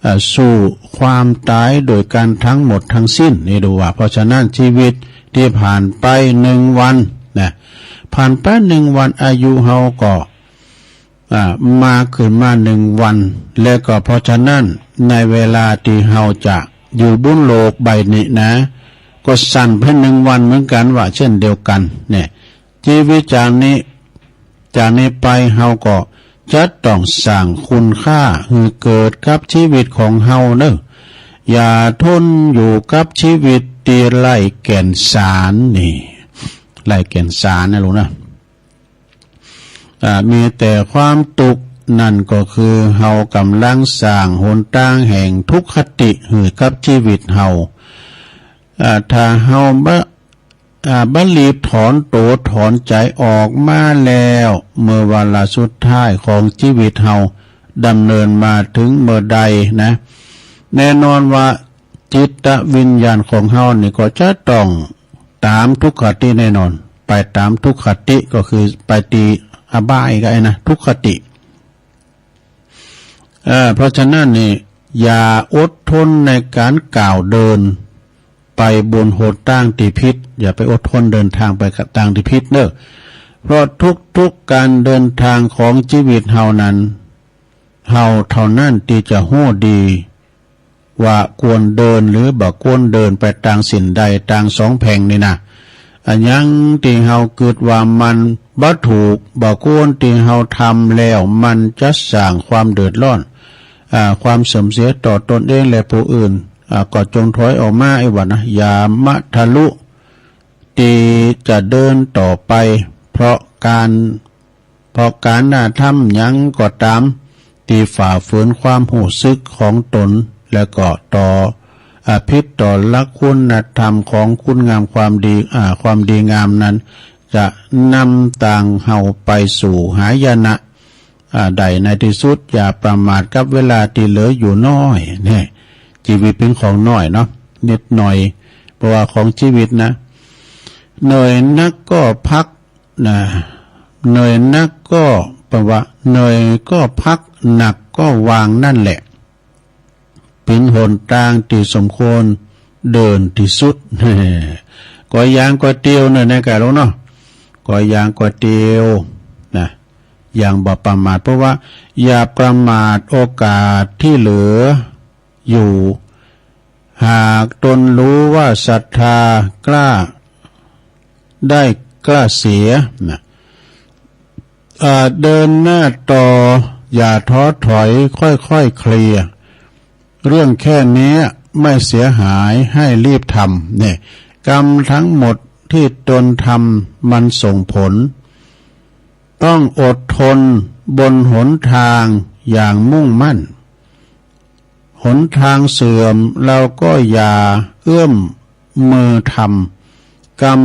เอ่อ สู่ความตายโดยกันทั้งหมดทั้งสิ้น นี่ดูว่า เพราะฉะนั้นชีวิตที่ผ่านไปหนึ่งวัน นะ ผ่านไปหนึ่งวัน อายุเฮาก็ อ่า มากขึ้นมาหนึ่งวัน และก็เพราะฉะนั้น ในเวลาที่เฮาจะอยู่บนโลกใบนี้นะ ก็สั้นเพียงหนึ่งวันเหมือนกันว่าเช่นเดียวกัน เนี่ย ชีวิตจากนี้ จากนี้ไปเฮาก็จะต้องสร้างคุณค่าหื้อเกิดกับชีวิตของเฮาเนอะ อย่าทนอยู่กับชีวิตที่ไร้แก่นสาร นี่ ไร้แก่นสารนะลุงนะ อ่า มีแต่ความทุกข์ นั่นก็คือเฮากำลังสร้างหนทางแห่งทุกขติหื้อกับชีวิตเฮา อ่า ถ้าเฮาบ่ อ่า บ่รีบถอนโตถอนใจออกมาแล้ว เมื่อวาระสุดท้ายของชีวิตเฮาดำเนินมาถึงเมื่อใดนะ แน่นอนว่าจิตวิญญาณของเฮานี่ก็จะต้อง ตามทุกขติแน่นอน ไปตามทุกขติก็คือไปตีอบายก็ไอ้นะ ทุกขติ เอ่อ เพราะฉะนั้นนี่ อย่าอดทนในการก้าวเดินไปบนหนทางที่ผิด อย่าไปอดทนเดินทางไปกับทางที่ผิดเนอะ เพราะทุกๆการเดินทางของชีวิตเฮานั้น เฮาเท่านั้นที่จะฮู้ดี ว่าควรเดินหรือบ่ควรเดินไปตางเส้นใดตางสองแพร่งนี่นะ อะหยังที่เฮากึ๊ดว่ามันบ่ถูกบ่ควรที่เฮาทำแล้ว มันจะสร้างความเดือดร้อน อ่า ความเสื่อมเสียต่อตนเองและผู้อื่น อ่า ก็จงถอยออกมา ไอ้ว่านะ อย่ามาทะลุ ที่จะเดินต่อไป เพราะการ เพราะการกระทำหยังก็ตาม ที่ฝ่าฝืนความรู้สึกของตน และก็ต่อ อ่า ผิดต่อหลักคุณธรรมของคุณงามความดี อ่า ความดีงามนั้น จะนำตางเฮาไปสู่หายนะ อ่า ได้ในที่สุด อย่าประมาทกับเวลาที่เหลืออยู่น้อย เนี่ย ชีวิตเป็นของน้อยเนาะ นิดหน่อย เพราะว่าของชีวิตนะ เหนื่อยนักก็พัก นะ เหนื่อยนักก็ แปลว่า เหนื่อยก็พัก หนักก็วางนั่นแหละ เป็นหนทางที่สมควรเดินที่สุด ก็ยังก็เตียวเนอะ ในกาลงเนาะ ก็ยังก็เตียวนะ อย่างบ่ประมาท เพราะว่าอย่าประมาทโอกาสที่เหลืออยู่ หากตนรู้ว่าศรัทธากล้า ได้กล้าเสียนะ อ่า เดินหน้าต่อ อย่าท้อถอย ค่อยๆเคลียร์ เรื่องแค่นี้ไม่เสียหาย ให้รีบทำ เนี่ย กรรมทั้งหมดที่ตนทำมันส่งผล ต้องอดทนบนหนทางอย่างมุ่งมั่น หนทางเสื่อมเราก็อย่าเอื้อมมือทำ กรรม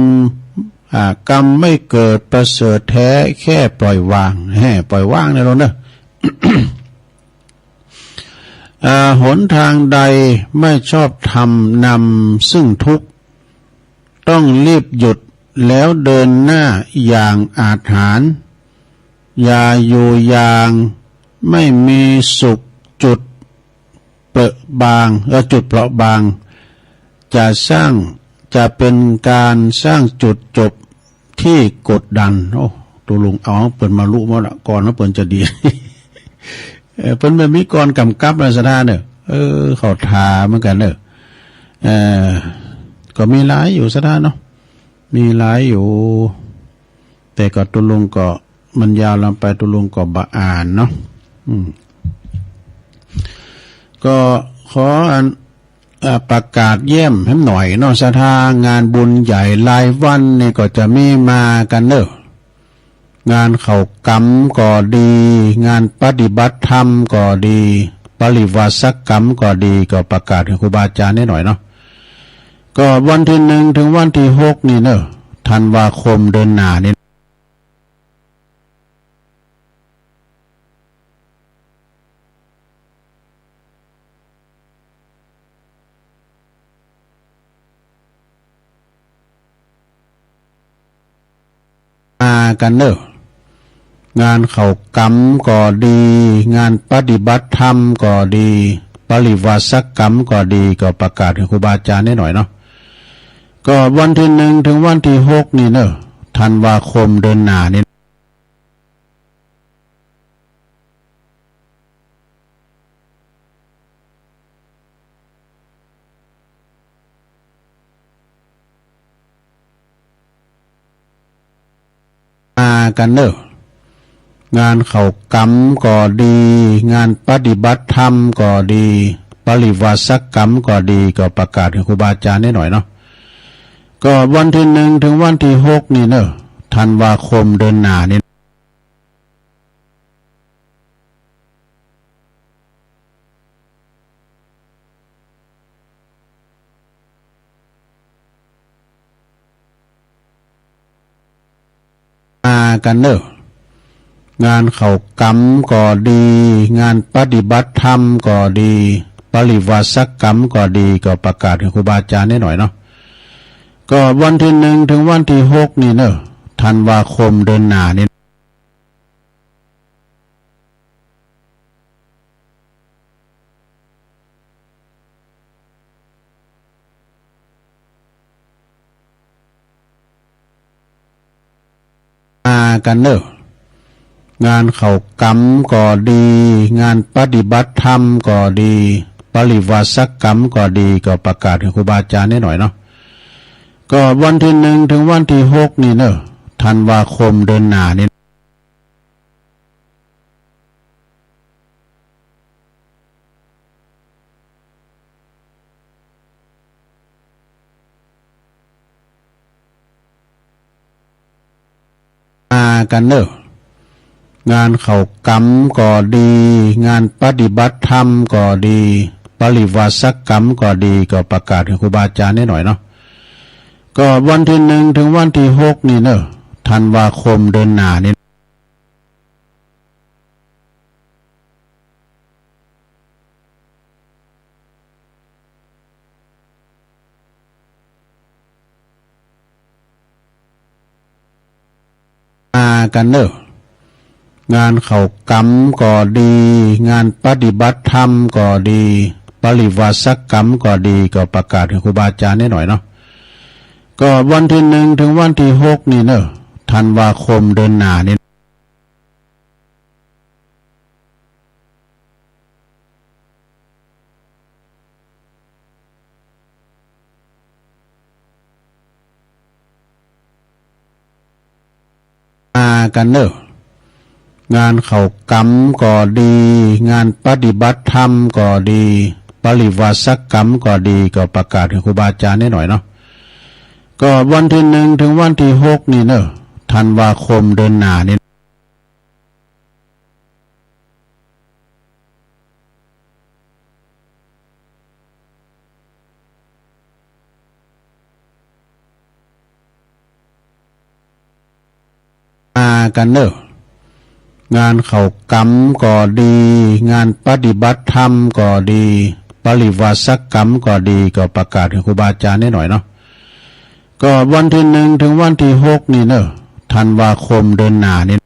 อ่า กรรมไม่เกิดประเสริฐแท้ แค่ปล่อยวาง แฮ่ ปล่อยวางในโลกเนอะ อ่า หนทางใดไม่ชอบธรรมนำซึ่งทุกข์ ต้องรีบหยุดแล้วเดินหน้าอย่างอาถรรพ์ อย่าอยู่อย่างไม่มีสุข จุดเปราะบาง เอ่อ จุดเปราะบาง จะสร้าง จะเป็นการสร้างจุดจบที่กดดัน โอ้ ตกลงเอาเปิ้นมาลุหมดละ ก่อนว่าเปิ้นจะดี เออ เปิ้นบ่มีก่อนกำกับนะศรัทธาเนอะ เออ เขาถามเหมือนกันเนอะ เออ ก็มีหลายอยู่ศรัทธาเนาะ มีหลายอยู่ แต่ก็ตกลงก็มันยาวลำไป ตกลงก็บ่อ่านเนาะ อืม ก็ขออัน อ่า ประกาศเยี่ยมให้หน่อยเนาะศรัทธา งานบุญใหญ่รายวันนี่ก็จะมีมากันเนอะ งานเข้ากรรมก็ดี งานปฏิบัติธรรมก็ดี ปริวาสกรรมก็ดี ก็ประกาศให้ครูบาอาจารย์ให้หน่อยเนาะ ก็วันที่หนึ่งถึงวันที่หกนี่เนอะ ธันวาคมเดือนหน้านี่ มากันเนอะ งานเข้ากรรมก็ดี งานปฏิบัติธรรมก็ดี ปริวาสกรรมก็ดี ก็ประกาศให้ครูบาอาจารย์ให้หน่อยเนาะ ก็วันที่หนึ่งถึงวันที่หกนี่เนอะ ธันวาคมเดือนหน้านี่ มากันเนอะ งานเข้ากรรมก็ดี งานปฏิบัติธรรมก็ดี ปริวาสกรรมก็ดี ก็ประกาศให้ครูบาอาจารย์ให้หน่อยเนาะ ก็วันที่หนึ่งถึงวันที่หกนี่เนอะ ธันวาคมเดือนหน้านี่ มากันเนอะ งานเข้ากรรมก็ดี งานปฏิบัติธรรมก็ดี ปริวาสกรรมก็ดี ก็ประกาศให้ครูบาอาจารย์ให้หน่อยเนาะ ก็วันที่หนึ่งถึงวันที่หกนี่เนอะ ธันวาคมเดือนหน้านี่ มากันเนอะ งานเข้ากรรมก็ดี งานปฏิบัติธรรมก็ดี ปริวาสกรรมก็ดี ก็ประกาศให้ครูบาอาจารย์ให้หน่อยเนาะ ก็วันที่หนึ่งถึงวันที่หกนี่เนอะ ธันวาคมเดือนหน้านี่ มากันเนอะ งานเข้ากรรมก็ดี งานปฏิบัติธรรมก็ดี ปริวาสกรรมก็ดี ก็ประกาศให้ครูบาอาจารย์ให้หน่อยเนาะ ก็วันที่หนึ่งถึงวันที่หกนี่เนอะ ธันวาคมเดือนหน้านี่ มา กันเนอะ งานเข้ากรรมก็ดี งานปฏิบัติธรรมก็ดี ปริวาสกรรมก็ดี ก็ประกาศให้ครูบาอาจารย์ให้หน่อยเนาะ ก็วันที่หนึ่งถึงวันที่หกนี่เนอะ ธันวาคมเดือนหน้านี่ มากันเนอะ งานเข้ากรรมก็ดี งานปฏิบัติธรรมก็ดี ปริวาสกรรมก็ดี ก็ประกาศให้ครูบาอาจารย์ให้หน่อยเนาะ ก็วันที่หนึ่งถึงวันที่หกนี่เนอะ ธันวาคมเดือนหน้านี่ มากันเนอะ งานเข้ากรรมก็ดี งานปฏิบัติธรรมก็ดี ปริวาสกรรมก็ดี ก็ประกาศให้ครูบาอาจารย์ให้หน่อยเนาะ ก็วันที่หนึ่งถึงวันที่หกนี่เนอะ ธันวาคมเดือนหน้านี่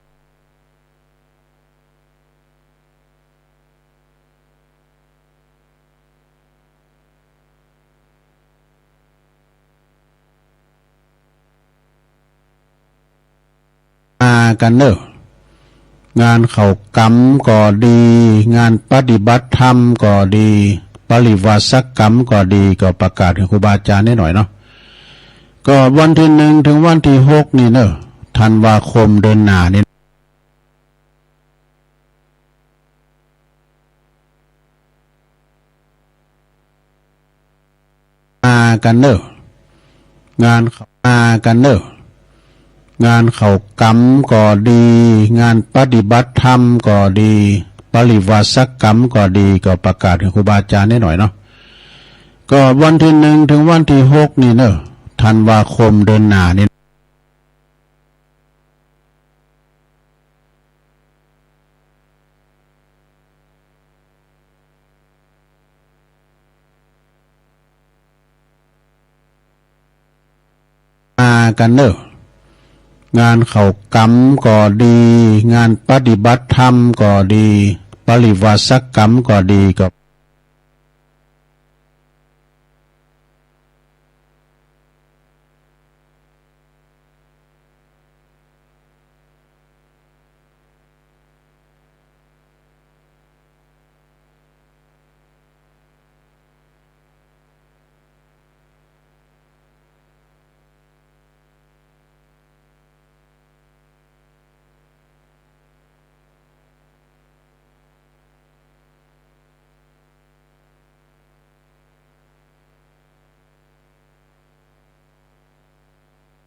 มากันเนอะ งานเข้ากรรมก็ดี งานปฏิบัติธรรมก็ดี ปริวาสกรรมก็ดี ก็ประกาศให้ครูบาอาจารย์ให้หน่อยเนาะ ก็วันที่หนึ่งถึงวันที่หกนี่เนอะ ธันวาคมเดือนหน้านี่ มากันเนอะ งานเข้า มากันเนอะ งานเข้ากรรมก็ดี งานปฏิบัติธรรมก็ดี ปริวาสกรรมก็ดี ก็ประกาศให้ครูบาอาจารย์ให้หน่อยเนาะ ก็วันที่หนึ่งถึงวันที่หกนี่เนอะ ธันวาคมเดือนหน้านี่ มากันเนอะ งานเข้ากรรมก็ดี งานปฏิบัติธรรมก็ดี ปริวาสกรรมก็ดี ก็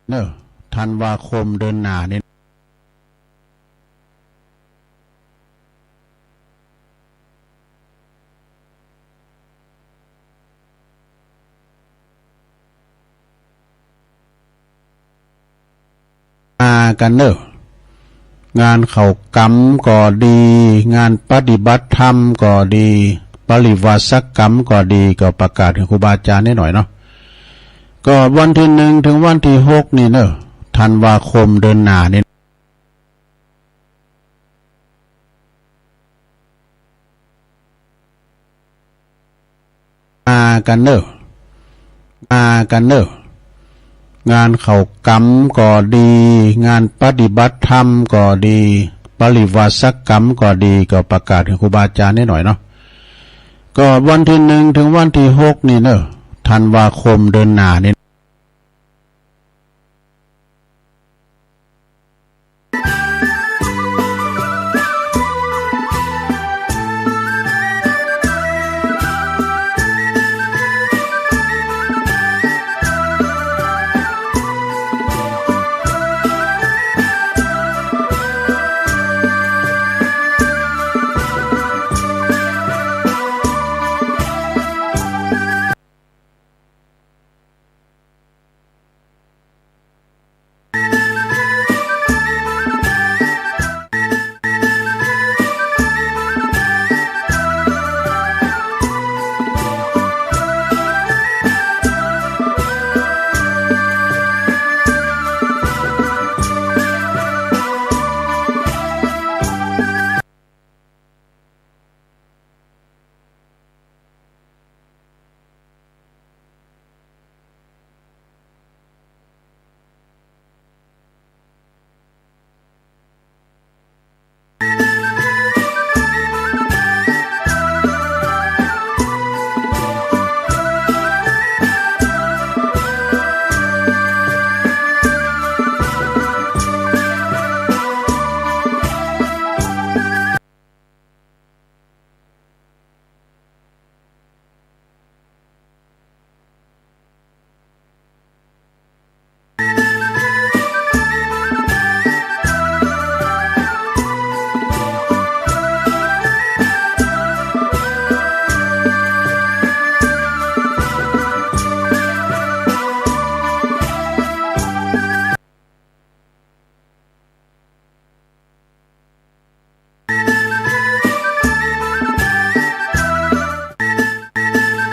เนอะ ธันวาคมเดือนหน้านี่ มากันเนอะ งานเข้ากรรมก็ดี งานปฏิบัติธรรมก็ดี ปริวาสกรรมก็ดี ก็ประกาศให้ครูบาอาจารย์ให้หน่อยเนาะ ก็วันที่หนึ่งถึงวันที่หกนี่เนอะ ธันวาคมเดือนหน้านี่ มากันเนอะ มากันเนอะ งานเข้ากรรมก็ดี งานปฏิบัติธรรมก็ดี ปริวาสกรรมก็ดี ก็ประกาศให้ครูบาอาจารย์ให้หน่อยเนาะ ก็วันที่หนึ่งถึงวันที่หกนี่เนอะ ธันวาคมเดือนหน้านี่